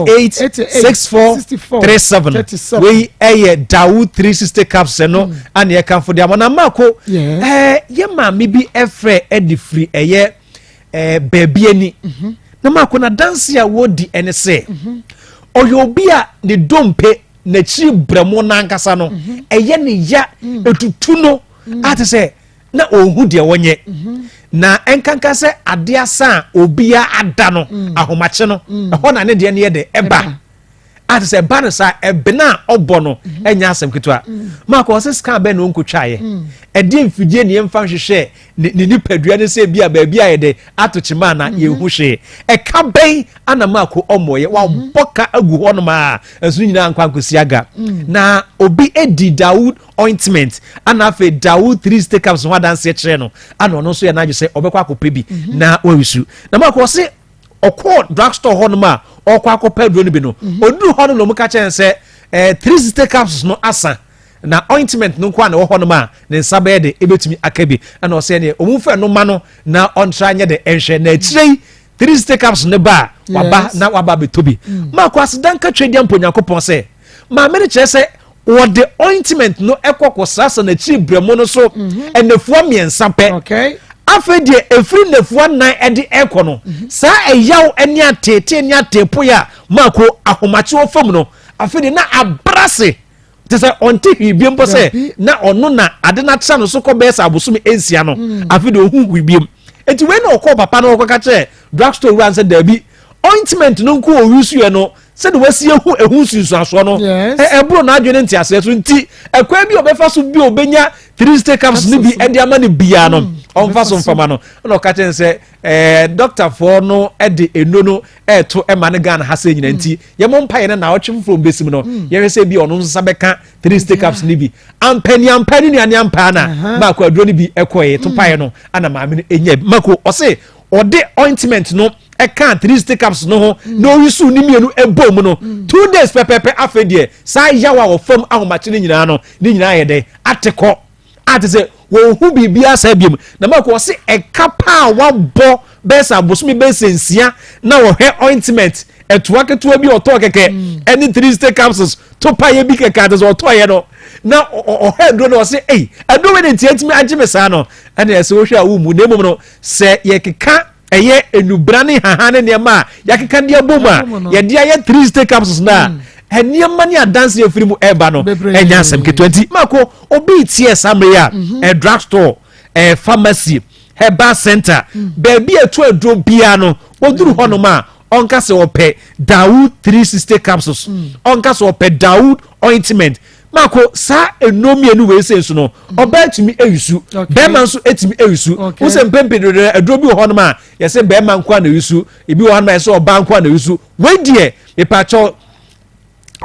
88 64 37 wei ɛyɛ Dawood 360 caps no mm. ana yɛkamfo de ama na mako ɛɛ yɛ maame bi ɛfrɛ ɛde firi ɛyɛ ɛɛ baabi ani mhm. na mako na dansi a wɔdi ɛne sɛ mhm. ɔyɛ obi a ne dompe n'akyiri brɛmo n'ankasa no mhm. ɛyɛ ne ya mm. etutu no mm. a te sɛ na ɔnhu deɛ wɔnyɛ mhm. na ɛnkanka sɛ adeɛ asa a obiara ada no mm. ahomakye no ɛhɔ na ne deɛ no yɛ de ɛba a te sɛ ɛba no saa ɛbena a ɔbɔ no mhm. ɛnyɛ asɛm ketewa maakɔ ɔsɛ sika bɛn na ɔnkɔtwaeɛ ɛdeɛ mfidie ne yɛmfa nhwehwɛ ne nipadua no sɛ bi a baabi a yɛde ato kyema na mhm. yɛnhu hwee ɛka bɛn ana maako ɔmmɔyɛ mhm. wabɔ ka agu hɔnom a ɛso nyinaa nkwa nkɔsi aga mm. na obi edi Dawood ointment ana afei Dawood three stick ups ho adanseɛ kyerɛ no ana ɔno nso yɛ n'adwe sɛ ɔbɛkɔ akɔpɛ bi mhm. na wawisu na maako ɔse ɔkɔɔ drugstore hɔnom a ɔkɔ akɔpɛ aduro no bi no ɔduru hɔ no na ɔmo ka kyɛn sɛ ɛɛ eh, three stick ups no asa Na ointment no nko a na ɛwɔ hɔnom a ne nsa bɛyɛ de ebetumi aka bi. Ɛna ɔsɛ neɛ ɔmu mfa ɛno ma no na ɔntra nyɛ de ɛnhwɛ. Na akyire yi three stick ups no ba a waba na waba abɛtɔ bi. Mm. Maako aseda nka Twedeɛ mpo Nyankopɔn sɛ maame no kyerɛ sɛ wɔde ointment no ɛkɔ kɔsrasra n'akyiri brɛmo no so mhm. nnafua mmiɛnsa pɛ. Afei deɛ ɛfiri nnafua nnan ɛde ɛkɔ no mhm. saa ɛyaw ne ateetee ne ateepoe a maako ahomakye wɔ fam no afei deɛ na abrase te sɛ ɔnte hwee biom mpo sɛ na ɔno na ade no atra no so kɔ bɛyɛ sɛ abosome nsia no hmm. afei de ɔhu hwee biom eti wei na ɔkɔɔ papa no ɔkɔka kyerɛ drugstore wura sɛ daabi ointment no nko owi so yɛ no sɛde wasi ehu ehu nsunsuansoɔ no ɛboro n'adwene nteaseɛ so nti ɛkwan bi a ɔbɛfa so bi a ɔbɛnya three state cups no bi ɛde ama no biara no hmm. ɔnfa so nfama no ɛna ɔka kyerɛ sɛ ɛɛ dɔktafoɔ no ɛde eno no ɛɛto ɛma no Ghana ha sɛ nyina nti yɛmɔ mpaeɛ no naawɔtwe foforɔ mbɛsim no mm. yɛhwɛ sɛ bi ɔno nsa bɛka three stick ups no bi ampa ni ampa ne nua ne ampa na maako aduro no bi ɛkɔɛ to paeɛ no ana maame no ɛnya bi mako ɔse ɔde ointment no ɛka three stick ups no ho mm. na ɔyi su ne mmienu ɛbɔ mu no mm. 2 days pɛpɛpɛ afei deɛ saa yaw a wɔfam ahomakye no nyinaa no ne nyinaa yɛ dɛ ate kɔ a te sɛ wɔnhu biribiara saa biom na mako ɔse ɛka paa wabɔ bɛyɛ sɛ abosome bɛyɛ sɛ nsia na wɔhwɛ ointment ɛtoa ketewa bi ɔtɔɔ kɛkɛ mm. ɛne three state capsules to paeɛ bi kɛkɛ ate sɛ ɔtɔɔyɛ no na ɔhwɛ aduro no ɔse ei aduro wei ne nti atumi agye me saa no ɛne ɛsɛ wohwɛ a womu na mmom no sɛ yɛkeka ɛyɛ enubra ne haha ne nneɛma a yɛakeka de abom a yɛde ayɛ three state capsules no a mm. nneɛma ne adanse afiri mu ɛreba no ɛnyɛ asɛm ketewa nti mako obi tiɛ saa mmere a mhm. ɛ drug store ɛ pharmacy herbal center mm. baabi a ɛto aduro biara no wɔduru mm. hɔnom a ɔnka sɛ ɔpɛ Dawood 360 capsules ɔnka sɛ ɔpɛ Dawood ointment Mako, saa nnuro mmienu wei sei nso no, ɔbaa tumi ayusu, bɛrima nso tumi ayusu. Wo sɛ mpɛn pii dodo aduro bi wɔ hɔnom a yɛsɛ bɛrima nko a na ayusu, ebi wɔ hɔnom a yɛsɛ ɔbaa nko a na ayusu. Wei deɛ, mepaakyɛw,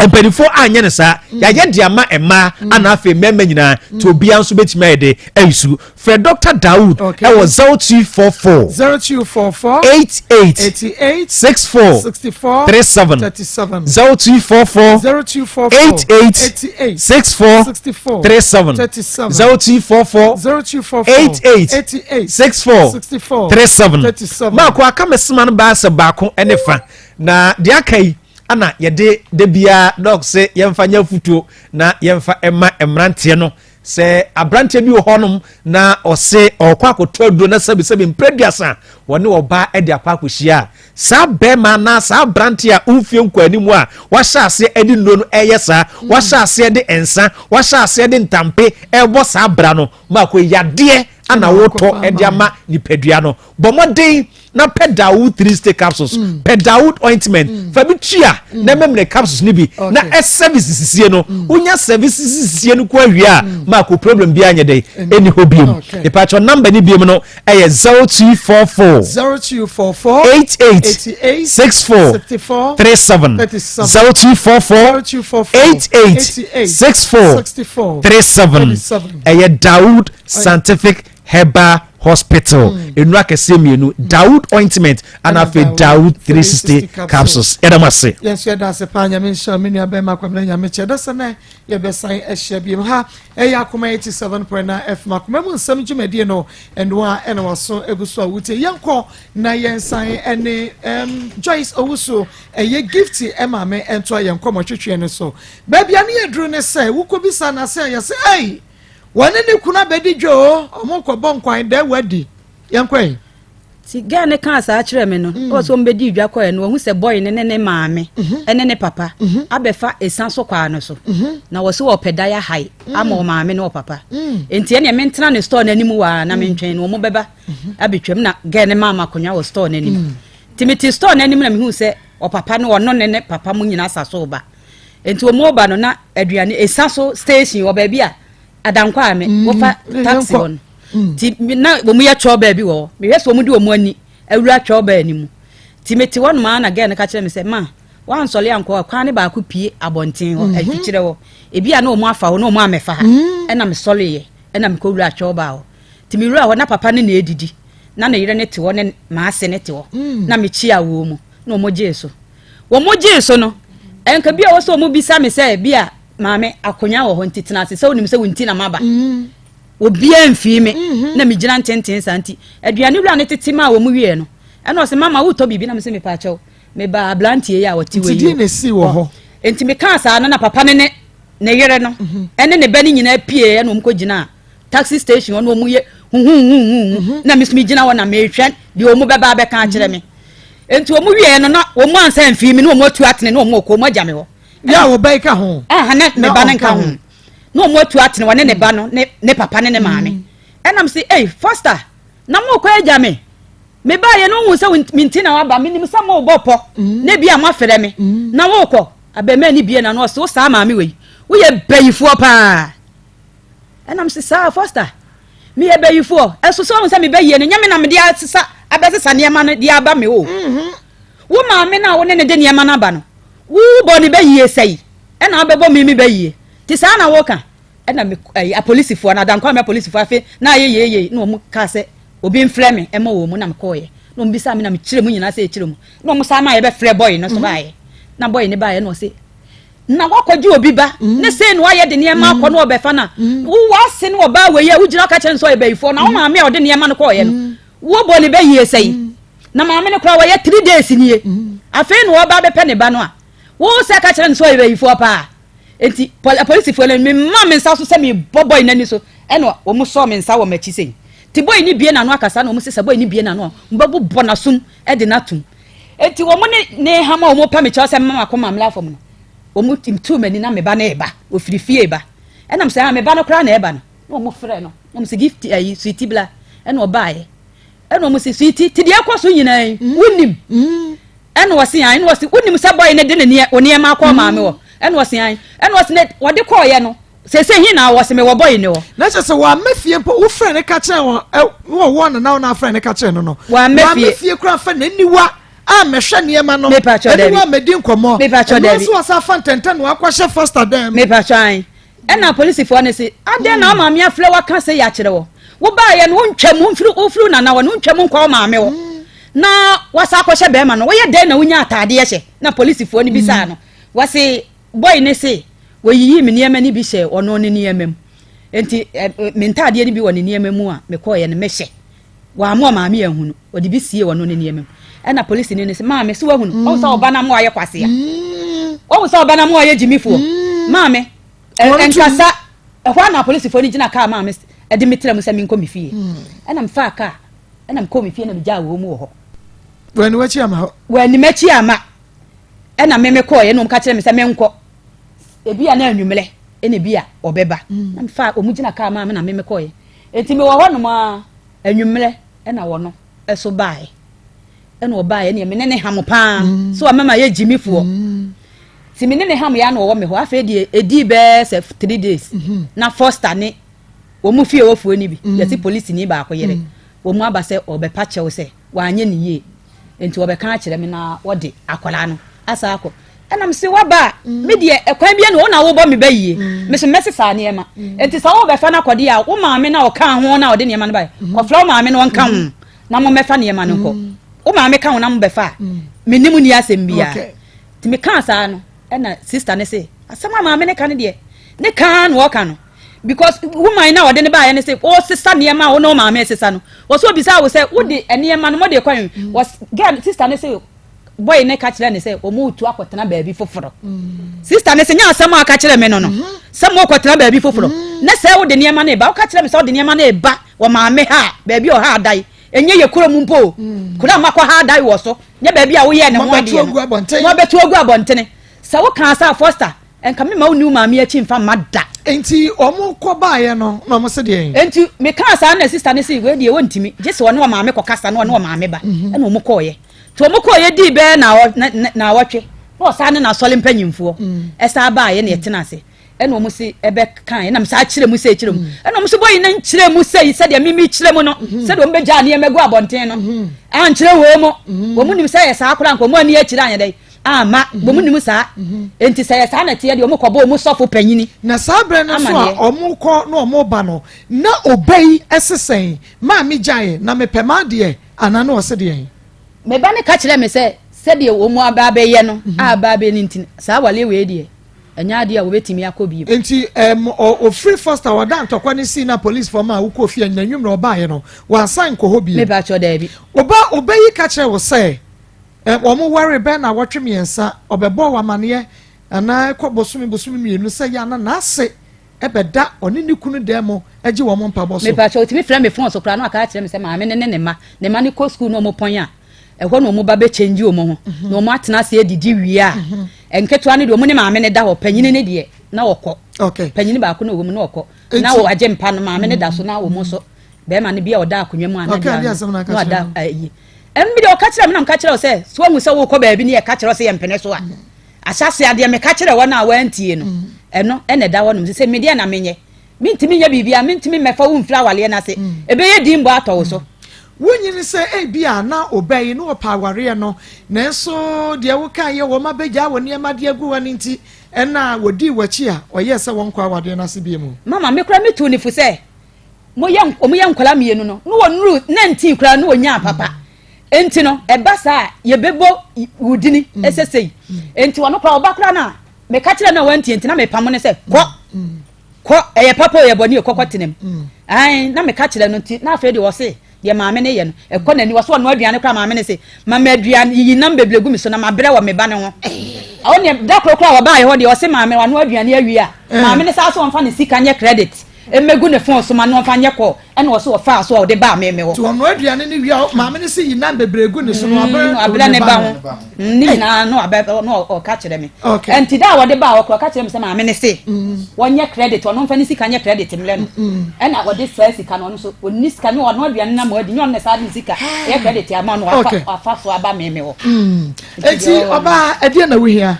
mpanimfoɔ anyɛ no saa, mm. yɛayɛ de ama mmaa mm. ana afei mmarima nyinaa, nti mm. obiara nso bɛtumi ayɛ de ayusu. Frɛ Dr. Daoud ɛwɔ 0244 0244 88 88 64 64 37 37 0244 0244 88 88 64 64 37 37 0244 0244 88 88 64 64 37 37 Maako aka me sema no baa sɛ baako ne fa na deɛ aka yi ana yɛde da biara dɔk sɛ yɛmfa nyɛ afutuo na yɛmfa ɛma mmeranteɛ no Sɛ aberanteɛ bi wɔ hɔnom na ɔse ɔrekɔ akɔtɔ aduro na sɛbisɛbi mprɛduasa wɔne ɔbaa de akɔ akɔhyia a, saa bɛrima anaa saa aberanteɛ a womfie nkɔ anim a wahyɛ aseɛ de nnuro no ɛyɛ saa, wahyɛ aseɛ de nsa, wahyɛ aseɛ de ntampe ɛrebɔ saa bra no, maako yadeɛ ana wotɔ de ama nipadua no. Bɔ mmɔden na pɛ Dawood three stick capsules mm. pɛ Dawood ointment mm. fa bi tua mm. na mɛmene capsules no bi na ɛsɛvis sisie no wonya service sisie no kɔ awie a maako problem bi anyɛ dɛ ɛni hɔ biom ìpàtɔ namba ni biom no ɛyɛ 0244 0244 88 64 37 0244 88 64 37 ɛyɛ Dawood scientific herbal. Hospital. Nnuro akɛseɛ mmienu, Dawood ointment ana afei Dawood 360 capsules. Yɛda mo ase. Yɛn nso yɛda ase paa. Nyame nhyira me nua bɛrima Kwamina Nyame kyɛ dɛ sɛ nɛ yɛbɛsan ahyia biom. Ha ɛyɛ Akoma 87.9 FM, Akoma mu nsɛm dwumadie no, ɛnoa ɛna waso egu so a wotie. Yɛnkɔ na yɛnsan ɛne Joyce Owusu, ɛyɛ Gift ɛmaame, ɛntoa yɛn nkɔmmɔ twetweɛ no so. Baabi a ne yɛduru ne sɛ wokɔbisa no ase a yɛsɛ ei, wɔne ne kunu abɛdi dwa o, ɔmo kɔbɔ nkwan dɛ wadi. Yɛnkɔ yi. Ti girl ne kaa saa kyerɛ me no, ɔwɔ sɛ ɔmbɛdi dwa kɔɛ no, wahu sɛ boy ne ne ne maame ɛne ne papa abɛfa ɛsa so kwaa no so, na wɔ sɛ wɔpɛ dan ahae ama ɔmaame ne ɔpapa, nti ɛneɛ mentena ne store no anim waa na mentwɛn no, ɔmo bɛba abɛtwam. Na girl ne maa ma akonnwa wɔ store no anim, nti mete store no anim na mehu sɛ ɔpapa no, ɔno ne ne papa mu nyinaa sa so ba. Nti ɔmo ba no na aduane ɛsa so station wɔ baabi a adankɔ a me wofa taxi hɔ no, nti na wɔn yɛ twɛw baabi wɔ hɔ. Mehwɛ sɛ wɔn de wɔn ani awura twɛw baa ne mu, nti mete hɔ nom ara na girl no ka kyerɛ me sɛ, ma wansɔle ankɔ kwan ne baako pie abɔnten hɔ, afikyerɛ hɔ, ebi a na wɔn afa hɔ na wɔn amɛfa ha. Ɛna mesɔleeɛ, ɛna mekɔwura twɛw baa hɔ. Nti mewura hɔ na papa ne na edidi, na ne yere ne te hɔ ne maase ne te hɔ, na mekyia wɔn mu na wɔn gyee so. Wɔn gyee so no, nka bi a wɔ sɛ wɔn bisa me sɛ bi a, maame, akonnwa wɔ hɔ nti tena ase, sɛ wonim sɛ wo nti na maba. Obiara mfii me na megyina ntenten saa. Nti aduane wura ne tete maa wɔn wie no, ɛna ɔsɛ, mama, wotɔ biribi? Na mesɛ, mepa akyɛw, meba aberanteɛ yi a ɔte wɔ yi na esi wɔ hɔ. Nti mekaa saa no na papa ne ne ne yere no ɛne ne ba no nyinaa pie, ɛna wɔn kɔ gyina taxi station hɔ na wɔn yɛ huhuhuhu, na me nso megyina hɔ na mehwɛ deɛ wɔn bɛba abɛka akyerɛ me. Nti wɔn wie no na wɔn ansa mfii me na wɔn atu atene na wɔn kɔ, wɔn agya me hɔ. Yɛ a wɔbɛyi ka ho. Ɛha na me ba no nka ho na wɔn atu atene, wɔne ne ba no ne ne papa ne ne maame. Ɛnam sɛ, ei, Foster, na mo kɔ agya me. Me ba yɛ no hu sɛ me nti na waba, menim sɛ mo bɔ pɔ na bi a mo afrɛ me na wokɔ abɛmɛ ne bie na no ɔsɛ wo saa maame wei woyɛ bayifoɔ paa. Ɛnam sɛ saa, Foster, meyɛ bayifoɔ, ɛso sɛ ɔhu sɛ mebɛyie no nyɛ me na mede asesa abɛsesa nneɛma no de aba me o. Wo maame no a wo ne ne de nneɛma no aba no, wobɔ ne bɛyie sɛi ɛna wobɛbɔ me me bɛyie nti saa na woka. Ɛna me ɛyi apolisifoɔ no adankwa me apolisifoɔ afe na ayɛ yeye na wɔn kaa sɛ obi mfrɛ me ɛma wɔn mu, na mekɔɔyɛ na wɔn bisa me na mekyerɛ mu nyinaa sɛ ɛkyerɛ mu, na wɔn saa maa yɛbɛfrɛ bɔyi no so baayɛ, na bɔyi no baayɛ na ɔse na wakɔgye obi ba ne sei na wayɛ de nneɛma akɔ na ɔbɛfa na wowɔ ase ne ɔbaa wei a wogyina ɔka kyerɛ no sɛ ɔyɛ bayifoɔ, na wo maame a ɔde nneɛma no kɔɔyɛ no wobɔ ne bɛyie sɛi, na maame no koraa wɔyɛ 3 days nie, afei na ɔba bɛpɛ ne ba no a wo sɛ ka kyerɛ no sɛ ɔyɛ bayifoɔ paa. Nti apolisifoɔ no, mema me nsa so sɛ mebɔ bɔyi n'ani so, ɛna wɔn sɔɔ me nsa wɔ m'akyi sɛ nti bɔyi ne bie n'ano akasa, na wɔn sɛ sɛ bɔyi ne bie n'ano a, wɔbɛbobɔ n'asom de n'atum. Nti wɔn ne ne hama wɔn pɛ me kyɛw sɛ mma makoma mmla fam no, wɔn tuu m'ani na me ba no reba, ofiri fie ba, ɛnam sɛ ah, me ba no koraa na ɛba no, na wɔn frɛ no na wɔn sɛ, Gift, ayi Sweetie bla. Ɛna ɔbaeɛ, ɛna wɔn sɛ, Sweetie, ti deɛ ɛkɔ so nyinaa yi wonim? Ɛna ɔse an. Ɛna ɔse, wonim sɛ bɔyi no de ne neɛ nneɛma akɔ maame hɔ? Ɛna ɔse an. Ɛna ɔse ne wɔde kɔɔyɛ no sese hin na wɔse mewɔ bɔyi ne hɔ. Na kyerɛ sɛ wamma fie mpo, wofrɛ ne ka kyerɛ wɔn ɛ wɔ wɔ nana wɔn afrɛ ne ka kyerɛ no no. Wamma fie. Wamma fie koraa fa n'aniwa ammɛhwɛ nneɛma no. Mepakyɛ dɛbi. Ɛne wammɛdi nkɔmmɔ. Mepakyɛ dɛbi. Ɛno nso wɔsa afa ntɛntɛn na wakɔhyɛ Foster dan mu. Mepakyɛ an. Ɛna apolisifoɔ no se, adɛn na wo maame afrɛ wo aka sei akyerɛ wo? Wobaeɛ no wontwam, womfiri wofiri wo nana hɔ no wontwam nkɔ wo maame hɔ na wasa akɔhyɛ bɛrima no, woyɛ dɛn na wonya ataadeɛ hyɛ? Na polisifoɔ no bisaa no, wɔse bɔi no se wɔyiyii me nneɛma no bi hyɛɛ ɔno ne nneɛma mu, enti me ntaadeɛ no bi wɔ ne nneɛma mu a mekɔeɛ no mehyɛ. Wamma ɔmaame anhunu, ɔde bi siee ɔno ne nneɛma mu. Ɛna polisini no se, maame, so woahunu? Wahu sɛ ɔba no ama wayɛ kwasea? Wahu sɛ ɔba no ama wayɛ gyimifoɔ? Maame, ɛnkasa. Ɛhɔ ara na apolisifoɔ no gyina kaa maame de me tra mu sɛ menkɔ me fie. Ɛna mefaa kaa, ɛna mekɔɔ me fie na megyaa wɔn mu wɔ hɔ. Wɔanni w'akyi amma hɔ? Wɔanni m'akyi amma. Ɛna me mekɔeɛ na wɔn ka kyerɛ me sɛ menkɔ. Ebi a na anwummerɛ ɛna ebi a ɔbɛba. Na mefaa wɔn gyina kaa maame na me mekɔeɛ. Enti mewɔ hɔnom ara, anwummerɛ ɛna wɔno ɛso baeɛ. Ɛna ɔbaeɛ ɛneɛ me ne ne ham paa. Mm. So ama ma yɛ gyimifoɔ. Mm. Ti me ne ne ham yɛ ana ɔwɔ me hɔ. Afei deɛ ɛdii bɛɛ sɛ 3 days. Mm-hmm. Na Foster ne wɔn mu fie wɔfoɔ no bi. Mm. Yɛsi polisi ni baako yere. Mm. Wɔn mu aba sɛ ɔbɛpa kyɛw sɛ wanyɛ ne yie. Nti wɔbɛka akyerɛ me na wɔde akwadaa no asa akɔ. Ɛna mese waba a, me deɛ ɛkwan bia ne wo na wobɔ me ba yie. Mese mɛsesa nneɛma. Enti sɛ wobɛfa no akɔde a, wo maame na ɔkaa ho na ɔde nneɛma no baeɛ. Kɔfrɛ wo maame na ɔnka ho na mommɛfa nneɛma no nkɔ. Wo maame ka ho na mobɛfa a, me ne mo nni asɛm biara. Nti mekaa saa no, ɛna sister no se, asɛm a maame no ka no deɛ, ne ka ara na ɔka no. Because woman na ɔde no baeɛ no se, ɔresesa nneɛma a wo ne wo maame resesa no. Ɔsɛ obisaa wo sɛ, wode nneɛma no mode kɔ he? Girl, sister no se, boy no ka kyerɛ ne sɛ wɔn retu akɔtena baabi foforɔ. Sister no sɛ nyɛ asɛm a aka kyerɛ me no no mhm. sɛ mo kɔtena baabi foforɔ mhm. na sɛ wode nneɛma no reba woka kyerɛ me sɛ wode nneɛma no reba wɔ maame ha a baabi a ɔha adan ɛnyɛ yɛ kuro mu mpo mm. kuro a makɔ ha adan wɔ so nyɛ baabi a woyɛɛ ne ho adeɛ no wɔbɛtu agu abɔntene sɛ wokaa sɛ Foster Nka me ma wo nni wo maame akyi nfa mma da. Enti wɔn kɔ baeɛ no na wɔn se deɛn? Enti me kaa saa na sister no se wei deɛ wɔntumi gye sɛ ɔne ɔmaame kɔ kasa na ɔne ɔmaame ba mhm. ɛna wɔn kɔɔyɛ nti wɔn kɔɔyɛ dii bɛyɛ naawɔtwe na ɔsan ne n'asɔre mpanyinfoɔ mm. ɛsan baeɛ na ɛtena ase ɛna wɔn se ɛbɛ kan ɛna saa kyerɛ mu sɛ kyerɛ mu mm. ɛna wɔn se bɔyi na nkyerɛ mu sɛ sɛdeɛ mimi kyerɛ mu no mm-hmm. sɛdeɛ wɔn bɛgya nneɛma gu abɔnten no mm-hmm. ankyerɛ wɔn mu wɔn nim sɛ yɛ saa koraa nka wɔn ani akyerɛ anyɛ dɛ Amma, wɔn nim saa. Enti sɛ ɛyɛ saa na ɛteɛ deɛ, wɔkɔbɔ wɔn sɔfo panyini Na saa berɛ no nso a amaneɛ. wɔrekɔ na wɔreba no, na ɔba yi se sɛn? Maame gyae, na mepɛ m'adeɛ, anaa na ɔse deɛn? Me ba no ka kyerɛɛ me sɛ, sɛdeɛ wɔn aba abɛyɛ no a aba abɛyɛ no nti no, saa awareɛ wei deɛ, ɛnyɛ adeɛ a wɔbɛtumi akɔ bio. Enti ɛm, ɔ, ɔfiri Foster hɔ, da a ntɔkwa no sii na polisfoɔ maa wokɔɔ fie anwummerɛ ɔbaeɛ no, wansan nkɔ hɔ bio. Mepakyɛw, daabi. Ɔba, ɔba yi ka kyerɛɛ wo sɛ Ɛ, wɔwaree bɛyɛ nnawɔtwe mmiɛnsa, ɔbɛbɔɔ wo amaneɛ anaa ɛkɔ bosome bosome mmienu sɛ yɛ a na n'ase bɛda ɔne ne kunu dan mu gye wɔn mpaebɔ so. Mepakyɛw, otumi frɛ me fon so koraa na waka akyerɛ me sɛ maame no ne ne mma, ne mma no kɔ sukuu na wɔpɔn a, ɛhɔ na wɔn ba bɛ change wɔn ho na wɔn atena ase adidi wie a, nketewa no deɛ wɔn ne maame no da hɔ, panyini no deɛ na ɔkɔ. Okay. Panyini baako na ɔwɔ mu na ɔkɔ. Na wɔagye mpa no, maame no da so na wɔn nso, bɛrima no bi a ɔda akonnwa mu a na deɛ na wada ayi. Ɛno bi deɛ ɔka kyerɛ me na meka kyerɛ wo sɛ so wahu sɛ wokɔ baabi ne yɛka kyerɛ wo sɛ yɛmpene so a ahyɛase adeɛ meka kyerɛ wɔn a wɔantie no ɛno ɛna ɛda hɔ nom sɛ medeɛ na menyɛ mentumi nyɛ biribi a mentumi mmɛfa wo mfiri awaleɛ no ase ɛbɛyɛ din bɔ atɔ wo so. Wonyini sɛ ebia na ɔbaa yi na ɔpɛ awareɛ no nanso deɛ wokaeɛ wɔn abɛgyaa wɔ nneɛma de agu hɔ no nti ɛna wɔdii w'akyi a ɔyɛɛ sɛ wɔnkɔ awadeɛ no ase bio mu. Mama me koraa metuu no fo sɛ moyɛ wɔn yɛ nkwadaa mmienu no na wɔnuru 19 koraa na wɔnyaa papa nti no ɛba saa a yɛbɛbɔ wo dini mm. ɛsɛ sei mm. nti ɔno koraa ɔba koraa no a meka kyerɛ no a wantie nti na mepamo no sɛ kɔ mm. kɔ ɛyɛ papa o yɛ bɔne o kɔkɔ tenam ae na meka kyerɛ no nti na afei deɛ ɔse deɛ maame no yɛ no ɛkɔ n'ani wɔ so ɔno aduane koraa maame no se mama aduane yiyi nam bebree gu me so na mabrɛ wɔ me ba no ho ɔno deɛ da koro koraa wɔbaeɛ hɔ deɛ ɔse maame wano aduane awie a maame no saa so ɔmfa ne sika nyɛ credit Mmegu ne phone so ma no ɔmfa nyɛ call ɛna ɔse ɔfaa so a ɔde baa me me hɔ. Nti ɔnoa aduane no wie a maame no se yi nam bebree gu ne so na wabrɛ wabrɛ ne ba ho ne nyinaa na wabɛ na ɔka kyerɛ me. Okay. Nti da a wɔde baa hɔ koraa ɔka kyerɛ me sɛ maame no se wɔnyɛ credit ɔno mfa ne sika nyɛ credit mmerɛ no ɛna ɔde saa sika no ɔno nso ɔnni sika nyɛ ɔno aduane no ama adi nyɛ ɔno na saa de ne sika ɛyɛ credit ama no wafa wafa so aba me me hɔ. Nti ɔbaa ɛdeɛ na wohia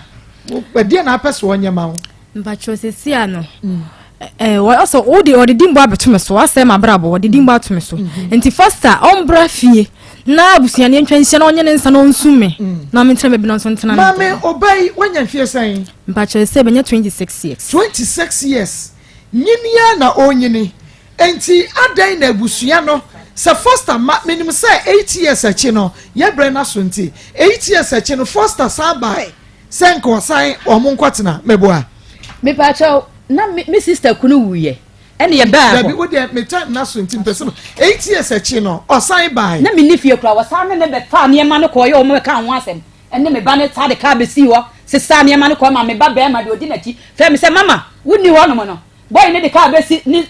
ɛdeɛ na apɛ so ɔnyɛ ma wo. Mpakyɛw sɛsi a no ɛɛ ɔsɛ wode ɔde dimbo abɛto me so asɛe m'abrabɔ ɔde dimbo ato me so mhm. nti Foster ɔmbra fie na abusua ne ntwa nhyia na ɔnyɛ ne nsa na ɔnsu me mm. na mentena baabi na nso ntena ne maame ɔba yi wanya mfie sɛn mpakyɛw sɛ bɛnya 26 years 26 years nyinia na ɔnyini nti adɛn na abusua no sɛ Foster ma menim sɛ 8 years akyi no yɛbrɛ no aso nti 8 years akyi no Foster san bae Sɛ nka ɔsan wɔn nkɔtena, meboa. Mepaakyɛw, na me me sister kunu wuyɛ, ɛna yɛ baa hɔ. Dabi, wo deɛ me time na so nti mpɛ sɛ 8 years akyi no, ɔsan bae. Na me nni fie koraa, wɔsan ne me bɛfaa nneɛma no kɔɔ yɛ wɔn bɛkaa ho asɛm, ɛne me ba no saa de kaa bɛsii hɔ, sesaa nneɛma no kɔɔ ma me ba bɛɛma deɛ ɔdi n'akyi frɛ me sɛ mama, wonni hɔ nom no, boy no de kaa bɛsi ne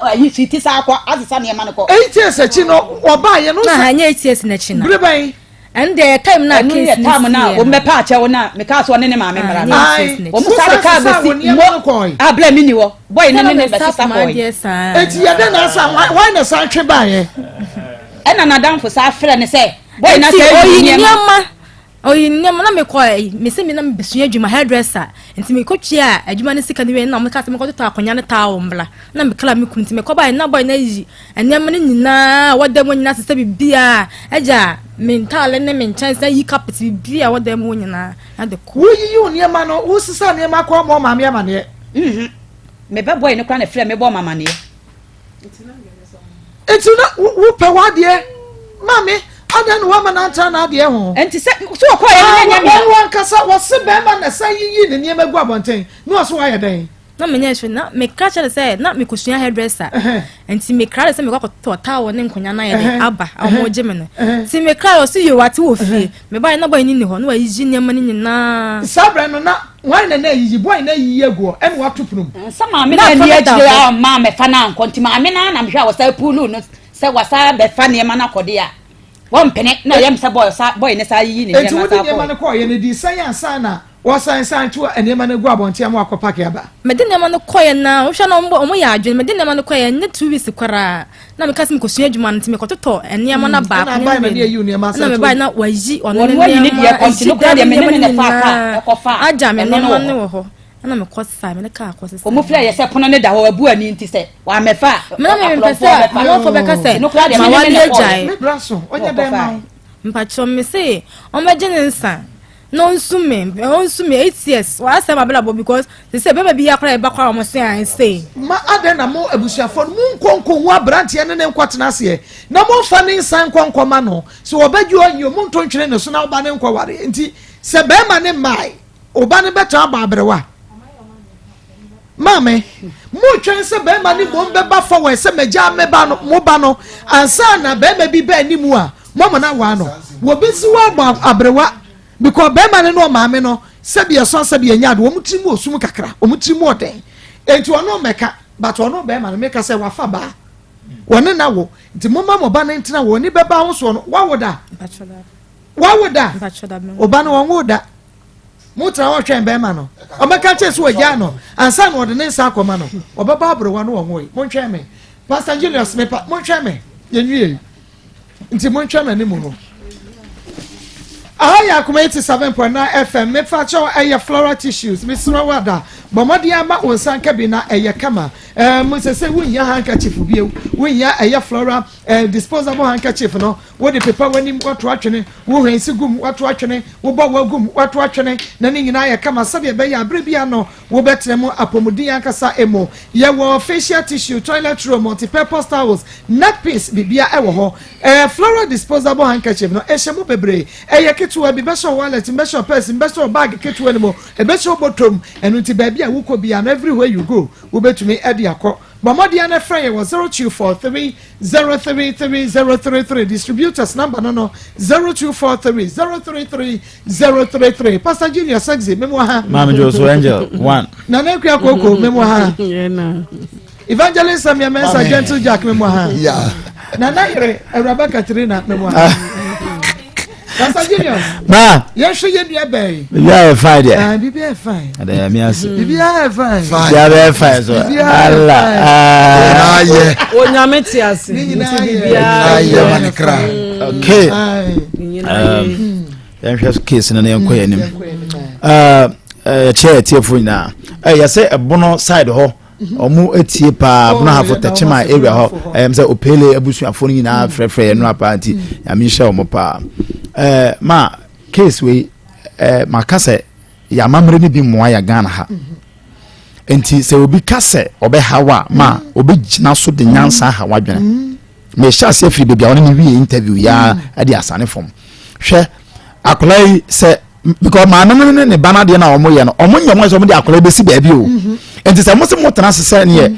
ayi si ti saa kɔ asesa nneɛma no kɔ. 8 years akyi no, wɔbaeɛ no. Na ɛnyɛ 8 years n'akyi na. Bere bɛn? Ɛno deɛ yɛ time na Ɛno case yɛ no time na siiɛ wɔn no. bɛpa akyɛw na mekaa sɛ ɔne ne maame mmra no. Ah, ɛnyɛ eight years Wɔn n'akyi. saa de kaa Wosan sesaa bɛsi wɔn nneɛma mo no kɔe. abla mi ni hɔ. Boy no Sɛ ne na ne mesa bɛsesa poma kɔe. adeɛ saa. Eti yɛ dɛn na asa hwan na san twe baeɛ? Ɛna n'adamfo saa frɛ no sɛ boy no Eti asɛ oyi ayi ne nneɛma. nneɛma. Oyi nneɛma na mekɔ ɛyi mese me na mebɛsua adwuma hairdresser nti mekɔtua adwuma no sika no wie na wɔka sɛ mekɔtotɔ akonnwa ne towel mbra na mekra me kunu nti mekɔbaeɛ na boy no ayi nneɛma no nyinaa wɔda mu nyinaa sesɛ biribiaa agya me ntaale ne me nkyɛnse ayi carpet biribiaa wɔda mu nyinaa na de kɔ. Woyiyi wo nneɛma no wosesa nneɛma kɔ ma ɔmaame amaneɛ. Mhm mebɛ boy no koraa na ɛfrɛ me bɔɔ me amaneɛ. Nti na wopɛ w'adeɛ maame adɛn na woama no antra n'adeɛ ho. Nti sɛ so ɔkɔɔ yɛ no nyɛ mea. Wɔn ankasa wɔse bɛrima na ɛsan yiyi ne nneɛma gu abɔnten na ɔso wayɛ dɛn. Na menyɛ hwee na mekra kyerɛ no sɛ na mekɔsua hairdresser nti mekra no sɛ mekɔ akɔtɔ towel ne nkonnwa no ayɛ dɛn aba a wɔgye me no nti mekra ɔse yoo wate wɔ fie mebaeɛ na boy no nni hɔ na wayiyi nneɛma no nyinaa. Saa berɛ no na Hwan na na ayiyi? Boy na ayiyi agu hɔ ɛna wato pono mu. Sɛ maame no anni akyire a ɔmma ammɛfa no ankɔ nti maame no ara na mehwɛ a wɔsan puuluu no sɛ wasan abɛfa nneɛma no akɔ deɛ a wɔmpene na ɛyɛ me sɛ boy sa boy no san yiyi ne Enti nneɛma wode san nneɛma kɔɛ. no kɔeɛ no ɛdii sɛn ansa na wɔsan san to nneɛma no agu abɔnten ama wakɔ pake aba? Mede nneɛma no kɔeɛ no ara wohwɛ na wɔn wɔyɛ adwene mede nneɛma no kɔeɛ ɛnyɛ 2 weeks koraa na meka sɛ mekɔsua adwuma no nti mekɔtotɔ nneɛma no baako Ɛna abae ma ne ayi wo nneɛma ɛna asan to mebae na wayi ɔno ne Wɔn ayi ne deɛ nneɛma kɔ nti ayi no koraa dan deɛ mu me ne nneɛma ne no na ɛfaa kaa nyinaa ɛkɔfaa agya me ɛno no nneɛma wɔ no hɔ. wɔ hɔ ɛna mekɔ sesae me ne kaa kɔ sesae. Wɔn frɛ yɛ sɛ pono no da hɔ abu ani nti sɛ wɔamɛfa a Me na mempɛ akorɔmfoɔ sɛ bɛfa. amanfoɔ bɛka sɛ Nti no koraa deɛ ma me ne wale ne na ɛkɔɔeɛ. agyae. Me bra so ɔnyɛ dɛn ma wo. Mpakyɛw mese ɔmmɛgye ne nsa na ɔnsu me ɔnsu me 8 years wasɛe m'abrabɔ because te sɛ bɛrima bi akora ɛba kora wɔn se an sei. Ma adɛn na mo abusuafoɔ no monkɔ nkɔhu aberanteɛ ne ne nkɔtena aseɛ na momfa ne nsa nkɔ nkɔma no sɛ ɔbɛgye ɔnyi o monto ntwene ne so na ɔba ne nkɔware nti sɛ bɛrima ne mmae ɔba no bɛtɔn abɔ aberewa Maame, moretwɛn sɛ barima no mmom bɛba forward sɛ magyaa me ba no, mo ba no, ansa na barima bi ba anim a, moama no awaa no. Wɔbɛsi wo abɔ aberewa because barima no ne ɔmaame no, sɛbi ɛsɔ sɛbi ɛnyɛ ade, wɔn tiri mu ɔsum kakra, wɔn tiri mu ɔden. Enti ɔno mmɛka, but ɔno barima no, meka sɛ wafa baa, wɔne no awo, nti momma mo ba no ntena hɔ, ɔni bɛba ho soɔ no, wawo da? Wawo da? Ɔba no wɔnwo da. Motra hɔ twɛn bɛrima no. Ɔbɛka kyerɛ sɛ wagyaa no ansa na ɔde ne nsa akɔma no. Ɔbɛba aberewa no wɔnwoe. Montwɛn me. Pastor Julius mepa montwɛn me. Yɛnwiei. Nti montwɛn m'anim hɔ. Aha yɛ Akoma 87.9 FM. Mefa kyɛw ɛyɛ floral tissues. Mesrɛ wo ada. Bɔ mmɔden ama wo nsa nka bi na ɛyɛ kama. Ɛɛ mo sɛ sɛ wonhia handkerchief bio. Wonhia ɛyɛ floral eh, disposable handkerchief no. Wode pepa w'anim, woato atwene, wo hwense gu mu, woato atwene, wo bɔwɔ gu mu, woato atwene, na ne nyinaa ayɛ kama sɛdeɛ ɛbɛyɛ a berɛ biara no wobɛtena mu apɔmuden ankasa mu. Yɛwɔ facial tissue, toilet roll, multi-purpose towels, neck piece, biribiara wɔ hɔ. Ɛɛ floral disposable handkerchief no, ɛhyɛ mu bebree. Ɛyɛ ketewa bi, bɛhyɛ wo wallet mu, bɛhyɛ wo purse mu, bɛhyɛ wo bag ketewa no mu, ɛbɛhyɛ wo bɔtɔ mu. Ɛno nti baabi a wokɔ biara no, everywhere you go, wobɛtumi de akɔ. Bɔ mmɔden ara na frɛ yɛn wɔ 0243 033033 distributors number no no 0243 033033 Pastor Junior Sexy memo ha. Maame Joso Angel one. Nana Akua Koko memo ha. Evangelist Samia Mensah Gentle Jack memo ha. Yeah. Nana Yere Awuraba Katrina memo ha. Pastor Junior. Ma. Yɛhwɛ yɛ nua bɛn. Bibi ayɛ fine deɛ. Ah, bibi ayɛ fine. Ɛdɛ yɛ mi ase. Bibi ayɛ fine. Bibi ayɛ fine so. Ala. Nyinaa yɛ. Onyame te ase. Ne nyinaa Nti yɛ. bibiara Nyinaa yɛ ma ne kra. Okay. Nyinaa Yɛnhwɛ case no na yɛnkɔ yɛn anim. Yɛkyɛ atiefoɔ nyinaa. Yɛsɛ ɛbono side hɔ. Ɔmo etie paa bono hafo tɛkyema area hɔ. Ɛyɛm sɛ opele abusuafoɔ no nyinaa frɛfrɛ yɛn nora paa nti nyame nhyɛ ɔmo paa. Ma case wei maka sɛ yɛ amammerɛ no bi mmoa yɛ Ghana ha. Nti sɛ obi ka sɛ ɔbɛhaw a ma obɛgyina so de nyansa ha wadwene. Mehyɛ aseɛ firi baabi a ɔne ne wie interview yaa de asane fam. Hwɛ akwadaa yi sɛ because maame no ne ne ba no adeɛ no a wɔyɛ no wɔn nyɛ wɔn sɛ wɔn de akwadaa bɛsi baabi o nti sɛ wɔn sɛ mo tena ase sɛ neɛ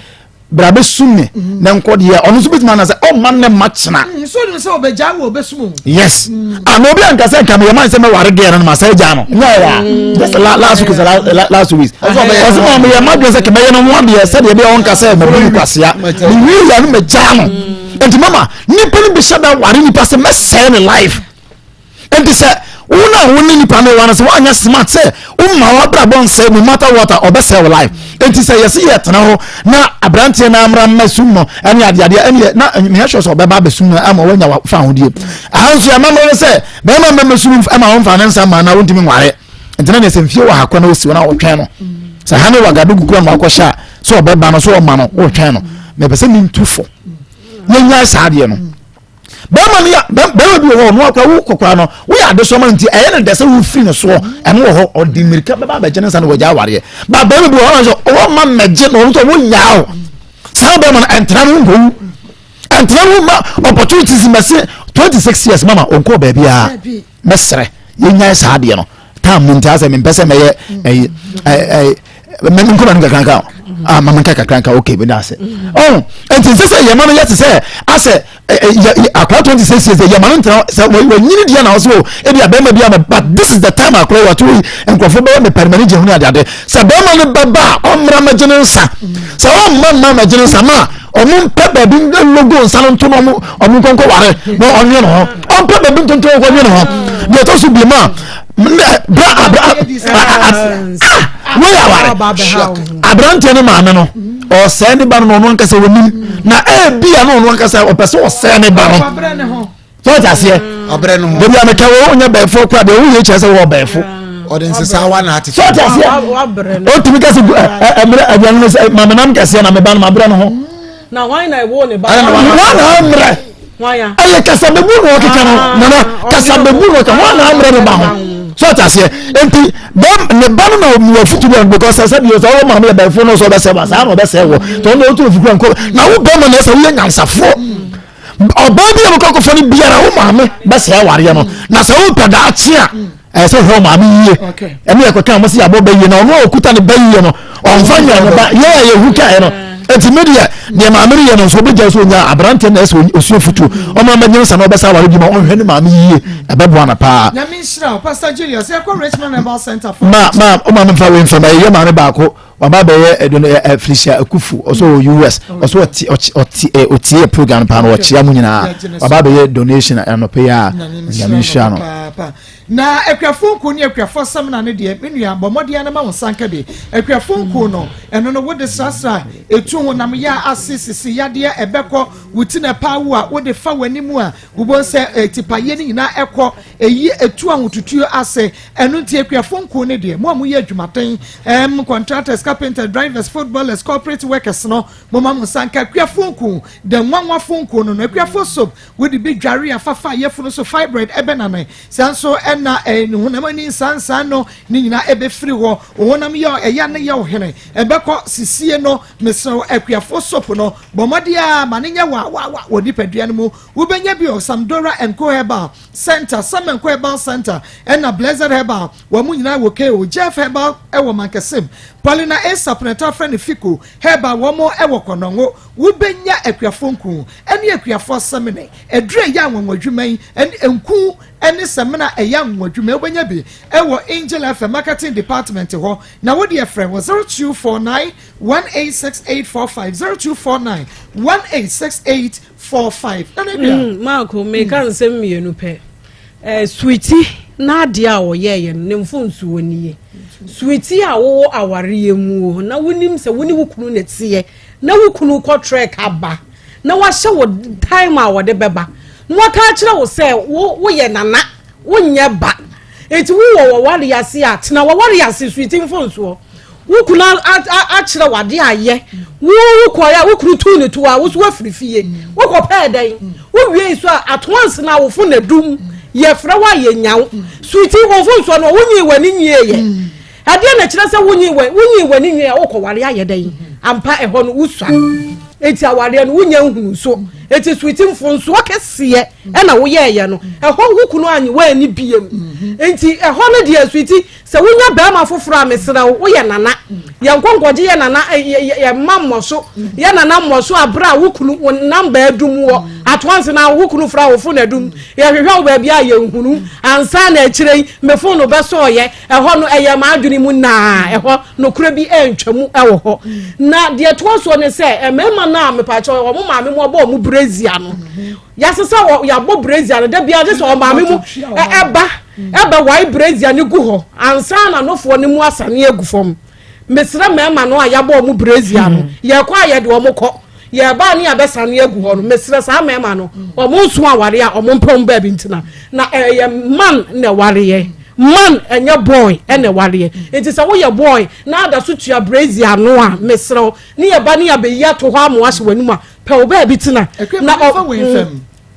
bra bɛsum me na nkɔ deɛ ɔno nso bɛtumi ana sɛ ɔmma ne ma kyena. nso nim sɛ ɔbɛgya wɔ ɔbɛsum o. yes ah na obi anka sɛ nka meyɛ man sɛ mɛware gɛɛ no no ma sɛ gya no nyɛ yɛ a just last week sɛ last week ɔsɛ ma meyɛ ma dwen sɛ kɛmɛyɛ no ho adeɛ sɛdeɛ ɛbɛyɛ ɔnka sɛ mabu no kwasea mewie yɛ no magyaa no nti mama nipa no bi hyɛ da ware nipa sɛ mɛsɛe ne life nti sɛ wo na a wo ne nipa no wɔ no sɛ woanyɛ smart sɛ woma w'abrabɔ nsɛe no matter what a ɔbɛsɛe wo life. Enti sɛ yɛse yɛtena hɔ na aberanteɛ no amra mmɛsum no ɛne adeadeɛ ɛneɛ na mehɛ sure sɛ ɔbɛba abɛsum no ama wanya fa ahodie. Aha nso yɛamammerɛ no sɛ bɛrima mmɛmɛsum ɛma wɔmfa ne nsa ma na wontumi nware. Nti na neɛ sɛ mfie wɔ ha kɔ na wosi hɔ na wotwɛn no sɛ ha ne Wagadugu kura na wakɔhyɛ a sɛ ɔbɛba no sɛ ɔma no wotwɛn no. Mepɛ sɛ mentu fo yɛnyae saa adeɛ no. Bɛrima no yɛ bɛrima bi wɔ hɔ ɔno akora wo kɔkora no woyɛ adesoa ma no nti ɛyɛ no dɛ sɛ wofiri ne soɔ ɛno wɔ hɔ ɔde mmirika bɛba abɛgye ne nsa na wɔgya awareɛ ba bɛrima bi wɔ hɔ sɛ ɔwɔ ma mmɛgye na ɔno nso wɔnyaa o saa bɛrima no ɛntena no nkɔwu ɛntena no ma opportunities mɛse 26 years mama ɔnkɔɔ baabiara mɛsrɛ yɛnyae saa adeɛ no tam no nti asɛ mempɛ sɛ mɛyɛ ɛyi ɛyi nkɔma no kakranka ah mama nka kakranka okay meda ase ɔn nti nsɛ sɛ yɛma no yɛ te sɛ asɛ akora 26 years yɛma no ntena sɛ wɔnyini deɛ na ɔsɛ o ebi a bɛrima bi ama but this is the time akora wɔto yi nkurɔfoɔ bɛyɛ mepɛ no m'ani gye ho ne adeade sɛ bɛrima no bɛba a ɔmmra mɛgye ne nsa sɛ ɔmma mma mɛgye ne nsa ma ɔmo mpɛ baabi logo nsa no nto no ɔmo ɔmo nkɔnkɔ ware na ɔnwe ne ho ɔmpɛ baabi ntonto nkɔ nwe ne ho deɛ ɛtɔ so bi mu a bra abra ah wei aware aberanteɛ no maame no ɔsɛɛ ne ba no na ɔno ankasa wɔnim na ebi a na ɔno ankasa ɔpɛ sɛ ɔsɛɛ ne ba no. sɛ ɔte aseɛ ɔbrɛ no ho dabi a meka wɔ wonyɛ bɛɛfoɔ kora deɛ woyɛ kyerɛ sɛ wɔ bɛɛfo ɔde nsesa wa na ate sɛ ɔte aseɛ ɔtumi ka sɛ mmerɛ aduane no sɛ mamenam kɛseɛ na meba no mabrɛ no ho na hwan na ɛwɔ ne ba hwan na ammerɛ ɛyɛ kasa bɛbu na ɔkeka no ah, nana kasa bɛbu na ɔkeka hwan na ammerɛ ne ba ho sɛ ɔte aseɛ nti bɛm ne ba no na ɔmu afutu bi because sɛ bi sɛ ɔwɔ maame yɛ bɛɛfo no sɛ ɔbɛsɛ ba saa na ɔbɛsɛ wɔ tɔ ɔno ɔtu ofikura nkɔ na wo bɛrima na ɛsɛ woyɛ nyansafoɔ ɔbaa bi a bɛkɔ akɔfa no biara wo maame bɛsɛe awareɛ no na sɛ wopɛ daakye a ɛyɛ sɛ hwɛ wo maame yie ɛne yɛkɔka mo sɛ yɛabɔ bɛ yie na ɔno a ɔkuta ne bɛ yie no ɔmfa nyɛ no ba yɛ a yɛhu kaeɛ no nti me deɛ deɛ maame no yɛ no nso wobɛgya sɛ ɔnya aberanteɛ na ɛsɛ ɔsua futuo ɔma mɛnyɛ nsa na ɔbɛsa aware bi ma ɔnhwɛ ne maame yie ɛbɛboa no paa Nyame nhyira wo Pastor Julius yɛkɔ Richmond Herbal Center for ma ma ɔma memfa wei mfa ma ɛyɛ maame baako waba bɛyɛ ɛdo no ɛ Felicia Akufu ɔsɔ wɔ US ɔsɔ ɔte ɔte ɔte ɛ ɔtie program paa no ɔkyea mu nyinaa waba bɛyɛ donation anɔpɛ yi a nyame nhyira no. Na akuafo nku ne akuafo samina no deɛ, me nua, bɔ mmɔden ara na ma wo nsa nka bi. Akuafo nku no, ɛno no wode srasra etu honam ya ase, sisi yadeɛ, ɛbɛkɔ, wo ti na ɛpaa wo a, wode fa w'anim a, wobɛhu sɛ tipaeɛ no nyinaa ɛkɔ. Eyi etu ahotutuo ase. Ɛno nti akuafo nko no deɛ, mo a moyɛ adwumaden, ɛɛm, contractors, carpenters, drivers, footballers, corporate workers no, momma mo nsa nka akuafo nko, the nwanwafo nko no no. Akuafo soap, wode bi dware a fafa yafunu so fibroid ɛbɛnane. Saa nso ɛna ɛɛ honam ani nsansan no ne nyinaa ɛbɛfiri hɔ. Wo honam yɛ ɛya ne yɛ wo hene, ɛbɛkɔ sisie no. Mesrɛ wo, akuafo soap no, bɔ mmɔden ara ma no nyɛ wawawa wɔ nipadua no mu. Wobɛnya bi wɔ Samdora and Co Herbal Centre, Sam and Co Herbal Centre, ɛna Blessed Herbal, wɔn nyinaa wɔ KO, Jeff Herbal wɔ Mankasim, Paulina Asap na ɛtaa frɛ no Fico Herbal, wɔn wɔ Kɔnɔngo. Wobɛnya akuafoɔ nku ne akuafoɔ samine, aduro a ɛyɛ anwanwadwuma yi, ne nku ne samina a ɛyɛ anwanwadwuma yi, wobɛnya bi wɔ Angel FM Marketing Department hɔ, na wo deɛ frɛ wɔ 0249 186845, 0249 1868 45 nana dua. Mm, Marko, meka mm. nsɛm mmienu pɛ. Eh, sweetie n'adeɛ a ɔyɛɛyɛ no ne mfonsuo nie. Sweetie a wowɔ awareɛ mu o, na wonim sɛ wo ne wo kunu na teɛ, na wo kunu kɔ trek aba, na wahyɛ wo time a wɔde bɛba, na waka akyerɛ wo sɛ wo woyɛ nana, wonyɛ ba. Enti wowɔ w'awareɛ ase a, tena w'awareɛ ase, sweetie mfonsuo. Wo kunu akyerɛ wo adeɛ a yɛ. Wo wokɔeɛ a wo kunu tuu ne to a wo so woafiri fie. Wokɔpɛɛ dɛn? Wowiei so a atoanse no awofo na dum. Yɛfrɛ wo a yɛnya wo. Sweetie wo mfomsoɔ no wonyii w'ani nwieeɛ. Ɛdeɛn na ɛkyerɛ sɛ wonyii wonyii w'ani nwieeɛ a wokɔware ayɛ dɛn? Ampa ɛhɔ no wosua. Enti awareɛ no wonya nhunu so. Enti sweetie mfomsoɔ kɛseɛ ɛna woyɛeɛ no. Ɛhɔ wo kunu anye w'ani biem. Enti ɛhɔ no deɛ sweetie Sɛ wonya barima foforɔ a, mesrɛ wo, woyɛ nana. Yɛnkɔ nkɔgye yɛ nana, yɛ mma mmɔso, yɛ nana mmɔso aberɛ a wo kunu, wo namba adum wɔ atoanse na wo kunu fra wo fon adum. Yɛhwehwɛ wo baabi a yɛnhunu. Ansa na akyire yi, me fon no bɛsɔɔyɛ. Ɛhɔ no, ɛyɛ m'adwene mu naa. Ɛhɔ, nokorɛ bi antwa mu wɔ hɔ. Na deɛ ɛtoa soɔ ne sɛ, mmarima no a mepakyɛw, wɔn maame mu abɔ wɔn brazier no, yɛasesa wɔ, yɛabɔ brazier no, da biara gye sɛ wɔn maame mu ɛba. ɛbɛ wae brezia no gu hɔ ansa na nofoɔ no mu asane agu fam. Mesrɛ mmarima no a yɛabɔ wɔn brezia no, yɛkɔ a yɛde wɔn kɔ, yɛba a ne yɛabɛsane agu hɔ no, mesrɛ saa mmarima no, wɔn nso aware a wɔn mpɛ wɔn baabi ntena. Na ɛyɛ man na ɛwareɛ, man ɛnyɛ boy ɛna ɛwareɛ. Nti sɛ woyɛ boy na ada so tua brezia no a, mesrɛ wo, ne yɛba ne yɛabɛyi ato hɔ ama wɔahyɛ w'anim a, pɛ wo baabi tena. Na ɔ,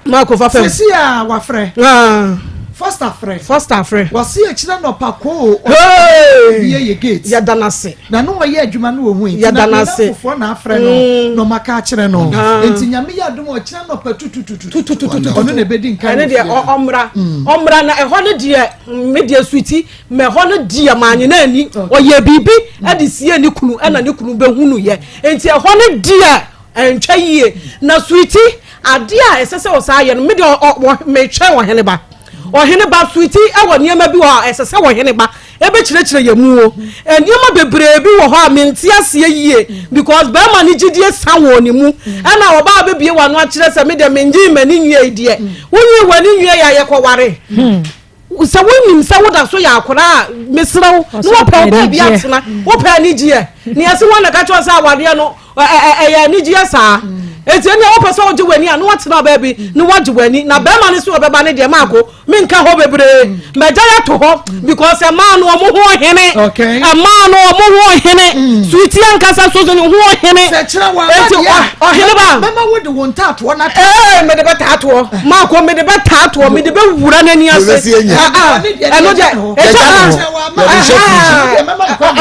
Marco fa fam. Sisi a wafrɛ. Ah. Foster frɛ. Foster frɛ. Wɔsi akyerɛ nɔpa koo. Hey. Bie yɛ gate. Yɛda n'ase. Na no ɔyɛ adwuma no ohun yi. Yɛda n'ase. Na fofoɔ na afrɛ no. Mm. Na ɔma ka akyerɛ no. Ah. Nti nyame yɛ adum ɔkyerɛ nɔpa tutututu. Tutututu. Ɔno na ebedi nkan. Ɛne deɛ ɔmra. Mm. Ɔmra na ɛhɔ no deɛ me deɛ suiti mɛ ɛhɔ no deɛ maa nyina ani. Ɔyɛ biribi ɛde sie ne kunu ɛna ne kunu bɛhunu yɛ. Nti ɛhɔ no deɛ. Ɛntwa yie. Na Sweety, adeɛ a ɛsɛ sɛ ɔsaa yɛ no, me deɛ ɔ, ɔ, metwɛn ɔhene ba. Ɔhene ba, Sweety wɔ nneɛma bi wɔ hɔ a ɛsɛ sɛ ɔhene ba ɛbɛkyerɛkyerɛ yɛn mu o. Nneɛma bebree bi wɔ hɔ a mente aseɛ yie because bɛrima no gyidie sa wɔ ne mu. Ɛna ɔbaa bɛbie w'ano akyerɛ sɛ me deɛ mengyee m'ani nwiei deɛ. Wonyii w'ani nwiei a yɛkɔware. Sɛ wonim sɛ woda so yɛ akwadaa a, mesrɛ wo, na wɔpɛ wo baabi atena. Wopɛ anigyeɛ. Nea ɛsi hɔ na ɛka kyerɛ sɛ awadeɛ no ɛyɛ anigyeɛ saa. Enti ɛnna wopɛ sɛ wogye w'ani a, na watena baabi na wagye w'ani. Na bɛrima no sɛ ɔbɛba no deɛ maako, menka hɔ bebree. Mɛgya yɛ ato hɔ because ɛmaa no ɔmo ho ɔhene. Ɛmaa no ɔmo ho ɔhene. Suiti ankasa so so ne ho ɔhene. Enti ɔhene ba. Mɛma wode wo ntaatoɔ no Ee, mede bɛtaatoɔ. Maako, mede bɛtaatoɔ, mede bɛwura n'ani ase. Ɛno deɛ, ɛkyɛ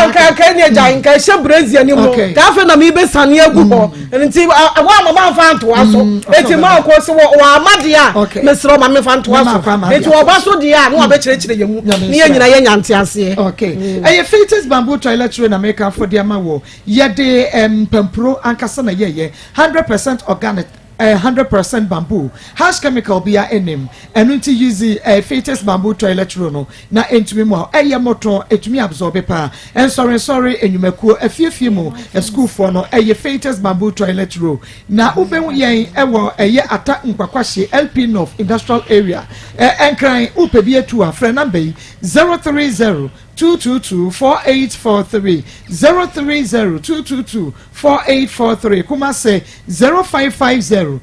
nka nka ɛne agya nka ɛhyɛ brazier ni mu. Ka afei na mebɛsane agu hɔ. Nti wɔn ama mamfa ntoa so. Eti maako sɛ wɔ ama deɛ a, mesrɛ ɔma memfa ntoa so. Eti ɔba so deɛ a, na wabɛkyerɛkyerɛ yɛn mu. Ne yɛn nyinaa yɛnya nteaseɛ. Okay. Ɛyɛ Fetus Bamboo Toilet Tray na meka fo de ama wɔ. Yɛde mpampuro ankasa na yɛyɛ. 100% organic. 100% bamboo, harsh chemical biara nnim, ɛno nti use Fetus bamboo toilet roll no na ɛntumi mmoa wo. Ɛyɛ mmɔtɔ, ɛtumi absorbe paa. Nsɔrensɔre, nnwumakuo, afiefie mu, asukuufoɔ no, ɛyɛ Fetus bamboo toilet roll. Na wobɛhu yɛn wɔ ɛyɛ Ata Nkwakwahye, LP North Industrial Area, Nkran. Wopɛ bi atu a, frɛ number yi, 030 222 4843, 030 222 4843 Kumase 0550 000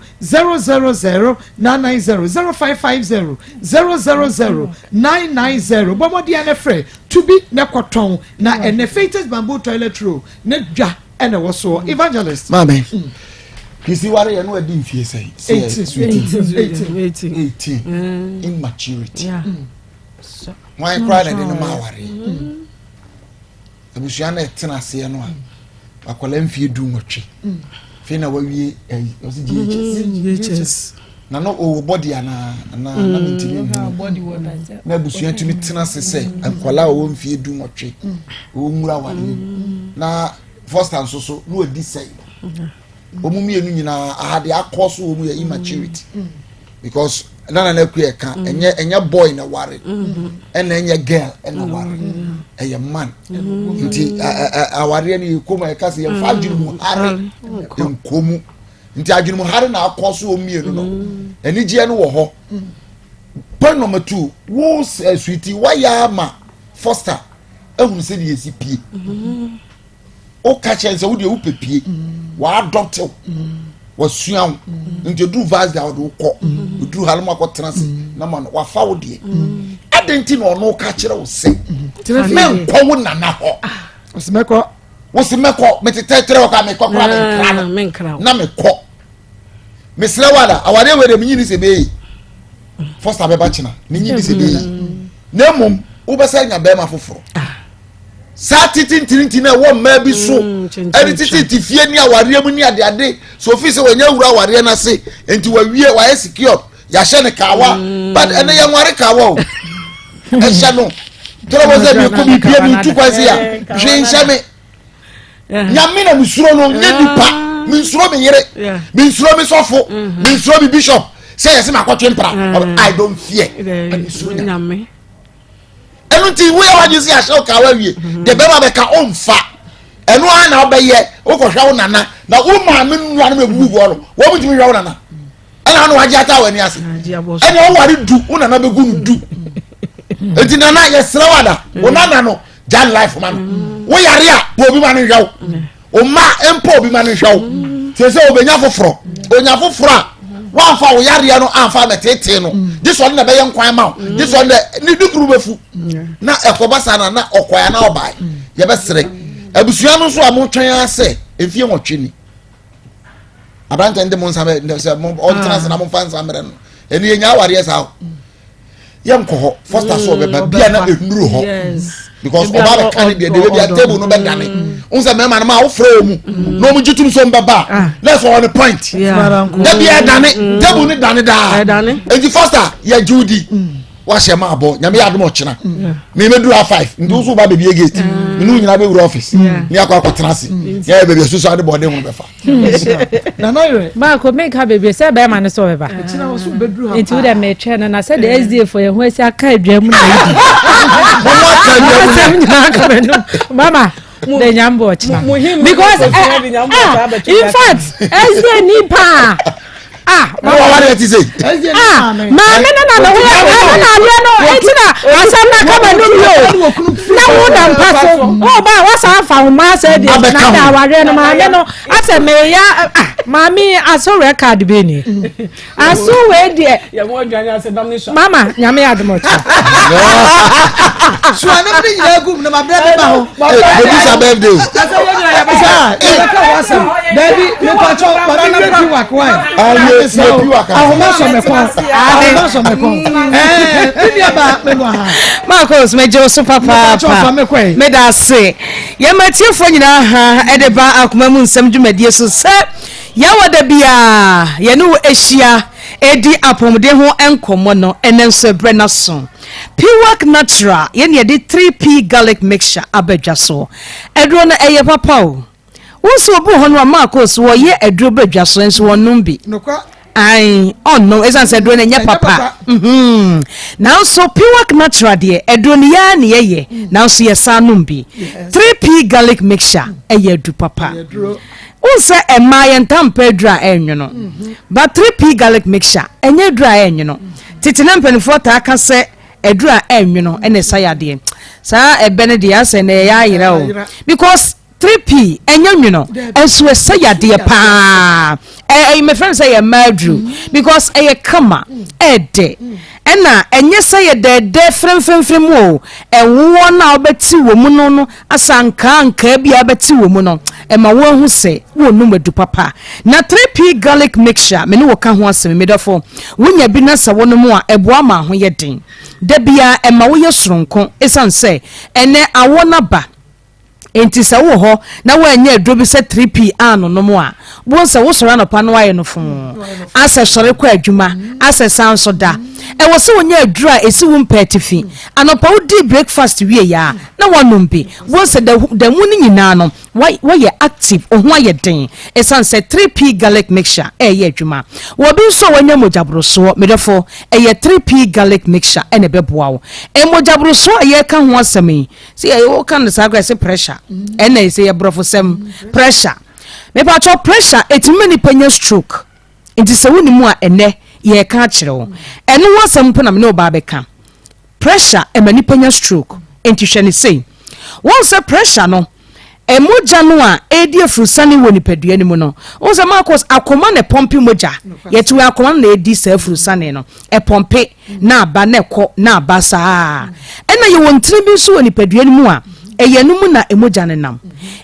990 0550 000 990 Bɔ mmɔden ara na frɛ tu bi na kɔtɔn na ɛnɛ Fatus Bamboo Toilet Roll ne dwa na ɛwɔ soɔ Evangelist. Maame, Christy ware yɛ no adi mfie sɛn? 18. 18. 18. Immaturity. Hwan koraa na ɛde no ma aware? Abusua no ɛtena aseɛ no a akwadaa mfie 18 afei na wawie ɛyi ɔsi JHS na no ɔwɔ bɔdi anaa anaa na mi ntumi nhu na abusua tumi tena ase sɛ nkwadaa a ɔwɔ mfie 18 ɔwɔ nwura awadeɛ na foster nso so na wadi sɛn wɔn mmienu nyinaa aha deɛ akɔ so wɔn yɛ immaturity because nana na akua ɛka mm. ɛnyɛ ɛnyɛ boy na ware mm-hmm. ɛna ɛnyɛ girl ɛna mm-hmm. ware ɛyɛ man mm-hmm. nti awareɛ no yɛ kɔm a ɛka sɛ yɛmfa adwene mu hare nkɔ mu nti adwene mu hare na akɔ so wɔn mmienu no anigyeɛ no wɔ hɔ point number two wo sweetie wayɛ ama foster ehunu sɛ deɛ esi pie. Woka kyerɛ sɛ wodeɛ wopɛ pie wɔadɔte wo wasua wo nti ɛduru vas da wɔde wokɔ ɛduru ha no mu akɔtena ase na ma no wafa wo deɛ adɛn nti na ɔno ka kyerɛ wo sɛ menkɔ wo nana hɔ mɛkɔ wo se mɛkɔ metetɛtrɛ wɔ ka mekɔ kora menkra no na mekɔ mesrɛ wo ada awadeɛ wei deɛ menyini sɛ bɛyi fosta bɛba kyena menyini sɛ bɛyi na mmom wobɛsɛ nya bɛrima foforɔ ah. Saa tete ntirinti no a ɛwɔ mmaa bi so mm, ɛde tete fie ne awareɛ mu ne adeade so ofi sɛ wɔnyɛ awura awareɛ no ase nti wawie wayɛ secured yɛahyɛ no kawa mm. but ɛnɛ yɛnware kawa o ɛhyɛ no tɔrɔ bɔ sɛ mekɔ mepie metu kwan se a hwee nhyɛ me nyame na mesuro no nyɛ nipa ah. mensuro me yere mensuro me sɔfo mm-hmm. mensuro me bishop sɛ yɛsɛ makɔtwe mpra mm. I don't fear mesuro nyame Ɛno nti woyɛ w'adwene sɛ yɛahyɛ wo kaa woawie mhm. deɛ bɛrima bɛka ɔmfa ɛno ara na wobɛyɛ wokɔhwɛ wo nana na wo maame nua no bɛbubu guɔ no wɔn ntumi hwɛ wo nana ɛna ano wagye ata w'ani ase ɛna ɔware du wo nana bɛgu no du. Eti nana yɛsrɛ wo ada wo nana no gya life ma no. Wo yare a pɛ obi ma no nhwɛ wo. Wo mma mpo obi ma no nhwɛ wo. Tie sɛ obenya foforɔ. Onya foforɔ a wamfa wo yareɛ no amfa mɛtetee no. Gye sɛ ɔde na ɛbɛyɛ nkwan ma wo. Gye sɛ ɔde na ne ne kuru bɛfu. Na ɛkɔba saa na na ɔkɔɛ na ɔbae. Yɛbɛsrɛ. Abusua no nso a motwɛn ara sɛ mfie nwɔtwe ni. Aberanteɛ no de mo nsa bɛ sɛ ɔntena ase na momfa nsa mmerɛ no. Ɛno yɛnya awareɛ saa o. Yɛnkɔ hɔ. Foster so ɔbɛba bia na ɛnnuru hɔ. Because ɔba bɛka ne deɛ deɛ bia table no bɛdane. Wohu sɛ mmarima no ma wofrɛ wɔ mu na wɔn gye tom sɛ wɔn bɛba a na ɛsɛ ɔwɔ ne point. Da bia ɛdane table no dane daa. Enti Foster yɛgye wo di. Wahyɛ ma abɔ nyame yɛ adom ɔkyena. Me mɛduru ha five nti wo so woba bɛbie gate. Me ne wo nyinaa bɛwura office. Ne akɔ akɔtena ase. Yɛyɛ baabi asusu ade bɔɔden ho bɛfa. Baako menka bebree sɛ bɛrima no sɛ ɔbɛba nti wodɛ metwɛn no na sɛdeɛ eh. sda fo yɛ ho asi aka adwa mu na ɛdi asɛm nyinaa ka m'anom mama de nyambɔ ɔkyena because eh, ah, in fact sda ni paa ah mama ti se ah maame no na ne ho yɛ ɛno na adeɛ no eti na asɛm na kama no bi o na wo da mpa so o ba wasan afa ho ma asɛ deɛ na da awareɛ no maame no asɛ meya ah maame aso record bi ni aso wei deɛ mama nyame adom ɔkyɛ suane ne nyinaa gu mu na mabrɛ bɛba hɔ producer birthday saa yɛbɛka ho asɛm daabi mepatwɔ maame wura pi wak wan ahoma sɔ me kɔn ahoma sɔ me kɔn ɛɛ me nua ba me mu aha. Marcos megye wo so papaapa meda ase yɛma atiefoɔ nyinaa ha ɛde ba akoma mu nsɛm dwumadie so sɛ yɛwɔ da biara yɛne wo ahyia ɛdi apɔmuden ho nkɔmmɔ no ɛnɛ nso ɛberɛ no aso Piwak Natural yɛne yɛde 3P garlic mixture aba dwa so Aduro no ɛyɛ papa o. Wohu sɛ obi wɔ hɔ no a Marcos wɔyɛ aduro ba dwa so nso wɔnnom bi. Ae, ɔnnom ɛsiane sɛ aduro no ɛnyɛ papa. Mhm. Nanso Piwak Natural deɛ aduro no yɛa ne yɛyɛ nanso yɛsan nom bi. 3P garlic mixture ɛyɛ adu papa. Wohu sɛ mmaa yɛntaa mpɛ aduro a ɛnwono. But 3P garlic mixture ɛnyɛ aduro a ɛnwono. Tete na mpanimfoɔ taa ka sɛ Aduru a ɛnwono ɛna ɛsa yadeɛ. Saa ɛbɛ no deɛ asɛ na ɛyɛ ayera o. Because 3P ɛnyɛ nwono ɛnso ɛsa yadeɛ paa. Ɛɛ mefrɛ no sɛ yɛ mmaa aduru because ɛyɛ kama ɛɛdɛ ɛna ɛnyɛ sɛ yɛ dɛɛdɛ fremfremfrem o. Ɛwoɔ no a wobɛte wɔ mu no no asa nkaa nkaa bi a wobɛte wɔ mu no ɛma woahu sɛ wonum adu papa. Na 3P garlic mixture me ne wo ka ho asɛm yi, me dɔfo, wonya bi na sɛ wonom a, ɛboa ma ho yɛ den. Da biara ɛma woyɛ soronko esiane sɛ ɛnnɛ awɔ no aba nti. Sɛ wowɔ hɔ na woannya aduro bi sɛ 3P annonom a, bohu sɛ wosɔre anɔpa na woayɛ no foo, asɛ sɔre kɔ adwuma, asɛ san nso da. Ɛwɔ sɛ wonya aduro a ɛsi wo mpɛ atifi. Anɔpa wodii breakfast wieeɛ a, na woanom bi. Bohu sɛ da da mu no nyinaa no, Woayɛ active, wo ho ayɛ den ɛsiane sɛ 3P garlic mixture ɛreyɛ adwuma. Wɔ obi nso a wanya mogyaborosoɔ, me dɔfo, ɛyɛ 3P garlic mixture ɛna ɛbɛboa wo. Mogyaborosoɔ a yɛreka ho asɛm yi, sɛ yɛ woka no saa koraa yɛse pressure, ɛna ɛsɛ yɛ borɔfosɛm, pressure. Mepakyɛw pressure ɛtumi ma nipa nya stroke. Nti sɛ wonim a ɛnɛ yɛreka akyerɛ wo. Ɛno ho asɛm mpo na me ne wo ba abɛka. Pressure ɛma nipa nya stroke. Nti hwɛ no sei. Wohu sɛ pressure no, mogya no a ɛredi afurusane wɔ nipadua no mu no, wohu sɛ Marcus, akoma na ɛpɔmpe mogya. Yɛte wɔ akoma no na ɛdi saa afurusane no. Ɛpɔmpe na aba na ɛkɔ na aba saa. Ɛna yɛwɔ ntini bi nso wɔ nipadua no mu a, ɛyɛ no mu na mogya no nam.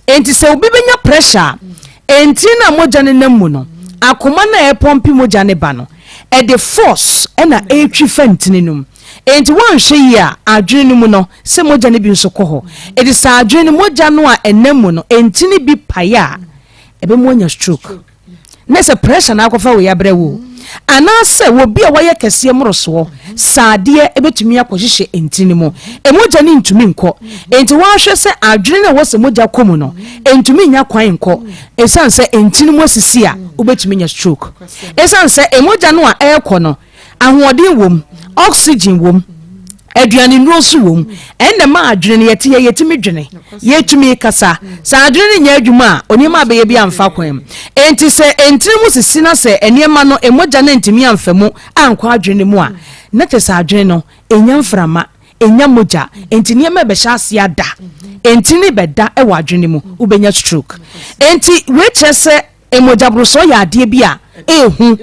Enti sɛ obi bɛnya pressure a, ntini no a mogya no nam mu no, akoma no a ɛpɔmpe mogya no ba no, ɛde force na ɛretwi fa ntini no mu. Enti woanhwɛ yie a, adwene no mu no, sɛ mogya no bi nso kɔ hɔ. Enti sɛ adwene no mogya no a ɛnam mu no, ntini bi pae a, ɛbɛma woanya stroke. Na sɛ pressure na akɔfa wei abrɛ wo o, anaasɛ obi a wayɛ kɛseɛ mmorosoɔ, saadeɛ ɛbɛtumi akɔhyehyɛ ntini no mu. Mogya no ntumi nkɔ. Enti woahwɛ sɛ adwene no a ɛwɔ sɛ mogya kɔ mu no, ɛntumi nnya kwan nkɔ. Ɛsiane sɛ ntini mu asisi a, wobɛtumi anya stroke. Ɛsiane sɛ mogya no a ɛrekɔ no, Ahoɔden wom, oxygen wom, aduanennuro nso wom. Ɛnna ɛma adwene no yɛte yɛ yɛtumi dwene, yɛtumi kasa. Sɛ adwene no nyɛ adwuma a, onneɛma a bɛyɛ bi amfa kwan mu. Enti sɛ ntini mu sisi na sɛ nneɛma no, mogya no antumi amfa mu ankɔ adwene no mu a, na kyerɛ sɛ adwene no ɛnya mframa. Ɛnya mogya, enti nneɛma rebɛhyɛ aseɛ ada. Ntini rebɛda wɔ adwene mu, wobɛnya stroke. Enti wei kyerɛ sɛ mogyaborosoɔ yɛ adeɛ bi a ɛhu.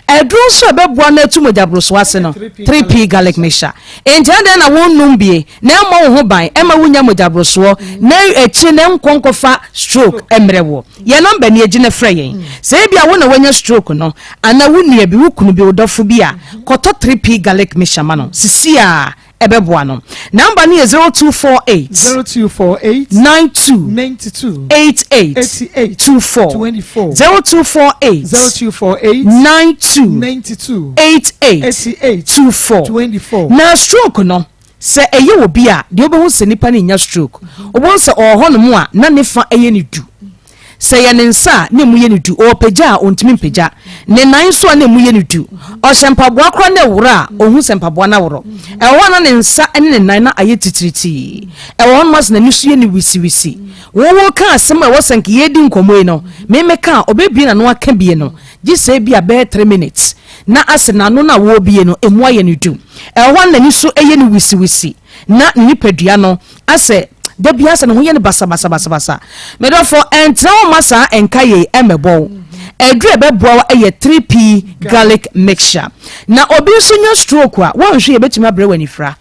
Aduro nso a ɛbɛboa no atu mogyaborosoɔ ase no, 3P garlic mixture. Enti adɛn na wonnom bie na ɛmmɔ wo ho ban ɛmma wonnya mogyaborosoɔ na akyire no ɛnkɔ nkɔfa stroke mmrɛ woɔ? Yɛn nɔmba nie, gye na frɛ yɛn. Sɛ ebia wo na woanya stroke no anaa wo nua bi, wo kunu bi, wo dɔfo bi a, kɔtɔ 3P garlic mixture ma no sisi a ɛbɛboa no. Nɔmba no yɛ 0248 0248 92 92 88 88 24 24 0248 0248 92 92 88 88 24 24. Na stroke no, sɛ ɛyɛ obi a, deɛ wobɛhu sɛ nipa no nnya stroke, wobɛhu sɛ ɔwɔ hɔnom a na ne fa yɛ no du. Sɛ ɛyɛ ne nsa a, na emu yɛ no du. Ɔrepagya a, ɔntumi mpagya. Ne nan nso a, na emu yɛ no du. Ɔhyɛ mpaboa koraa na ɛworɔ a, ɔhu sɛ mpaboa no aworɔ. Ɛwɔ hɔ a na ne nsa ne ne nan na ayɛ titiritii. Ɛwɔ hɔnom a sɛ n'ani so yɛ no wisiwisi. Wo woreka asɛm a ɛwɔ sɛ nka yɛredi nkɔmmɔ yi no, me meka a, ɔbɛbue n'ano aka bie no, gye sɛ ebia bɛyɛ three minutes na asɛ n'ano no a wɔrebue no, emu ayɛ no du. Ɛwɔ hɔ a na n'ani so yɛ no wisiwisi. Na ne nipadua no asɛ da biara sɛ ne ho yɛ no basabasabasabasa. Me dɔfo, ɛntena hɔ mma saa nka yei mmɛbɔ wo. Aduru a ɛbɛboa wo yɛ 3P garlic mixture. Na obi nso nya stroke a, woanhwɛ yie ɛbɛtumi abrɛ wo anifira.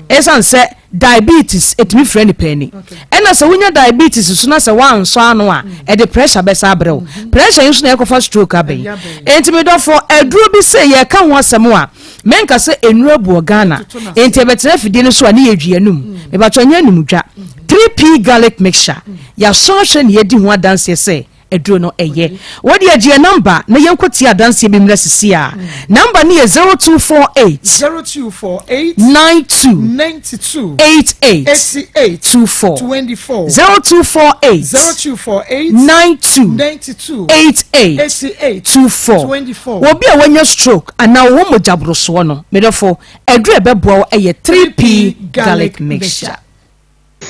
Ɛsiane sɛ diabetes ɛtumi fira nipa ani. Ɛna sɛ wonya diabetes nso na sɛ woansɔ ano a, ɛde pressure bɛsa abrɛ wo. Pressure yi nso na ɛkɔfa stroke aba yi. Enti me dɔfo, aduro bi sɛ yɛka ho asɛm a, Menka sɛ nnuru abu wɔ Ghana enti ɛbɛtena afidie no so a ne yɛ dwi anum. Mepakyɛw nyɛ anum dwa. 3P garlic mixture yɛasɔ ahwɛ na yɛadi ho adanseɛ sɛ aduro no ɛyɛ. Wo deɛ gye yɛn number na yɛnkɔ tie adanseɛ bi mmra sisi a. Number no yɛ 0248 0248 92 92 88 88 24 24 0248 0248 92 92 88 88 24 24 Obi a wanya stroke anaa ɔwɔ mogya borosoɔ no, me dɔfo, aduru a ɛbɛboa wo yɛ 3P Garlic Mixture.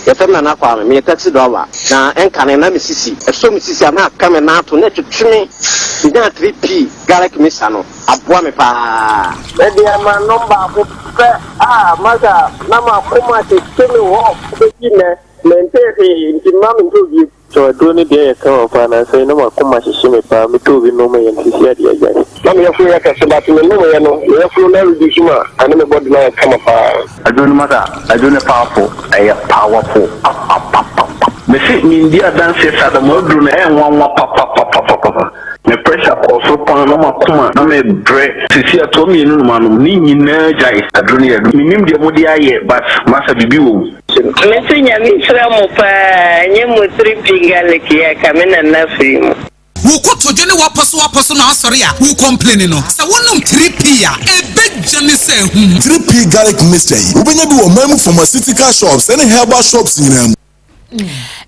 Yɛfrɛ me Nana Kwame, meyɛ taxi driver, na ɛnkane na me sisi, ɛsɔ me sisi a na aka me nan ato na ɛtwetwe me. Menyaa 3P garlic mixture no, aboa me paa. Me deɛ manom baako pɛ a masa na makoma tete me hɔ bɛsi nnɛ mentee hwee nti mma mentɔ bio. So aduro no deɛ yɛ kama paa nansa yi na makoma hyehye me paa metɔ obi nom yɛ no sisi adeɛ agyae. Na me yafunu yɛ kɛse but me nom yɛ no me yafunu no reduce ma ɛne me body no ayɛ kama paa. Aduro no masa aduro no powerful ɛyɛ powerful papapapapa. Mese mendi adanseɛ saa da mo aduro no ɛyɛ nwanwa papapapapapa me pressure kɔɔ soro paa na makoma na me brɛ sisi atoa mienu na manom ne nyinaa gyae aduro no yɛ aduro menim deɛ mode ayɛ but masa biribi wɔ mu. Mese Nyame nhyira mo paa nyɛ mo 3P garlic yi a ka me nana firi mu. Wo kotodwe ne w'apɔsowapɔso na asɔre a wo complaini no, sɛ wonom 3P a, ɛbɛgya ne sɛ ahum. 3P Garlic Mixture yi, wobɛnya bi wɔ ɔman mu pharmaceutical shops ne herbal shops nyinaa mu.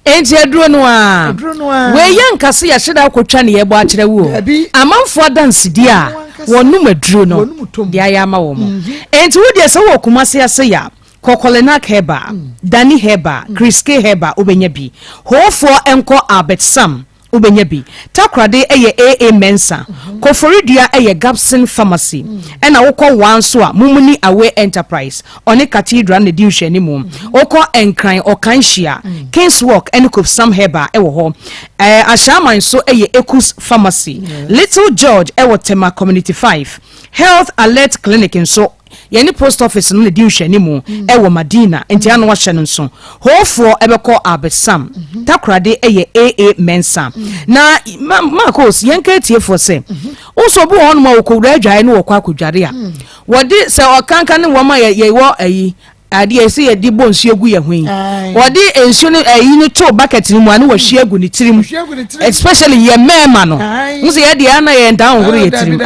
Enti aduro no a wei yɛ nka sɛ yɛahyɛ da akɔtwa ne yɛbɔ akyerɛ wo o. Amanfoɔ adansedie a wɔnom aduro no deɛ ayɛ ama wɔn. Mhm. Enti wo deɛ sɛ wowɔ Kumasi ase yɛ a, kɔ Kɔlenak Herbal, mm. Dani Herbal, mm. Kriske Herbal wobɛnya bi. Hoofoɔ nkɔ Albert Sam wobɛnya bi. Takoradi yɛ AA Mensah, Koforidua yɛ Gabson Pharmacy, ɛna wokɔ Waa nso a Mumuni Away Enterprise, ɔne Cathedral na ɛdi nhwɛanimu. Wokɔ Nkran Ɔkanhyia, Kings Walk ne Kopsam Herbal wɔ hɔ. Ɛɛ Ashaiman nso yɛ Ekus Pharmacy. Little George wɔ Tema Community 5. Health Alert Clinic nso Yɛne post office no na ɛdi nhwɛanimu wɔ Madina, nti ano ahyɛ no nso. Hoofoɔ bɛkɔ Albert Sam, Takoradi yɛ AA Mensah. Na Marcos, yɛnka atiefoɔ sɛ, wo nso obi wɔ hɔnom a wɔkɔwura adwaeɛ no wɔkɔ akɔdware a, wɔde sɛ ɔkanka ne wɔn a yɛwɔ ayi adeɛ sɛ yɛde bɔ nsuo gu yɛn ho yi wɔde nsuo no ayi no to bucket no mu a ne wɔhwie agu ne tirim especially yɛ mmarima no n sɛ yɛde ana yɛn ntaa hohoro yɛ tirim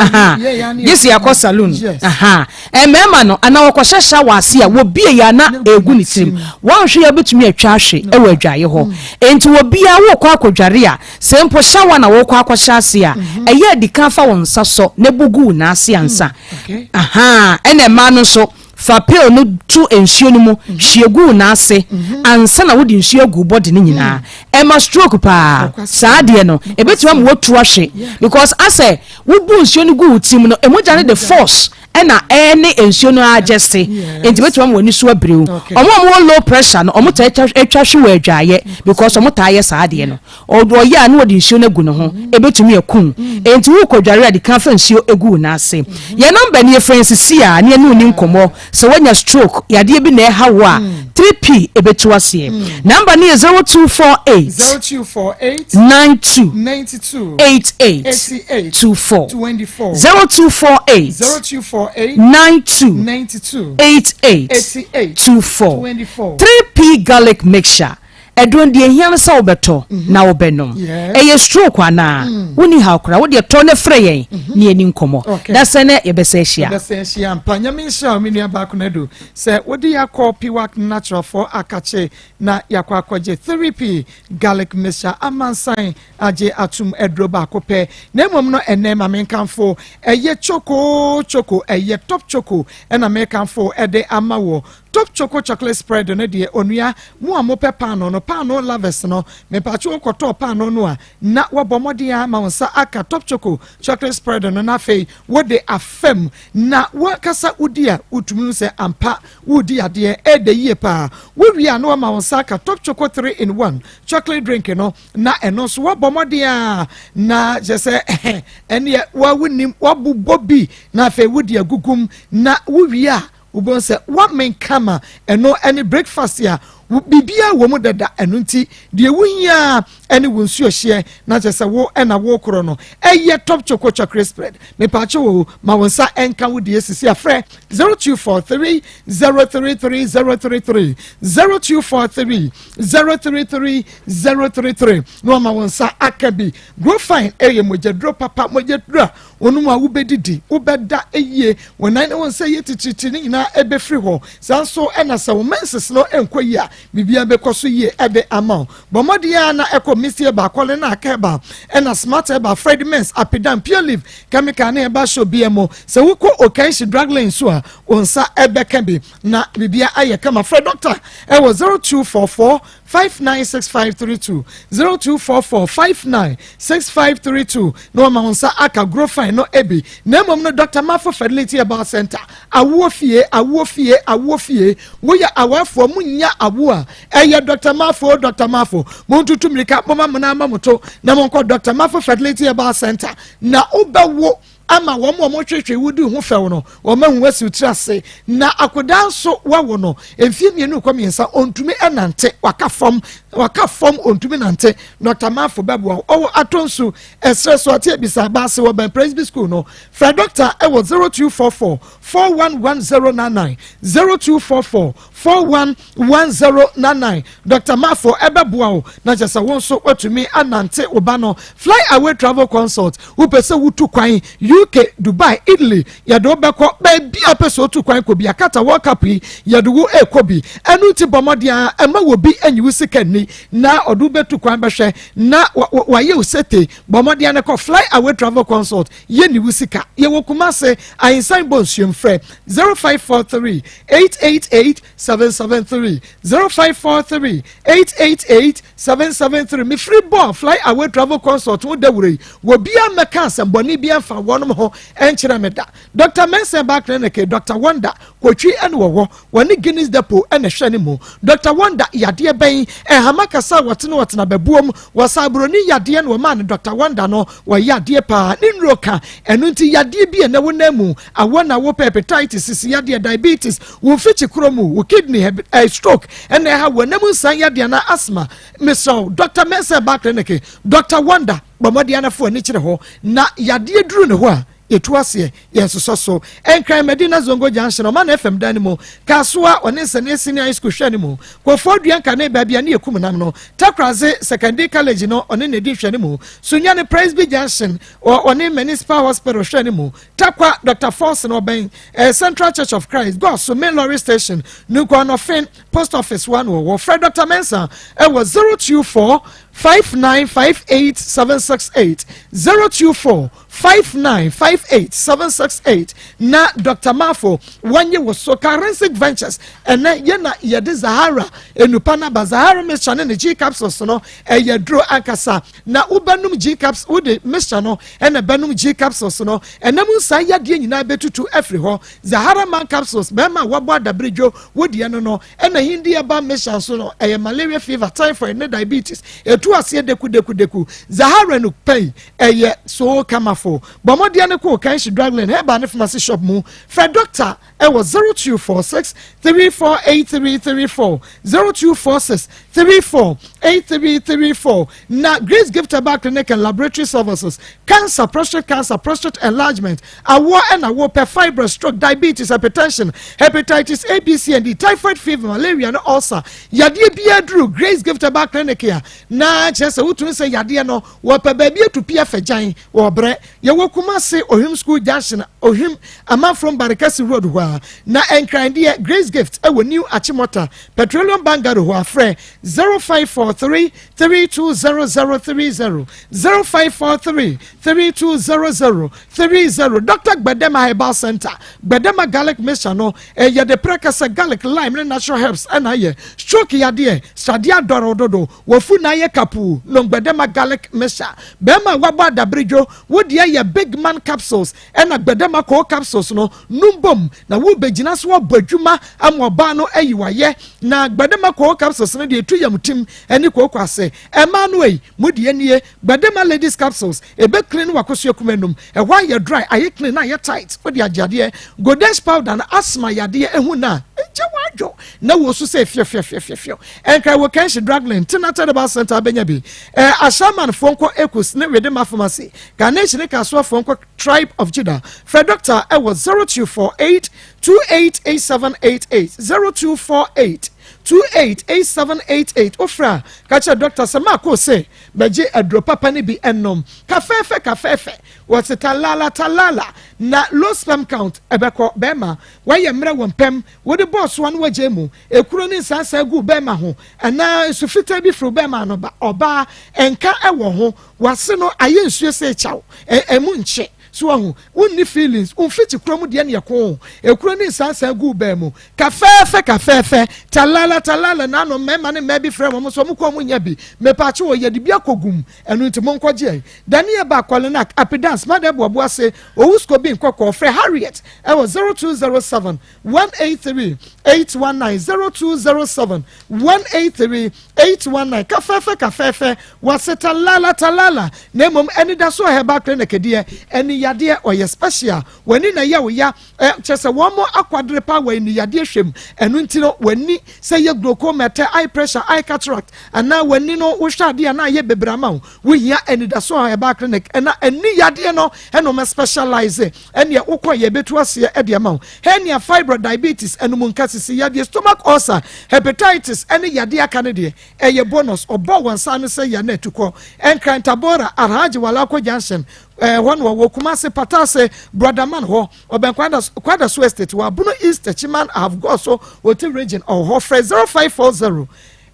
gye sɛ yɛakɔ saloon mmarima no anaa wɔkɔhyɛ shower ase a wɔbie yɛ ana ɛgu ne tirim wɔnhwɛ yɛ wobɛtumi atwa ahwe wɔ adwaeɛ hɔ enti wɔbiara wokɔ akɔdware a sɛ mpo shower na wɔkɔ akɔhyɛ ase a ɛyɛ adikan fa wɔn nsa sɔ na ɛbɔ gu n'ase ansa ɛna mmaa no nso Fa pail no to nsuo no mu, hwie gu wo nan ase ansa na wode nsuo agu wo body no nyinaa. Ɛma stroke paa. Saa adeɛ no, ɛbɛtumi ama woatu ahwe because asɛ wobu nsuo no gu wo tirim no, mogya no de force Ɛna ɛne nsuo no adjust, nti bɛtumi ama w'ani so abiriw. Ɔmo a ɔmo wɔ low pressure no, ɔmo taa atwa hwe wɔ adwaeɛ because ɔmo taa yɛ saa adeɛ no. Ɔyɛ a, na wɔde nsuo no agu ne ho, ebɛtumi akum. Nti wokɔ dware a, de kan fa nsuo egu wo n'ase. Yɛn number ni, efrɛ nsisi a ne yɛne ni nkɔmɔ. Sɛ wɔnya stroke yadeɛ bi na ɛha wo a, 3P ebetu aseɛ. Number ni yɛ 0248 0248 92 92 88 88 24. 24. 0248 0248 92 92 88 88 24. 24. 3P garlic mixture, ɛduro deɛ ehia no sɛ wobɛtɔ na wobɛnom. Ɛyɛ stroke anaa woni ha koraa, wodeɛ tɔ ne frɛ yɛn ne yɛni nkɔmmɔ. Na sɛ nɛ yɛbɛsɛ ahyia. Yɛbɛsɛ ahyia mpa. Nyame nhyira wo, me nua baako no adu sɛ wode yɛakɔ Piwak Natural fo akakye na yɛakɔ akɔgye 3P garlic mixture, amansan agye atom aduro baako pɛ. Na mmom no, ɛnɛ ma menkamfo ɛyɛ choco choco, ɛyɛ Top Choco, ɛna mekamfo ɛde ama wɔ Top Choco chocolate spread no deɛ. Onua, mo a mopɛ paano no, paano lovers no, mepatwe wokɔtɔɔ paano no a, na wɔbɔ mmɔden a ma wo nsa aka Top Choco chocolate spread no, na afei wode afam na wankasa wodi a, wotumi hu sɛ ampa wodi adeɛ ɛda yie paa. Wowie a, na wama wo nsa aka Top Choco 3 in 1 chocolate drink no, na ɛno nso wɔbɔ mmɔden a na kyerɛ sɛ ɛneɛ wawonim wabobɔ bi na afei wodi agugum, na wowie a, wobɛhu sɛ woamen kama. Ɛno ɛne breakfast a biribiara wɔ mu dada. Ɛno nti deɛ wohia ɛne wo nsuo hyeɛ, na kyerɛ sɛ wo ɛna wo korɔ no ɛyɛ Top Choco chocolate spread. Mepaakyɛ wo, ma wo nsa ɛnka wo deɛ sisi. Afrɛ 0243 033 033, 0243 033 033, na wama wo nsa aka bi. Grofine ɛyɛ mogyaduro papa, mogyaduro a wɔn mu a wobɛdidi, wobɛda yie, wɔn nan ne wɔn nsa yɛ titiritii ne nyinaa ɛbɛfiri hɔ. Saa nso ɛna sɛ wɔn menses no nkɔ yie a, biribiara bɛkɔ so yie ɛde ama wo. Bɔ mmɔden a na ɛkɔ Misty Herbal, Kɔle na aka Herbal, ɛna Smart Herbal, Fred Mens, Apidan, Pure Leaf Chemical ne Herbal Show bia mu. Sɛ wokɔ Okanshi Drug Lane so a, wɔn nsa ɛbɛka bi na biribiara ayɛ kama. Frɛ doctor ɛwɔ 0244 596532, 0244 596532, na wɔma wɔn nsa aka Grofine no ebi. Na mmom no, Dr Mafo Fertility Herbal Center, awoɔ fie, awoɔ fie, awoɔ fie. Woyɛ awafoɔ mu nya awo a, ɛyɛ Dr Mafo. Dr Mafo, montutu mmirika, moma mo nan ama mo to na monkɔ Dr Mafo Fertility Herbal Center na wobɛwo ama wɔn a wɔhwehwɛ wodi ho fɛw no, wɔn ahu wasi tiri ase. Na akwadaa nso wawo no mfie 2 kɔ 3, ɔntumi nante, waka fam, waka fam, ɔntumi nante, Dr Mafo bɛboa. Ɔwɔ Atɔ Nsu ɛsrɛ so ate ebisa baase wɔ bɛn Presby School no. Frɛ doctor ɛwɔ 0244 411099, 0244 411099. Dr Mafo ɛbɛboa wo na kyerɛ sɛ wo nso watumi anante wo ba no. Fly Away Travel Consult, wopɛ sɛ wotu kwan UK, Dubai, Italy, yɛde wo bɛkɔ baabi a wopɛ sɛ wotu kwan kɔ bi. Akata World Cup yi, yɛde wo ɛkɔ bi. Ɛno nti bɔ mmɔden a ɛma wɔ bi anyi wo sika nni na ɔde wo bɛtu kwan bɛhwɛ na wayɛ wo sete. Bɔ mmɔden no kɔ Fly Away Travel Consult, yɛni wo sika. Yɛwɔ Kumase, Ahensan bɔ nsuom. Frɛ 0543 888 773, 0543 888 773. Mefiri bɔ Fly Away Travel Consult ho dawuro yi, wɔ bia mmɛka asɛmbɔne bi afa wɔnom ho ɛnkyerɛ me da. Dr Mensa Ba Clinic, Dr Wonder Kotwi ɛne wɔ hɔ, wɔne Guinness Depot ɛna hwɛ ne mu. Dr Wonder yadeɛ bɛn? Ɛhama kasa a wɔtene wɔtena bɛbuom wɔsa aburoni yadeɛ na wɔmaa no. Dr Wonder no wɔyɛ adeɛ paa ne nnuro ka. Ɛno nti yadeɛ bi a ɛnɛ wo nan mu awɔ na wopɛ, hepatitis, sisi yadeɛ, diabetes, wo mfikyi kuro mu, wo kidney, stroke ɛna ɛha wɔ nam nsan yadeɛ na asthma, mesrɛw, Dr Mensa Ba Clinic, Dr Wonder, bɔ mmɔden anafo ani kyerɛ hɔ na yadeɛ duru ne hɔ a, yɛtu aseɛ, yɛnsosɔ so. Ɛnkran Madina Zongo Junction, Ɔma na FM dan no mu. Kasoa, ɔne Nsɛne Senior High School hwɛ no mu. Kɔfoɔ Dua Nkane, baabi a ne yɛkum nam no. Takraze Secondary College no, ɔne ne di hwɛ no mu. Sunyane Presby Junction, ɔne Municipal Hospital hwɛ no mu. Takwa, Dr Force no ɔbɛn Central Church of Christ. Goaso Main Lorry Station, Nukwa Nɔfen Post Office one wɔ wɔ. Frɛ Dr Mensa ɛwɔ 024. 5958 768, 024 5958 768 na Dr. Mafo wɔnye wo so. Karensic Ventures, ɛnɛ yɛ na yɛde Zahara enupa no aba. Zahara mixture ne ne G capsules no ɛyɛ duro ankasa, na wobɛnom G caps, wode mixture no ɛna bɛnom G capsules no, ɛnam nsaa yadeɛ nyinaa bɛtutu afiri hɔ. Zahara man capsules, bɛrima a wabɔ adabiridwo wodeɛ no, ɛna Hindi herbal mixture nso no ɛyɛ malaria, fever, typhoid ne diabetes, etu aseɛ deku deku deku. Zahara no pɛn ɛyɛ so kamafo. Bɔmmɔdeɛ no kɔ Kanshi Drug Lane herbal ne pharmacy shop mu. Frɛ doctor ɛwɔ 0246 348334, 0246 348334. Na Grace Gift Herbal Clinic and Laboratory Services, cancer, prostate cancer, prostate enlargement, awoɔ ɛna wɔpɛ, fibroid, stroke, diabetes, hypertension, hepatitis A, B, C and D, typhoid fever, malaria ne ulcer, yadeɛ biara duru Grace Gift Herbal Clinic a, na kyerɛ sɛ wotumi sɛ yadeɛ no wɔpɛ baabi atu pia fɛ gyan wɔ brɛ. Yɛwɔ Kumase, Ohim School Junction, Ohim Amanfrom Barekasi Road hɔ a. Na Nkrandeɛ, Grace Gift ɛwɔ New Achimota Petroleum Bungalow hɔ. Afrɛ 0543 320030, 0543 320030. Dr Gbedema Herbal Center, Gbedema garlic mixture no ɛyɛ de prɛkɛsɛ garlic, lime ne natural herbs ɛna ayɛ. Stroke yadeɛ, sradeɛ adɔrɔ dodo, wɔfu na ayɛ kapuu no, Gbedema garlic mixture. Bɛrima a wabɔ adabiridwo wodeɛ yɛ Big Man capsules ɛna Gbedema koo capsules no num bom na wobɛgyina so abɔ adwuma ama ɔbaa no ayi wayɛ. Na Gbedema koo capsules no deɛ etu yam tim ɛne kooko ase. Ɛmaa no yi mo deɛ nie, Gbedema ladies capsules, ebe clean wakoso ekuma enum, ɛhɔ ayɛ dry, ayɛ clean na ayɛ tight, wode agye adeɛ. Godes powder no, asthma yadeɛ ehu na egye wadwo na wo so sɛ fiɔfiɔfiɔfiɔ. Ɛnkra wɔ Kɛnhye Drug Lane, Tina Herbal Center abɛnya bi. Ahyɛnmanfoɔ nkɔ Ecos ne Wedema Pharmacy, Ganesh ne Kasoafoɔ nkɔ Tribe of Judah. Frɛ doctor ɛwɔ 0248 288788, 0248 288788. Ofra ka kyerɛ doctor sɛ maako se bɛgye aduro papa no bi ɛnom. Kafɛɛfɛ kafɛɛfɛ wɔte talala talala na low sperm count ɛbɛkɔ. Bɛrima wɔayɛ mmerɛ wɔ mpɛm, wode bɔɔsoa no wagye mu ekuro ne nsansan gu bɛrima ho anaa nsu fitaa bi firi bɛrima no ba. Ɔbaa nka ɛwɔ ho, wase no ayɛ nsuo sɛ ekyaw, ɛmu nkye so, wahu wonni feelings, womfiti kurom deɛ ne yɛko ekuro ne nsansan gu bɛn mu. Kafɛɛfɛ kafɛɛfɛ talala talala n'ano mmarima ne mmaa bi frɛ wɔn so wɔn kɔ wɔn nya bi mepakye wɔ yɛde bi akɔ gum. Ɛno nti mo nkɔgye Daniel ba Kɔlenak Apidance Mada Buabu ase Owusko bi nkɔkɔɔ. Frɛ Harriet ɛwɔ 0207 183 819, 0207 183 819. Kafɛɛfɛ kafɛɛfɛ wɔse talala talala. Na mmom ɛnidaso herbal clinic deɛ, ɛni yadeɛ ɔyɛ special. W'ani na yɛ wo ya, ɛ kyerɛ sɛ wɔn mo akwadere pa wɔ ani yadeɛ hwɛm. Ɛno nti no w'ani sɛ yɛ glaucoma, ɛtɛ eye pressure, eye cataract, anaa w'ani no wohwɛ adeɛ anaa yɛ bebree ama wo, wohia anidaso herbal clinic. Ɛna ani yadeɛ no ɛna wɔn specialize. Ɛnea wokɔ yɛ bɛtu aseɛ ɛde ama wo. Hernia, fibroid, diabetes, ɛnum nka sisi yadeɛ, stomach ulcer, hepatitis ɛne yadeɛ aka no deɛ ɛyɛ bonus. Ɔbɔ wɔn nsa no sɛ yɛ na ɛtukɔ. Nkrantabora, Alhaji Walako Junction hɔ no wɔwɔ. Kumase, Patase Brotherman hɔ, ɔbɛn Kwadaso Estate wɔ Abono East Techiman Ahafo Oti Region ɔwɔ hɔ. Frɛ 0540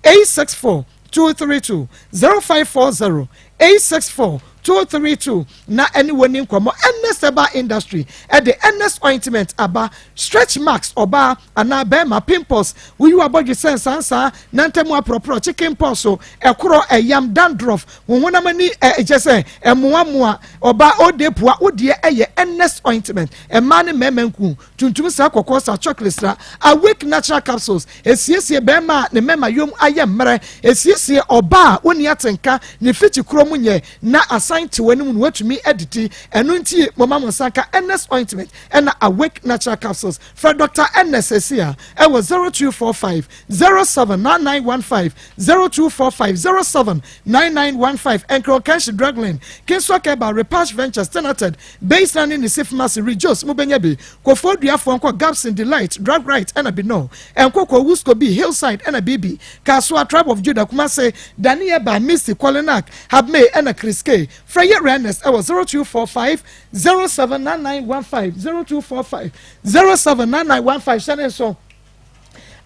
864 232, 0540 864 232 na ɛne wɔ ni nkɔmɔ. Ernest Herbal Industry ɛde Ernest ointment aba. Stretch marks, ɔbaa anaa bɛrima, pimples, woyi abɔdwe sɛ nsansan nantam aporɔporɔ, chicken pox, so ɛkorɔ, ɛyam, dandruff, wɔn honam ani ɛkyɛ sɛ ɛmoamoa, ɔbaa ɔde pua wodeɛ ɛyɛ Ernest ointment. Ɛmaa ne mmarima nku tuntum saa, kɔkɔɔ sa, chocolate sra. Awake natural capsules esiesie bɛrima a ne mmarima yom ayɛ mmerɛ, esiesie ɔbaa a wɔni atenka ne fikyi kuro mu nyɛ na asan te wɔn anim na watumi adidi. Ɛno nti mɔmɔ mo nsa nka Ernest ointment ɛna Awake natural capsules. Frɛ Dr Ernest esia ɛwɔ 0245 079915, 0245 079915. Nkran Kanshi Drug Lane, Kingsway Keba, Repash Ventures, Tenated Baseline ne Nisi Pharmacy, Rejoice mobɛnya bi. Kofo Duafoɔ nkɔ Gabson, Delight, Drug Right ɛna Bino Nkoko, Wusco B Hillside ɛna Bibi Kasoa, Tribe of Judah, Kumase, Daniel ba Misty Kolinak Habme ɛna Chris K. Frɛ yɛ Ernest ɛwɔ 0245 079915, 0245 079915. Hyɛ ne nso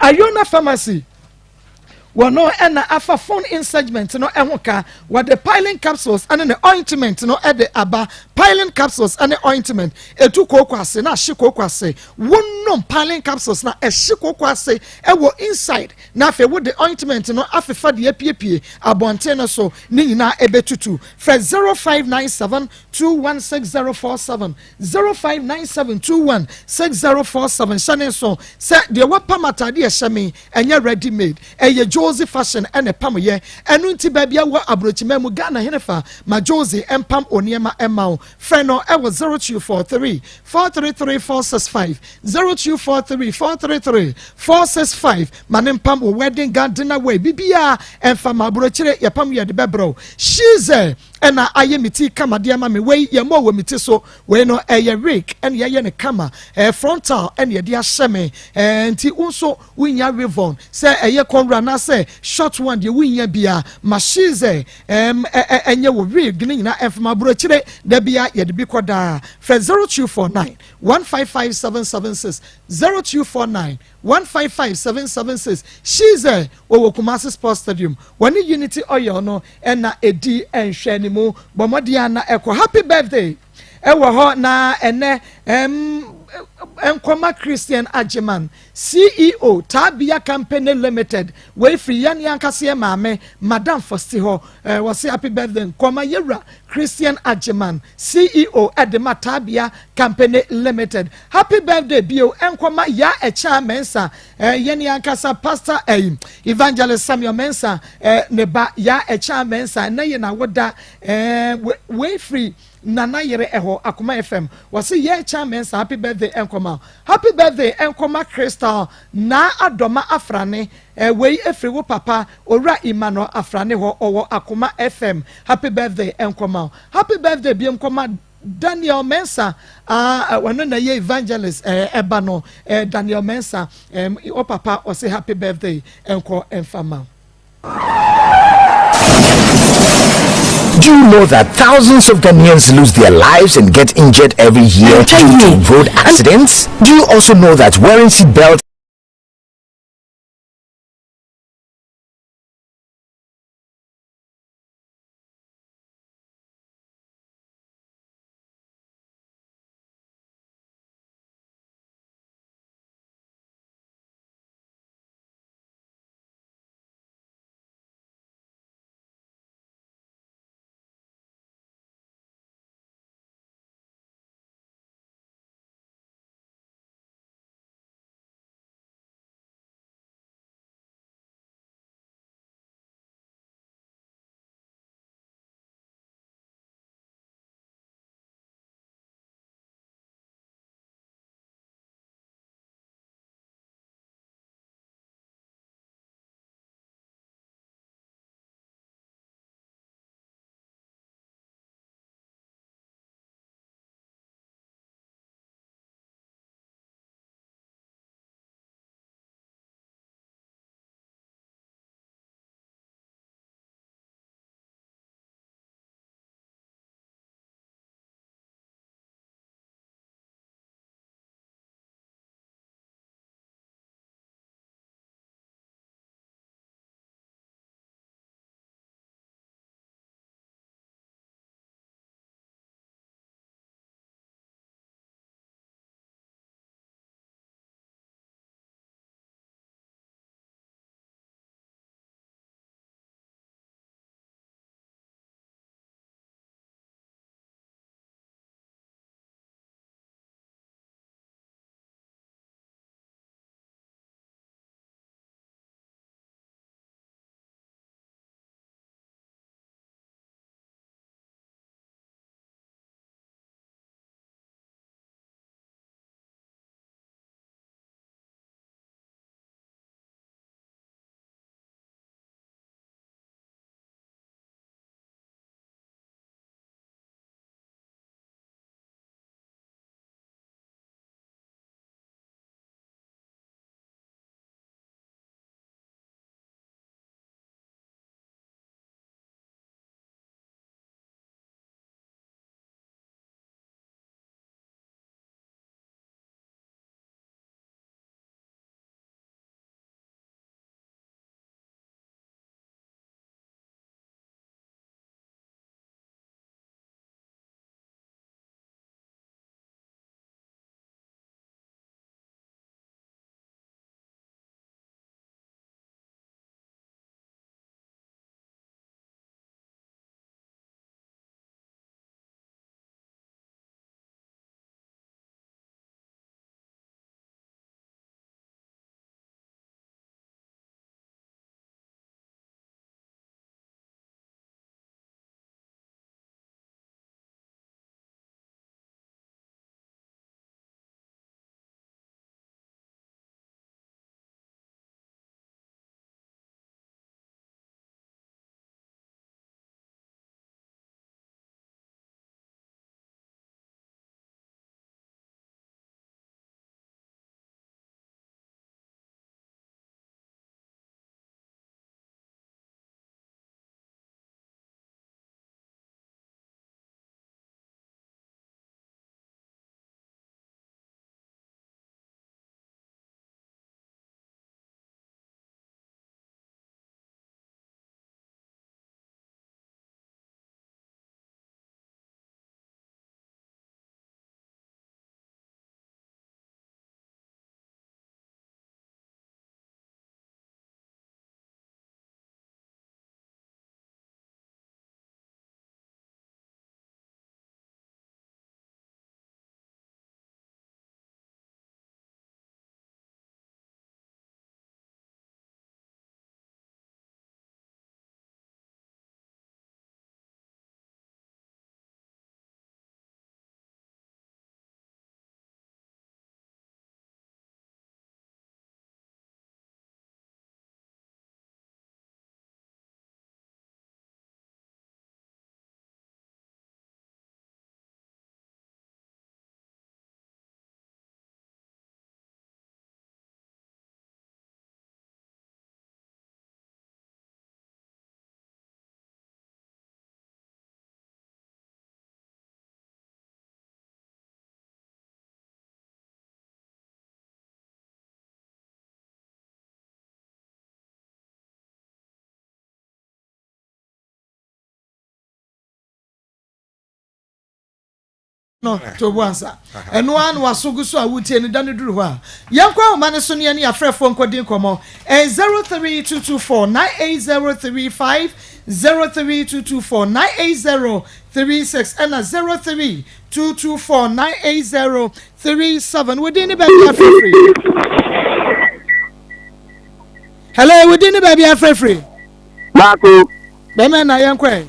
Ayona Pharmacy. Wɔno na afa phone in segment no ho ka. Wɔde piling capsules ne ne ointment no de aba. Piling capsules ne ointment etu kooko ase na ahye kooko ase. Wonom piling capsules na ɛhye kooko ase wɔ inside na afei wode ointment no afefa de apiepie abɔnten no so. Ne nyinaa ɛbɛtutu. Frɛ 0597 216047 0597216047 Hyɛ ne nso sɛ deɛ wapam ataadeɛ ɛhyɛ me ɛnyɛ ready made, ɛyɛ Josie fashion ɛna ɛpam yɛ. Ɛno nti baabi a wɔ aburokyiman mu Ghana henefa ma Josie ɛmpam onneɛma ɛma wo. Frɛ no ɛwɔ 0243 433 465, 0243 433 465 ma ne mpam wo wedding gown, dinner wear, biribiara ɛmfa ma aburokyire yɛpam yɛ de bɛbrɛ wo. Shize ɛna ayɛ me ti kama de ama me. Wei yɛ mɔ wɔ me ti so. Wei no ɛyɛ wig ɛna yɛyɛ no kama, ɛyɛ frontal ɛna yɛde ahyɛ me. Ɛɛ nti wo nso wonya weavon sɛ ɛyɛ cornrow anaasɛ short one deɛ wonya bia ma shize ɛm ɛ ɛnyɛ wɔ wig ne nyinaa ɛmfama aburokyire da bia yɛde bi kɔ daa. Frɛ 0249 155 776, 0249 155 776. Shize wɔwɔ Kumasi Sports Stadium, wɔne Unity Oil no ɛna ɛdi nhwɛ ne mu. Bɔ mmɔden a na ɛkɔ. Happy birthday ɛwɔ hɔ na ɛnɛ ɛm nkɔma Christian Agyeman, CEO Taabia Company Limited. Wei firi yɛn ankasa yɛ maame Madam Fosti hɔ. Ɛɛ wɔsi happy birthday nkɔma yɛwura Christian Agyeman, CEO ɛde ma Taabia Company Limited. Happy birthday bio nkɔma Ya Ɛkya Mensa, ɛɛ yɛn ankasa pastor ɛyi Evangelist Samuel Mensa ɛɛ ne ba Ya Ɛkya Mensa. Ɛnɛ yɛ na woda. Ɛɛ wei firi Nana Yere ɛhɔ Akoma FM. Wɔsi yɛ Ɛkya Mensa, happy birthday nkɔma. Happy birthday nkɔma Crystal Na Adɔma Afrane. Ɛɛ wei efiri wo papa Owura Emmanuel Afrane hɔ, ɔwɔ Akoma FM. Happy birthday nkɔma. Happy birthday bi nkɔma Daniel Mensa a ɔno na yɛ evangelist ɛɛ ɛba no, ɛɛ Daniel Mensa ɛɛm o papa ɔsi happy birthday nkɔ ɛnfama. Do you know that thousands of Ghanaians lose their lives and get injured every year due to road accidents? Do you also know that wearing seatbelts No to bo ansa. Ɛno ara na w'aso gu so a woretie no da no duru hɔ a, yɛnkɔ ahoma no so ne yɛne afrɛfoɔ nkɔdi nkɔmmɔ. Ɛyɛ 03224 98035, 03224 98036 ɛna 03224 98037. Wo din ne baabi a frɛfiri? Hello, wo din ne baabi a frɛfiri? Baako. Bɛmɛ na yɛnkɔ ɛ.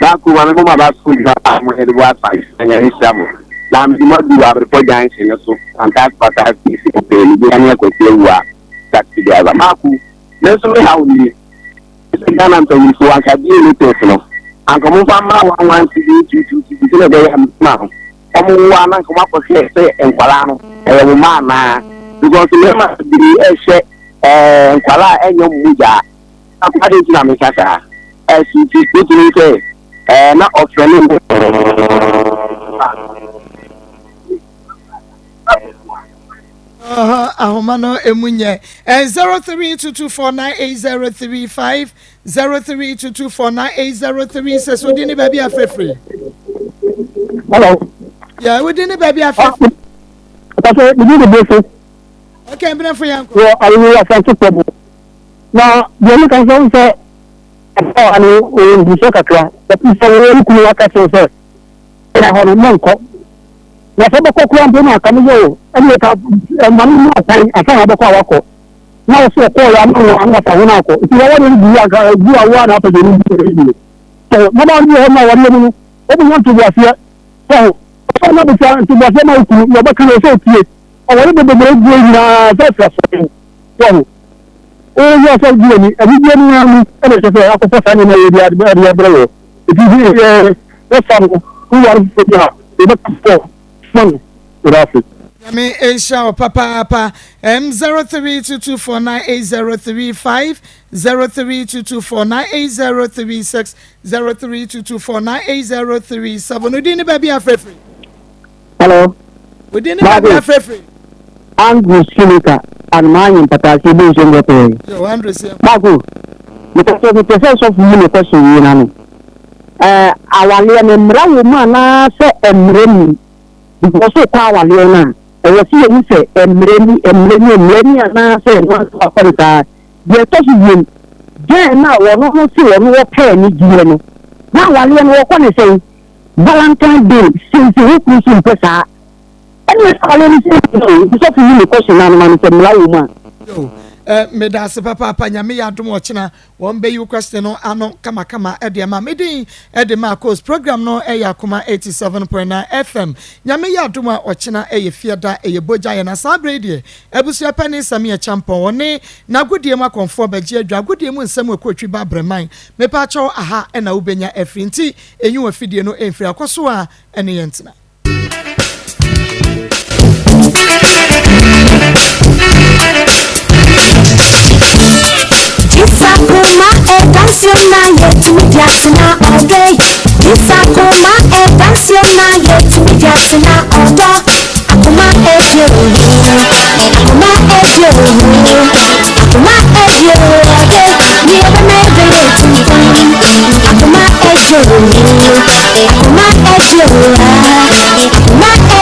Baako maame mo ma ba sukuu nyina a mo yɛde bo afa na nyame nhyira mo na mede mo adu abrepɔ junction no so fantas patas si mo pɛɛ ne bia ne akwasi awu a taxi driver baako me nso me haw nie sɛ Ghana mpanyinfoɔ anka DNA test no anka mo mfa mma one one cd two two cd sɛ na ɛbɛyɛ ma no wɔn wo a na anka mo akɔhwɛ sɛ nkwadaa no ɛyɛ mo mma anaa because mmarima bebree ɛhyɛ ɛɛ nkwadaa a ɛnyɛ mo mogya. Adɛn nti na meka saa? Ɛso nti, wotumi sɛ ɛɛ na ɔfrɛ ne mma. Ahoma no emu nyɛ 0322498035 0322498036 wodi ne baabi afrɛfrɛ. Hello. Yeah, wodi ne baabi afrɛfrɛ. Pàṣẹ, mi di de bó Okay, mbẹ́nẹ́fọ́ yẹn kọ́. Wọ àwòrán asante pọ̀ bọ̀. Na deɛ meka sɛ wo sɛ ɛbaa no ɔyɛ nhunusoɔ kakra sɛ wo wo kunu aka kyerɛ sɛ ɛna hɔ no mɛnkɔ na sɛ bɛkɔ koraa mpo no aka no yɛ o ɛne ka ɛma no mu akwan asan na bɛkɔ a wakɔ na wo sɛ ɔkɔɔ yɛ ama wo ano afa ho no akɔ nti wɔwɔ no bu anka bu a wo a na apɛ deɛ no bu ɛyɛ sɛ mama no wɔ hɔ no a wɔdeɛ mu no wɔbɛnya ntoboaseɛ sɛ ho ɔsɛ na bɛtua ntoboaseɛ ma wo kunu na ɔbɛka no sɛ ɔtie ɔwɔre bebree guo nyinaa sɛ afiri asɔre sɛ ho Woyɛ sɛ wogye w'ani, anigyeɛ no ara mu na ɛsɛ sɛ akɔfa saa nneɛma wei de de abrɛ wɔ. Enti sɛ yɛ yɛfa no, woware foforɔ bi a, yɛbɛka sɛ soma no. Yɛda ase. Nyame nhyira wo papaapa. M 0322498035 0322498036 0322498037 Wodin ne baabi a frɛfrɛ. Hello. Wodin ne baabi a frɛfrɛ. Andrew Sinika and maa nye mpataase bi nso mbɔ pɛɛ. Yo, Andrew sɛ. Baako, mepɛ sɛ mepɛ sɛ sɔfo yi ne question yi na no. Ɛɛ awaleɛ no mmara wɔ mu anaasɛ mmara ni? Because wokɔ awaleɛ no a, ɛwɔ sɛ yɛhu sɛ mmara ni, mmara ni, mmara ni anaasɛ ɛno ansa wakɔ no saa. Deɛ ɛtɔ so biom, girl no a wɔno no se wɔno wɔpɛ anigyeɛ no, na awaleɛ no wɔkɔ ne sɛn? Valentine day, seesei wo kunu so mpɛ saa. Ɛne ɛsɛ no sɛ o nti sɔfo yi ne question no anoma no sɛ mmara wɔ mu a. Yo, eh, meda ase papaapa nyame yɛ adom ɔkyena wɔn bɛyi wo question no ano kamakama ɛde ama me din ɛde ma coast program no ɛyɛ akoma 87.9 FM nyame yɛ adom a ɔkyena ɛyɛ fiada ɛyɛ bogya yɛ na saa berɛ yi deɛ abusua panin Samia Champɔn ɔne n'agodie mu akɔmfoɔ bɛgye adwa agodie mu nsɛm ɛkɔtwi ba brɛman mepaakyɛw aha ɛna wobɛnya afiri nti ɛnyi wɔ fidie no ɛmfiri akɔ so a ɛne yɛn tena. Isakuma edansiona yetumi di atena ọdọ yi. Isakuma edansiona yetumi di atena ọdọ.